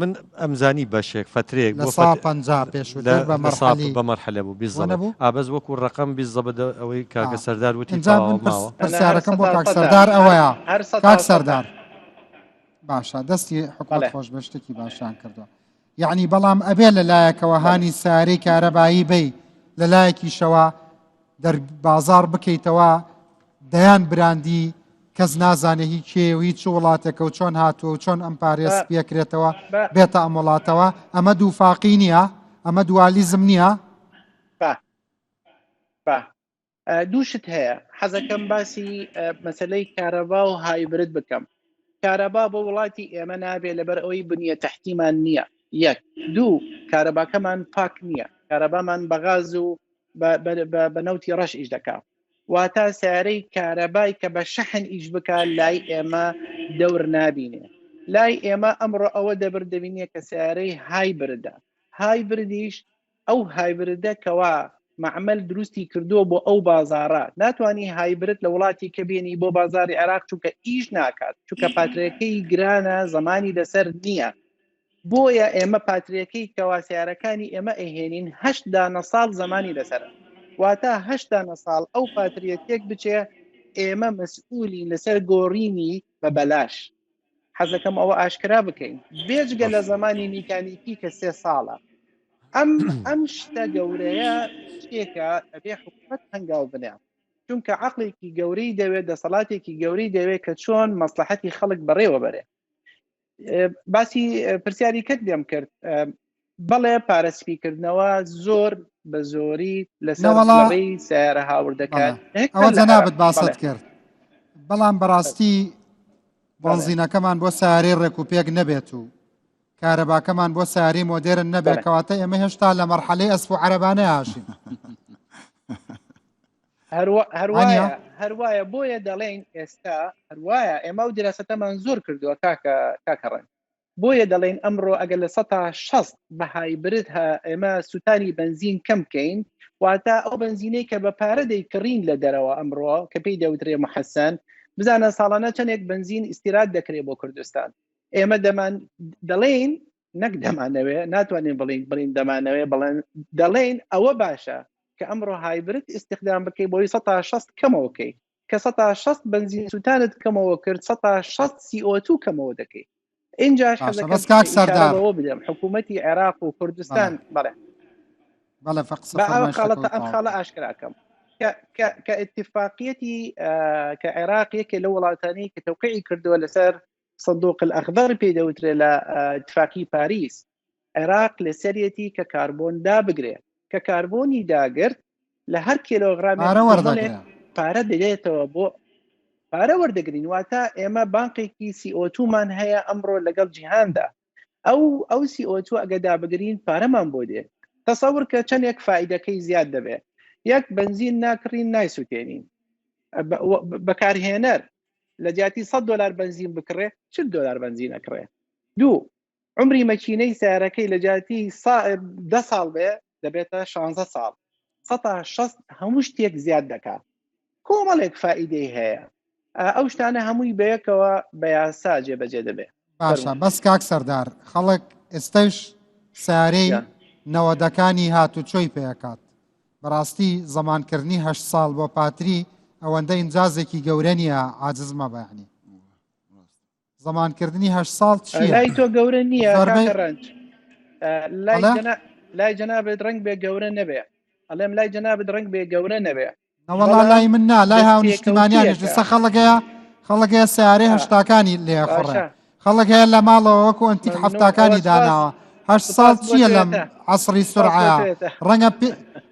من ئەمزانی بەشێک فەترەیەک لە سا 50 پێشووتر بە مەرحەلی بە مەرحەلە بوو بیزەبت ئا بەس وەکو ڕەقەم بیزەبت ئەوەی کاکە سەردار وتی ئینجا من پرسیارەکەم بۆ کاک سەردار ئەوەیە کاک سەردار باشە دەستی حکومەت خۆش بە شتێکی باشیان کردووە یعنی بەڵام ئەبێ لە لایەکەوە هانی سارەی کارەبایی بی لە لایەکیشەوە دەربازاڕ بکەیتەوە دەیان براندی کەس نازانێ هی کێ و هی چ وڵاتێکە و چۆن هاتووە و چۆن ئەم پارێز پێکرێتەوە بێتە ئەم وڵاتەوە ئەمە دووفاقی نییە ئەمە دوالیزم نییە دوو شت هەیە حەزەکەم باسی مەسلەی کارەبا و هایبرد بکەم کارەبا بۆ وڵاتی ئێمە نابێ لەبەر ئەوەی بنیە تەحتیمان نییە یەک دوو کارەباکەمان پاک نییە کارەبامان بەغاز و بە نەوتی ڕەش ئیش دەکا واتە سیارەی کارەبای کە بە شەحن ئیش بکە لای ئێمە دەور نابینێ لای ئێمە ئەمڕۆ ئەوە دەبر دەبینێ کە سیارەی هایبردە هایبردیش ئەو هایبردە کەوا معمل دروستی کردووە بۆ ئەو بازارە ناتوانانی هایبرد لە وڵاتی کە بێنی بۆ بازاری عێراق چونکە ئیش ناکات چونکە پاترەکەی گرانە زمانی لەسەر نییە بۆیە ئێمە پاتریەکەی کەوا سیارەکانی ئێمە ئەیهێنین هەشت دانە ساڵ زەمانی لەسەرە واتە هەشت دانە ساڵ ئەو پاتریە تێک بچێ ئێمە مەسئولین لەسەر گۆڕینی بە بەلاش حەزەکەم ئەوە ئاشکرا بکەین بێجگە لە زمانی میکانیکی کە سێ ساڵە ئەم ئەم شتە گەورەیە شتێکە ئەبێ حکومەت هەنگاو بنێ چونکە عقلێکی گەورەی دەوێت دەسەڵاتێکی گەورەی دەوێت کە چۆن مەسلحەتی خەڵک بەڕێوە بەرێ باسی پرسیاری کەت لێم کرد بەڵێ پارە سپیکردنەوە زۆر بە زۆری لەسەر سیارە هاوردەکات ئەوە جەنابت باست کرد بەڵام بەڕاستی بەنزینەکەمان بۆ سارەی ڕێک و پێک نەبێت و کارەباکەمان بۆ ساری مۆدێرن نەبێت کەواتە ئێمە هێشتا لە مەرحەلەی ئەسپ و عەرەبانە هاشین هەروایە هەروایە بۆیە دەڵێین ئێستا هەروایە ئێمە و دیراسەتەمان زۆر کردووە کاکە کاکە ڕەنج بۆیە دەڵێن ئەمڕۆ ئەگەر لە 600 بە هایبرد هە ئێمە سووتانی بنزین کەم بکەین واتە ئەو بنزینەی کە بە پارە دەیکڕین لە دەرەوە ئەمڕۆ کە پێی دەوترێ محەسەن بزانە ساڵانە چەندێک بنزین ئیستیراد دەکرێت بۆ کوردستان ئێمە دەمان دەڵێین نەک دەمانەوێ ناتوانین بڵین بڵین دەمانەوێ بڵێن دەڵێن ئەوە باشە کە ئەمڕۆ هایبرد ئیستیخدام بکەی بۆی 160 کەمەوە کەی کە 160 بنزین سووتانت کەمەوە کرد 160 CO2 کەمەوە دەکەی اینجاش باشە بەس کاک سەردار بەوە بدەم حکوومەتی عێراق و کوردستان بەڵێ بەڵێ فەقسە بە ئەو خاڵەتە ئەم خاڵە ئاشکراکەم کە اتفاقیەتی کە عێراق یەکێ لە وڵاتانی کە تەوقیعی کردووە لەسەر صندوق الاخضر پێی دەوترێ لە اتفاقی پاریس عێراق لەسەرەتی کە کاربۆن دابگرێ کە کاربۆنی داگرت لە هەر کیلۆگرامێک پارە وەردەگرێ پارە دەدێتەوە بۆ پارە وەردەگرین واتە ئێمە بانقێکی CO2مان هەیە ئەمڕۆ لەگەڵ جیهاندا ئەو ئەو CO2 ئەگە دابگرین پارەمان بۆ دێ تەسەور کە چەندێک فائیدەکەی زیاد دەبێت یەک بنزین ناکڕین نایسوتێنین بەکارهێنەر لە جیاتی 100 دلار بنزین بکڕێ 40 دلار بنزین ئەکڕێ دوو عمری مەکینەی سیارەکەی لە جیاتی دە ساڵ بێ دەبێتە 16 ساڵ 16 هەموو شتێک زیاد دەکات کۆمەڵێک فائیدەی هەیە ئەو شتانە هەمووی بەیەکەوە بە یاسا جێبەجێ دەبێ باشە بەس کاک سەردار خەڵک ئێستش سارەی نەوەدەکانی هاتوچۆی پێکات بەڕاستی زەمانکردنی هە ساڵ بۆ پاتری ئەوەندە ئینجازێکی گەورە نییە عاجز مەبە یعنی زەمانکردنی هە ساڵ چییە لای تۆ گەورە نییە ڕەنج لای جەنابێت ڕنگ بێ گەورە نەبێ ئەڵێم لای جەنابت ڕنگ بێ گەورە نەبێ نەوەڵا لای من نا لای هاونیشتیمانیانیش لەسە خەڵگەیە خەڵگەیە سیارەی هەشتاکانی لێ خڕێ. خەڵک هەیە لە ماڵەوە وەکو ئەنتیک حەفتاکانی داناوە هەشت ساڵ چییە لەم عەسری سورعەیە ڕەنگە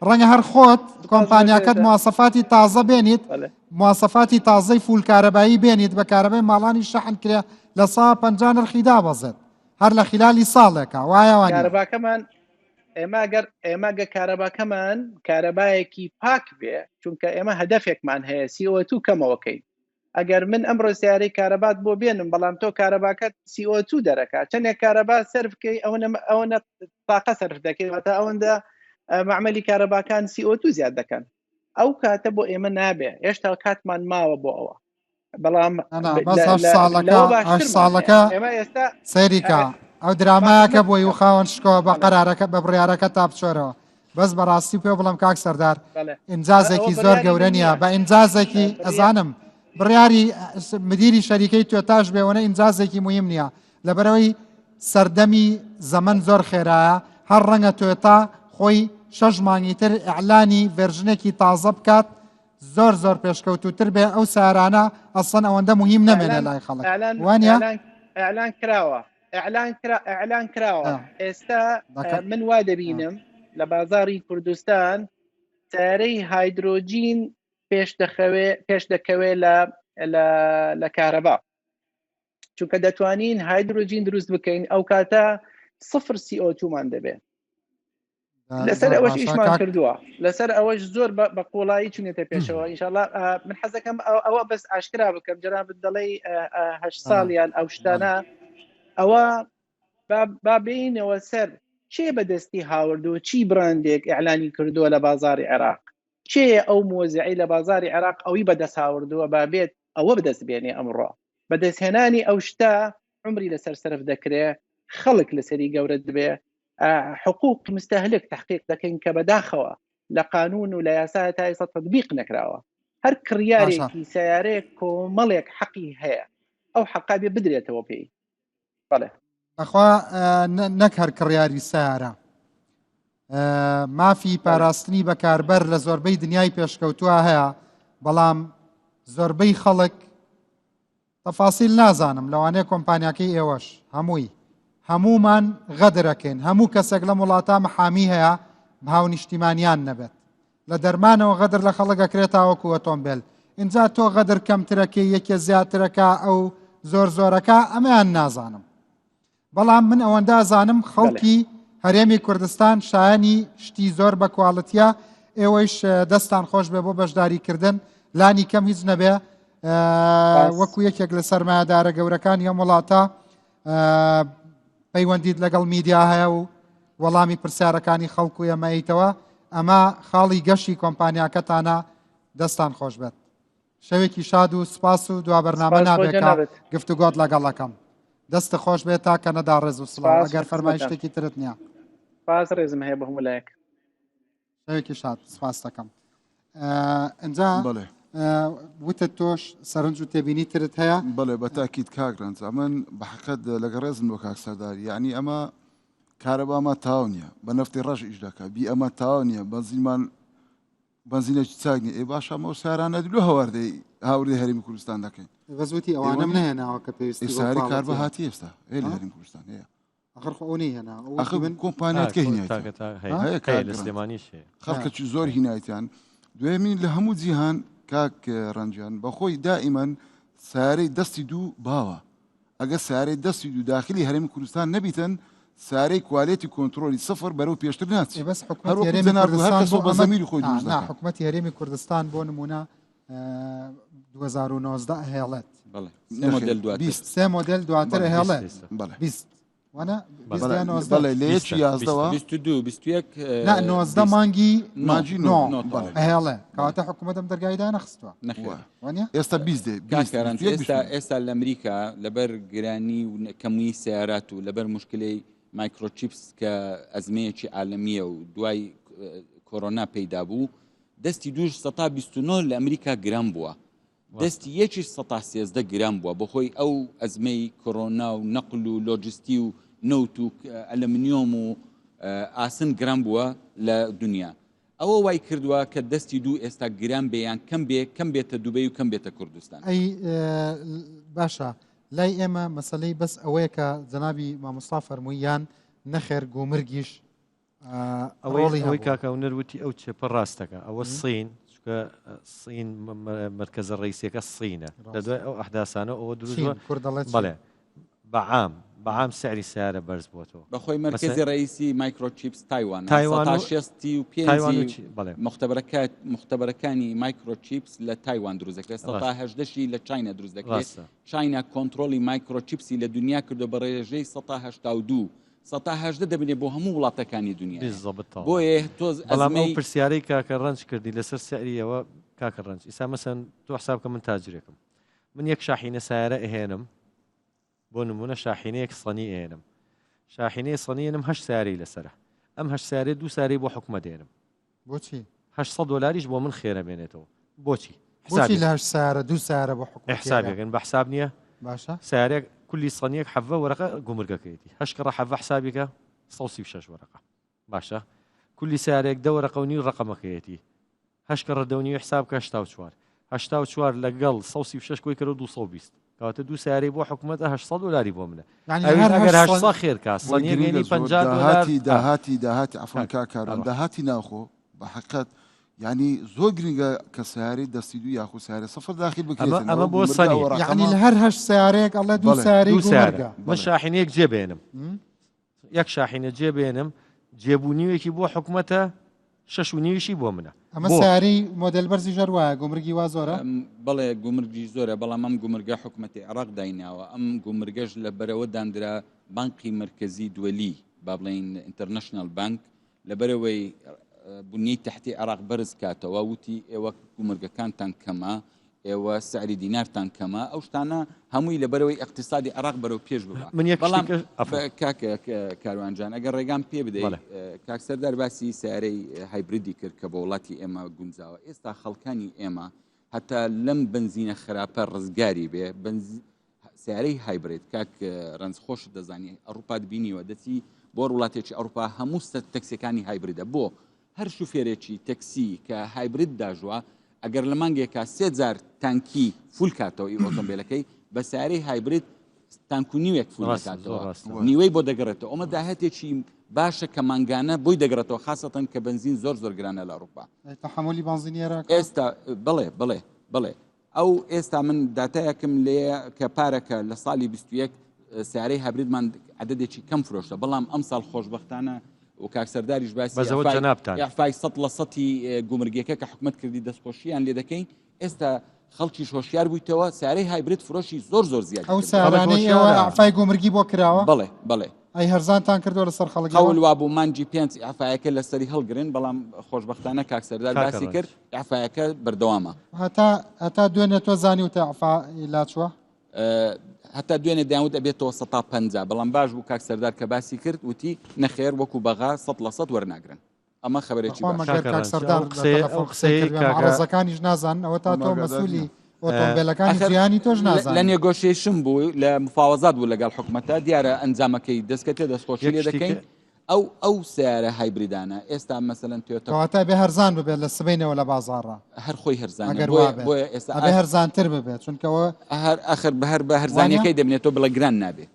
ڕەنگە هەر خۆت کۆمپانیاکەت مواسەفاتی تازە بێنیت مواسەفاتی تازەی full کارەبایی بێنیت بە کارەبای ماڵانی شەحن کرێ لە سا پ نرخی دابەزێت هەر لە خلالی ساڵێکە وایە وانە کارەباکەمان ئێمە گەر ئێمە گە کارەباکەمان کارەبایەکی پاک بێ چونکە ئێمە هەدەفێکمان هەیە CO2 کەمەوەکەین ئەگەر من ئەمڕۆ سیارەی کارەبات بۆ بێنم بەڵام تۆ کارەباکەت CO2 دەرەکە چەندێک کارەبا سەرف بکەی ئەوەنە ئەوەنە تاقە سەرف دەکەی واتە ئەوەندە مەعمەلی کارەباکان CO2 زیاد دەکەن ئەو کاتە بۆ ئێمە نابێ هێشتا کاتمان ماوە بۆ ئەوە بەڵام ساڵەکە ئێستا سەیریکە ئەو درامایەکە بۆی و خاوەن شکۆ بە قەرارەکە بە بڕیارەکە تا بچۆرەوە بەس بەڕاستی پێ بڵم کاک سەردار ئینجازێکی زۆر گەورە نییە بە ئینجازێکی ئەزانم بڕیاری مدیری شەریکەی توێتاش بێوەنە ئینجازێکی مهم نییە لەبەرەوەی سەردەمی زەمن زۆر خێرایە هەر ڕەنگە توێتا خۆی شەش مانگی تر ئەعلانی version ێکی تازە بکات زۆر زۆر پێشکەوتوتر بێ ئەو سارانە ئەسڵەن ئەوەندە مهم نەمێنێ لای خەڵک وانە ئەعلان کراوە ئەعلان کرا ئەعلان کراوە ئێستا من وا دەبینم لە بازاری کوردستان سارەی هایدرۆجین پێش دەخەوێ پێش دەکەوێ لە لە کارەبا چونکە دەتوانین هایدرۆجین دروست بکەین ئەو کاتە سفر CO2 مان دەبێت لەسەر ئەوەش ئیشمان کردووە لەسەر ئەوەش زۆر بە قوڵایی چونێتە پێشەوە ئینشاءاللە من حەزەکەم ئەوە بەس ئاشکرا بکەم جەنابت دەڵێی هەشت ساڵیان ئەو شتانە ئەوە با بینەوە سەر چێ بەدەستی هاوردو چی بڕاندێک ئەعلانی کردووە لە بازاری عێراق چێ ئەو مۆزعی لە بازاری عێراق ئەوی بەدەست هاوردووە با بێت ئەوە بەدەست بێنێ ئەمڕۆ بەدەستهێنانی ئەو شتە عمری لەسەر سەرف دەکرێ خەڵک لەسەری گەورە دەبێ حقوق مستهلک تحقیق دەکەین کە بەداخەوە لە قانون و لە یاسا تا ئێستا تطبیق نەکراوە هەر کڕیارێکی سیارەیەک کۆمەڵێک حەقی هەیە ئەو حەقا بێ بدرێتەوە پێی بەڵێ بەخوا نەک هەر کڕیاری سیارە مافی پاراستنی بەکاربەر لە زۆربەی دنیای پێشکەوتووە هەیە بەڵام زۆربەی خەڵک تەفاسیل نازانم لەوانەیە کۆمپانیاکەی ئێوەش هەمووی هەموومان غەدرەکەین هەموو کەسێک لەم وڵاتە محامی هەیە هاونیشتیمانیان نەبێت لە دەرمانەوە غەدر لە خەڵک ئەکرێت تاوەکو ئۆتۆمبێل ئینجا تۆ غەدر کەمترەکەی یەکێ زیاترەکە ئەو زۆر زۆرەکە ئەمەیان نازانم بەڵام من ئەوەندە ئەزانم خەڵکی هەرێمی کوردستان شایانی شتی زۆر بە کواڵتیە ئێوەیش دەستان خۆش بێ بۆ بەشداریکردن لانی کەم هیچ نەبێ وەکو یەکێک لە سەرمایەدارە گەورەکانی ئەم وڵاتە پەیوەندیت لەگەڵ میدیا هەیە و وەڵامی پرسیارەکانی خەڵکو ئێمەیتەوە ئەمە خاڵی گەشی کۆمپانیاکەتانە دەستان خۆش بێت شەوێکی شاد و سپاس و دوا بەرنامە نابێت گفتوگۆت لەگەڵەکەم دەست خۆش بێت تا کەنەدا ڕێز و سڵاو ئەگەر فەرمایشتێکی ترت نییە. سپاس ڕێزم هەیە بۆ هەموو لایەک. شەوێکی شاد سپاس دەکەم. ئەجا وتت تۆش سەرنج و تێبینی ترت هەیە؟ بەڵێ بە تاکید کاک ڕەنج ئەمن بە حقیقەت لەگەڵ ڕێزم بۆ کاک سەردار یعنی ئەمە کارەبامان تەواو نییە بە نەفتی ڕەش ئیش دەکات بی ئەمە تەواو نییە بەنزینمان بەنزینێکی چاک نیە ئێ باشە ئەمە سارانە لۆ هەواردەی هاوردەی هەرێمی کوردستان دەکەین بەس وتی ئەوانەم نەهێناوە کە پێویستی بە ساری کار کواڵێتیە. هاتی ئێستا هەیە لە هەرێمی کوردستان هەیە ئەخر خۆ ئەو نەیهێنا ئەو وتی ئەخر من کۆمپانیات کە هینایتیان هەیە هەیە هەیە کاک لە ڕەنج. سلێمانیش هەیە خەڵکەکی زۆر هینایتیان دوێمین لە هەموو جیهان کاک ڕەنجیان بەخۆی دائیمەن سارەی دەستی دوو باوە ئەگەر سەیارەی دەستی دوو داخلی هەرێمی کوردستان نەبیتن سەیارەی کوالێتی کۆنترۆلی سفر بەرەو پێشتر ناچی بەس هەر حکومەتی وەکو هەرێمی جەناب هەر کوردستان کەس بۆ بە ئەمە زەمیری خۆی نا دروست نا دەکات حکومەتی هەرێمی کوردستان بۆ نمونە 2019 ئەهێڵێت بەڵێ سێ نەخێر مۆدێل دواتر 20 سێ مۆدێل دواتر بەڵێ ئەهێڵێت بیست بەڵێ 20 وانە بەڵێ 20 یان 19 بەڵێ لە یەکی بیستە یازدەوە 22 21 نا 19 مانگی نۆ مانگی نۆ نۆ بەڵێ ئەهێڵێ کەواتە حکوومەت ئەم دەرگای دانەخستووە نەخێر وە وانە ئێستا 20 دێ کاک 20 کاران 21 ئێستا 22 ئێستا لە ئەمریکا لەبەر گرانی و کەمی سیارات و لەبەر مشکلەی microchips کە ئەزمەیەکی عالەمیە و دوای کۆرۆنا پەیدا بوو دەستی دووش سەتا 29 لە ئەمریکا گران بووە دەستی یەکیش سەتا 13 گران بووە بەهۆی ئەو ئەزمەی کۆرۆنا و نەقل و لۆجستی و نەوت و ئەلەمنیۆم و ئاسن گران بووە لە دنیا ئەوە وای کردووە کە دەستی دوو ئێستا گران بێ یان کەم بێ، کەم بێتە دوبەی و کەم بێتە کوردستان. ئەی باشە. لای ئێمە مەسلەی بەس ئەوەیە کە جەنابی مامۆستا فەرمووی یان نەخێر گومرگیش ئەوەی ئەوەی کاکە هونەر وتی ئەو چێپە ڕاستەکە ئەوە سین چکە سین مرکزە ڕیسیەکە سینە لە دوای ئەو ئەحداسانە ئەوە دروست بەڵێ بەعام بەعام سعری سیارە بەرز بووەتەوە بەخۆی مرکزی ڕئیسی مایکرۆچیپس تایوان تایوان 65 مختبرەکات مختبرەکانی مایکرۆچیپس لە تایوان دروست دەکرێت 18 لە چاینا دروست دەکرێت چاینا کۆنترۆلی مایکرۆچیپسی لە دنیا کردو بە ڕێژەی 82 18% دەبنێ بۆ هەموو وڵاتەکانی دنیا بالضبط تەواو. بۆیە تۆز بەڵام ئەو ئەزمەی پرسیارەی کاکە ڕەنج کردی لەسەر سعری ئەوە کاکە ڕەنج ئیسا مەسەن تۆ حساب کە من تاجرێکم من یەک شاحینە سایارە ئەهێنم بۆ نمونە شاحینەیەک سەنی ئەهێنم شاحینەی سەنی ئەنم هەشت سیارەی لەسەرە ئەم هەشت سیارەیە دوو سیارەی بۆ حکومەت دێنم بۆچی؟ 800 دۆلاریش بۆ من خێرە بێنێتەوە بۆچی؟ بۆچی لە هەشت سیارە دوو سیارە بۆ حکومەت حسابێکن بە حساب نییە باشە سیارێک کولی سەنیەک حەڤە وەرەقە گومرگەکەیەتی هەشت کەڕە حەڤە حسابێکە 136 وەرەقە باشە کولی سیارێک دە وەرەقە و نیو ڕقەمەکەیەتی هەشت کەڕە دە و نیوی حساب کە 84 84 لەگەڵ 136 کۆی کەرەوە 220 کەواتە دوو سیارەی بۆ حکومەتە 800 دۆلاری بۆ منە یعنی ئەویش هەر ئەگەر هەشت 800 خێر کا بۆ سەنیەک گرنگە هێنی زۆر 50 دۆلار داهاتی آه. داهاتی داهاتی عەفوەن کاک کاک کاروان ئەڕۆ. داهاتی ناوخۆ بە حەقیقەت یعنی زۆر گرنگە کە سیارەی دەستی دوو یاخود سیارە سفر داخل ئەمە بکرێتن ئەمە ئەوە بۆ گومرگە سەنیە ئەوە یعنی ڕەقەمە لە هەر هەشت سیارەیەک ئەڵێ دوو بەڵێ سیارەی دوو سیارە گومرگە من بەڵێ شاحینەیەک جێ بێنم م؟ یەک شاحینە جێ بێنم جێبوو نیوێکی بۆ حکومەتە شەش و نیویشی بۆ منە. ئەمە بۆ؟ سەیارەی مۆدێل بەرزیش هەر وایە گومرگی وا زۆرە؟ بەڵێ گومرگی زۆرە بەڵام ئەم گومرگە حکومەتی عێراق دایناوە ئەم گومرگەش لە بەرەوە داندرا بانقی مەرکەزی دوەلی با بڵێین international bank لەبەرەوەی بنیەی تەحتی عێراق بەرز کاتەوە وتی ئێوە گومرگەکانتان کەمە ئێوە سعری دینارتان کەمە ئەو شتانە هەمووی لەبەرەوەی ئیقتیسادی عێراق بەرەو پێش ببا من یەک بەڵام شتێکە عەفوەن. کاک کاروان جان ئەگەر ڕێگام پێ بدەیت بەڵێ. کاک سەردار باسی سیارەی hybrid ی کرد کە بۆ وڵاتی ئێمە گونجاوە ئێستا خەڵکانی ئێمە هەتا لەم بنزینە خراپە ڕزگاری بێ بنز... سیارەی hybrid کاک ڕەنج خۆشت دەزانی ئەوروپات بینیوە دەچی بۆ وڵاتێکی ئەوروپا هەموو تەکسیەکانی hybrid ە بۆ هەر شوفێرێکی تەکسی کە hybrid داژوە ئەگەر لە مانگێکا سێ جار تانکی full کاتەوە ئی ئۆتۆمبیلەکەی بە سیارەی hybrid تانک و نیوێک full دەکاتەوە نیوەی بۆ دەگەڕێتەوە ئەمە داهاتێکی باشە کە مانگانە بۆی دەگرێتەوە خاصەتەن کە بنزین زۆر زۆر گرانە لە ئەوروپا تەحەمولی بنزینی ئێستا بڵێ بڵێ بڵێ ئەو ئێستا من داتایەکم لێیە کە پارەکە لە ساڵی 21 سیارەی hybrid مان عددێکی کەم فرۆشتە بەڵام ئەم ساڵ خۆشببختانە و کاک سەرداریش باسی بەزەوە جەنابتان ئیعفای سەد لە سەتی گومرگەکە کە حکومت کردی دەستخۆشیان لێ دەکەین ئێستا خەڵکیش هۆشیار بوویتەوە سیارەی hybrid فرۆشی زۆر زۆر زیاد ئەو سیارانەی ئێوە ئیعفای گومرگی بۆ کراوە بەڵێ بەڵێ ئەی هەرزانتان کردووە لەسەر خەڵک قەول وابوو مانگی پێنج ئیعفایەکە لەسەری هەڵگرن بەڵام خۆشبەختانە کاک سەردار باسی کرد ئیعفایەکە بەردەوامە. هەتا هەتا دوێنێ تۆ زانیوتە ئیعفا لاچووە؟ هەتا دوێنێ دەیانوت ئەبێتەوە سەتا 50 بەڵام باش بوو کاک سەردار کە باسی کرد وتی نەخێر وەکو بەغا سەد لە سەد وەرناگرن ئەمە خەبەرێکی بەخوا باشە. مەگەر کاک سەردار لە تەلەفۆن قسەی کردبێ معڕەزەکانیش نازانن ئەوە تا تۆ مەسولی ئۆتۆمبێلەکانی ئەخر جیهانی تۆش لە نازانن. negotiation بوو لە مفاوەزات بوو لەگەڵ حکومەتە دیارە ئەنجامەکەی دەستکەتێ دەستخۆشی یەک لێ شتی دەکەین کە ئەو ئەو سەیارە hybrid انە ئێستا مەسەلەن تۆیۆتا کەواتە ئەبێ هەرزان ببێت لە سبەینەوە لە بازاڕا. هەر خۆی هەرزانە ئەگەر بۆیە وابێت بۆیە ئێستا ئەبێ هەرزانتر ببێت چونکە ئەوە هەر ئەخر بە هەر بە وانە؟ هەرزانیەکەی دەبنێتەوە بڵێ گران نابێ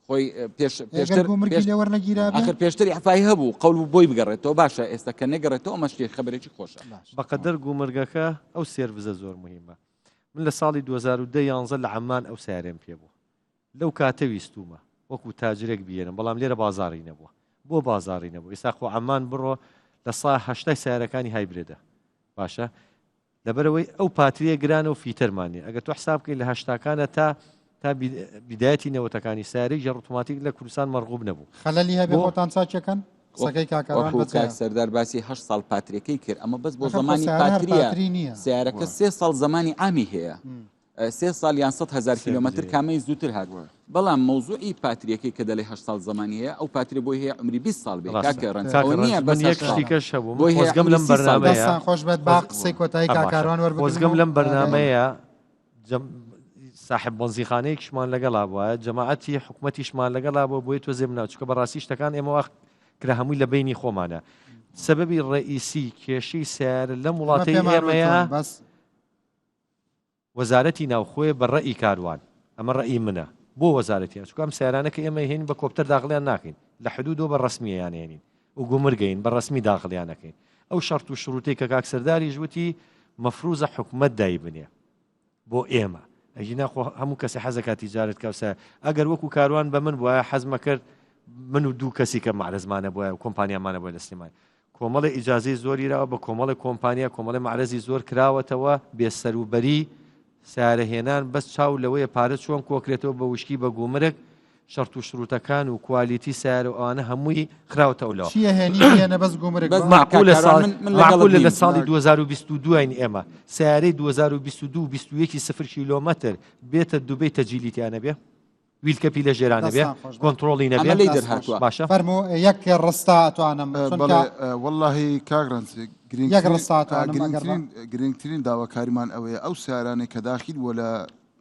خۆی پێش ئەگەر پێشتر گومرگی پێش لێ وەرنەگیرابێ؟ ئەخر پێشتر ئیعفای هەبوو قەول بوو بۆی بگەڕێتەوە باشە ئێستا کە نەگەڕێتەوە ئەمە شتێک خەبەرێکی خۆشە. باش. بەقەدەر گومرگەکە ئەو سێرڤزە زۆر موهیمە من لە ساڵی 2010 یانزە لە عەممان ئەو سیارەیەم پێ بوو لەو کاتە ویستوومە وەکو تاجرێک بیێنم بەڵام لێرە بازاڕی نەبووە بۆ بازاڕی نەبوو ئێستا خۆ عەمان بڕۆ لە سا هەشتای سیارەکانی hybrid ە باشە لەبەرەوەی ئەو پاتریە گرانە و فیتەرمان نیە ئەگەر تۆ حساب بکەی لە هەشتاکانە تا تا بیدایەتی نەوەتەکانی سیارەی ژێر ئۆتۆماتیک لە کوردستان مەرغوب نەبوو خەلەلی هەبێ بۆ خۆتان چاکیەکەن قسەکەی کاک کاروان وەکو بەجێیە. کاک سەردار باسی هەشت ساڵ پاتریەکەی کرد ئەمە بەس بۆ ئەخر خۆ زەمانی سیارە هەر پاتریە پاتری نییە. سیارەکە سێ ساڵ زەمانی عامی هەیە سێ ساڵ یان 100 هەزار کیلۆمەتر کامەی زووتر هات بەڵام مەوزوعی پاتریەکەی کە دەڵێ 8 ساڵ زەمانی هەیە ئەو پاتری بۆی هەیە عمری 20 ساڵ بێ کاکە ڕەنج ئەوە نییە بەس یەک هەشت ساڵ شتی کەش هەبوو من بۆی هەیە خۆزگەم عمری لەم 30 ساڵ بێ. بەرنامەیە دەستان خۆش بێت با قسەی کۆتایی کاک کاروان وەربگرم خۆزگەم و لەم بەرنامەیە جەم ساحب بەنزیخانەیەکیشمان لەگەڵا بوایە جەماعەتی حکومەتیشمان لەگەڵا بووە بۆیە تۆزێ مناو چونکە بەڕاستی شتەکان ئێمە وا کرا هەمووی لە بەینی خۆمانە سەبەبی ڕئیسی کێشەی سەیارە لەم ئێمە وڵاتەی پێمان ئێمەیە وتون بەس وەزارەتی ناوخۆیە بە ڕەئی کاروان ئەمە ڕەئی منە. بۆ وەزارەتی چونکە ئەم سیارانە کە ئێمە هێنین بە کۆپتەر داخڵیان ناکەین لە حدودەوە بە ڕەسمییان هێنین و گومرگەین بە ڕەسمی داخڵیان ئەکەین ئەو شەرت و شروتەی کە کاک سەرداریش وتی مەفروزە حکومەت دایبنێ بۆ ئێمە ئەگینا خۆ هەموو کەسی حەزەکات تیجارەت کا و سە ئەگەر وەکو کاروان بە من بوایە حەزمە کرد من و دوو کەسی کە مەعرەزمانە بوایە و کۆمپانیامانە بوایە لە سلێمانی کۆمەڵی ئیجازەی زۆری راوە بە کۆمەڵی کۆمپانیا کۆمەڵی مەعرەزی زۆر کراوەتەوە بێ سەروبەری سەیارە هێنان بەس چاو لەوەیە پارە چۆن کۆکرێتەوە بە وشکی بە گومرگ شەرت و شروتەکان و کوالیتی سەیارە و ئەوانە هەمووی خراوەتە ئەو لاوە. چیە هێنی بهێنە بەس گومرگ بەس بە. مەعقولە کاک ساڵ کاروان من من لەگەڵت مەعقولە نیم. لە ساڵی 2022 ین ئێمە سەیارەی 2022 و 21 سفر کیلۆمەتر بێتە دوبەی تەجیلی تیا نەبێ؟ ویلکەپی لە ژێرا نەبێ؟ دەستان خۆش بێت. کۆنتڕۆڵی نەبێ؟ ئەمە لێی دەست خۆش. دەرهاتووە. باشە. فەرموو یەک ڕستە ئەتوانم چونکە بەڵێ وەڵاهی کاک ڕەنج یەک گرنگترین ڕستە ئەتوانم ئەگەر بە گرنگترین گرنگترین داواکاریمان ئەوەیە ئەو سیارانەی کە داخیل بووە لە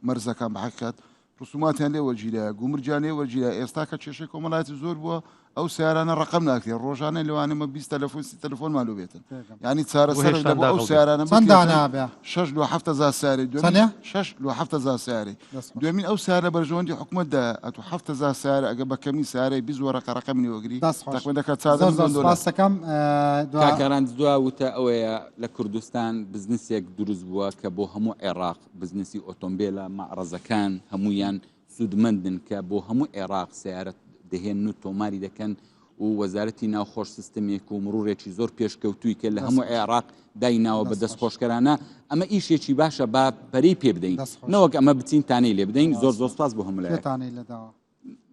مەرزەکان بە حەقیقەت ڕسوماتیان لێ وەرگیرایە گومرگیان لێ وەرگیرا ئێستا کە کێشەی کۆمەڵایەتی زۆر بووە ئەو سیارانە ڕقم ناکرێت ڕۆژانە لەوانەمە 20 تەلەفۆن سی تەلەفۆنمان لۆ بێتن ینی چارەسەر لە بۆ ئەو سیارانە چەند دانە بێ؟ شش لۆ هەفتە سیارەی چەندە؟ شش لۆ هەفتە سیارەی دەست خۆش. دوێمین ئەو سیارە بەرژەوەندی حکومەتدا ئەتو هەفتە سیارە ئەگە بە کەمی سیارەی 20 وەرەقە ڕقم وەگری دەست خۆش. تەقریبا دەکات 14 زۆر زۆر ملیۆن دۆلار سپاس دەکەم اه، دوا کاک ئاران دوا وتە ئەوەیە لە کوردستان بزنسێک دروست بووە کە بۆ هەموو عێراق بزنسی ئۆتۆمبێلە مەعرەزەکان هەموویان سوودمەندن کە بۆ هەموو عێراق سەیارە دەهێنن و تۆماری دەکەن و وەزارەتی ناوخۆش سیستمێک و مڕورێکی زۆر پێشکەوتووی کە لە هەموو عێراق دایناوە بە دەست خۆشکەرانە ئەمە ئیشێکی باشە با پەرەی پێ بدەین نەوەک ئەمە بچین تانەی لێ بدەین زۆر زۆر سپاس بۆ هەموو لایەک. تانەی لێداوە؟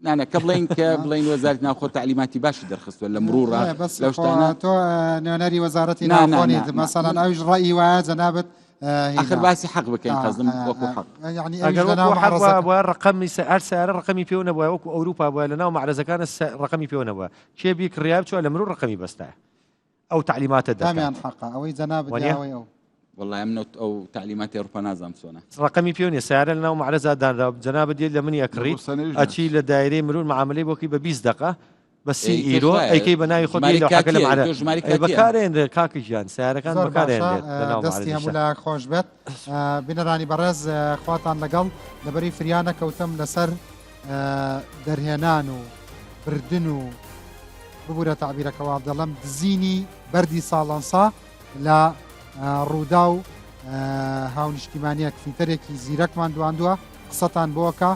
نانە کە بڵین کە بڵین وەزارەتی ناوخۆ تەعلیماتی باشی دەرخستوە لە مڕوڕا بەس لەو شتانە تۆ نوێنەری وەزارەتی نا، نا، ناوخۆنیت نا، نا. مەسەلەن ئەویش ڕەئی وایە جەنابت ئەخر باسی حەق بکەین قەزم وەکو حەق یعنی ئەگەر ئەویش لەناو وەکو حەق مەعرەزەکە وایە ڕقەمی سە- هەر سیارە ڕقەمی پێوە نەبووە وەکو ئەوروپا بووە لە ناو مەعرەزەکانە سە- ڕقەمی پێوە نەبووە کێ بیکڕیا بچوە لە مرور ڕقەمی بەستایە ئەو تەعلیماتە کامیان دەرکات حەقە ئەوەی جەنابت یا وەنیە؟ ئەوەی ئەو وەڵای من ئەو تەعلیماتی ئەوروپا نازانم چۆنە. ڕەقەمی پێوە نیە سەیارە لەناو مەعرەزا دانرا جەنابت دێت لە منی ئەکڕیت بۆ سەنەویش ئەچی لە دایرەی مرور معاملەی بۆ کەی بە 20 دەقە بە سی ئەی تۆش ئیرۆ وایە. ئەیکەی بە ناوی خۆت ژمارەی لەوحەکە لە کاتیە، مەعرە تۆ ژمارەی ئەی کاتیە. بەکارێنرێت کاکە گیان سەیارەکان زۆر باشە بەکارێنرێت لەناو دەستی هەموو مەعرەزیشا. لایەک خۆش بێت بینەرانی بەڕێز خواتان لەگەڵ لەبەری فریا نەکەوتم لەسەر دەرهێنان و بردن و ببورە تەعبیرەکە وا دەڵێم دزینی بەردی ساڵەنسا لە ڕوودا و هاونیشتیمانیەک فیتەرێکی زیرەکمان دواندووە قسەتان بۆکە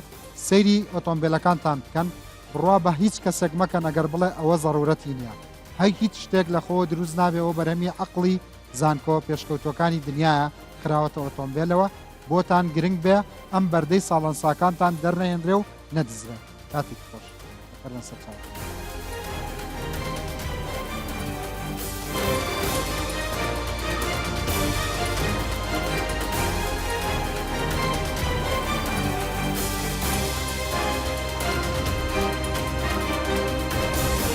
سەیری ئۆتۆمبیلەکانتان بکەن بڕوا بە هیچ کەسێک مەکەن ئەگەر بڵێ ئەوە زەڕورەتی نییە هەی هیچ شتێک لە خۆوە دروست نابێ ئەوە بەرهەمی عەقڵی زانکۆ پێشکەوتوەکانی دنیایە خراوەتە ئۆتۆمبیلەوە بۆتان گرنگ بێ ئەم بەردەی ساڵەنساکانتان دەرنەهێنرێ و نەدزرێ کاتێکی خۆش. فەرموون سەرچاوە.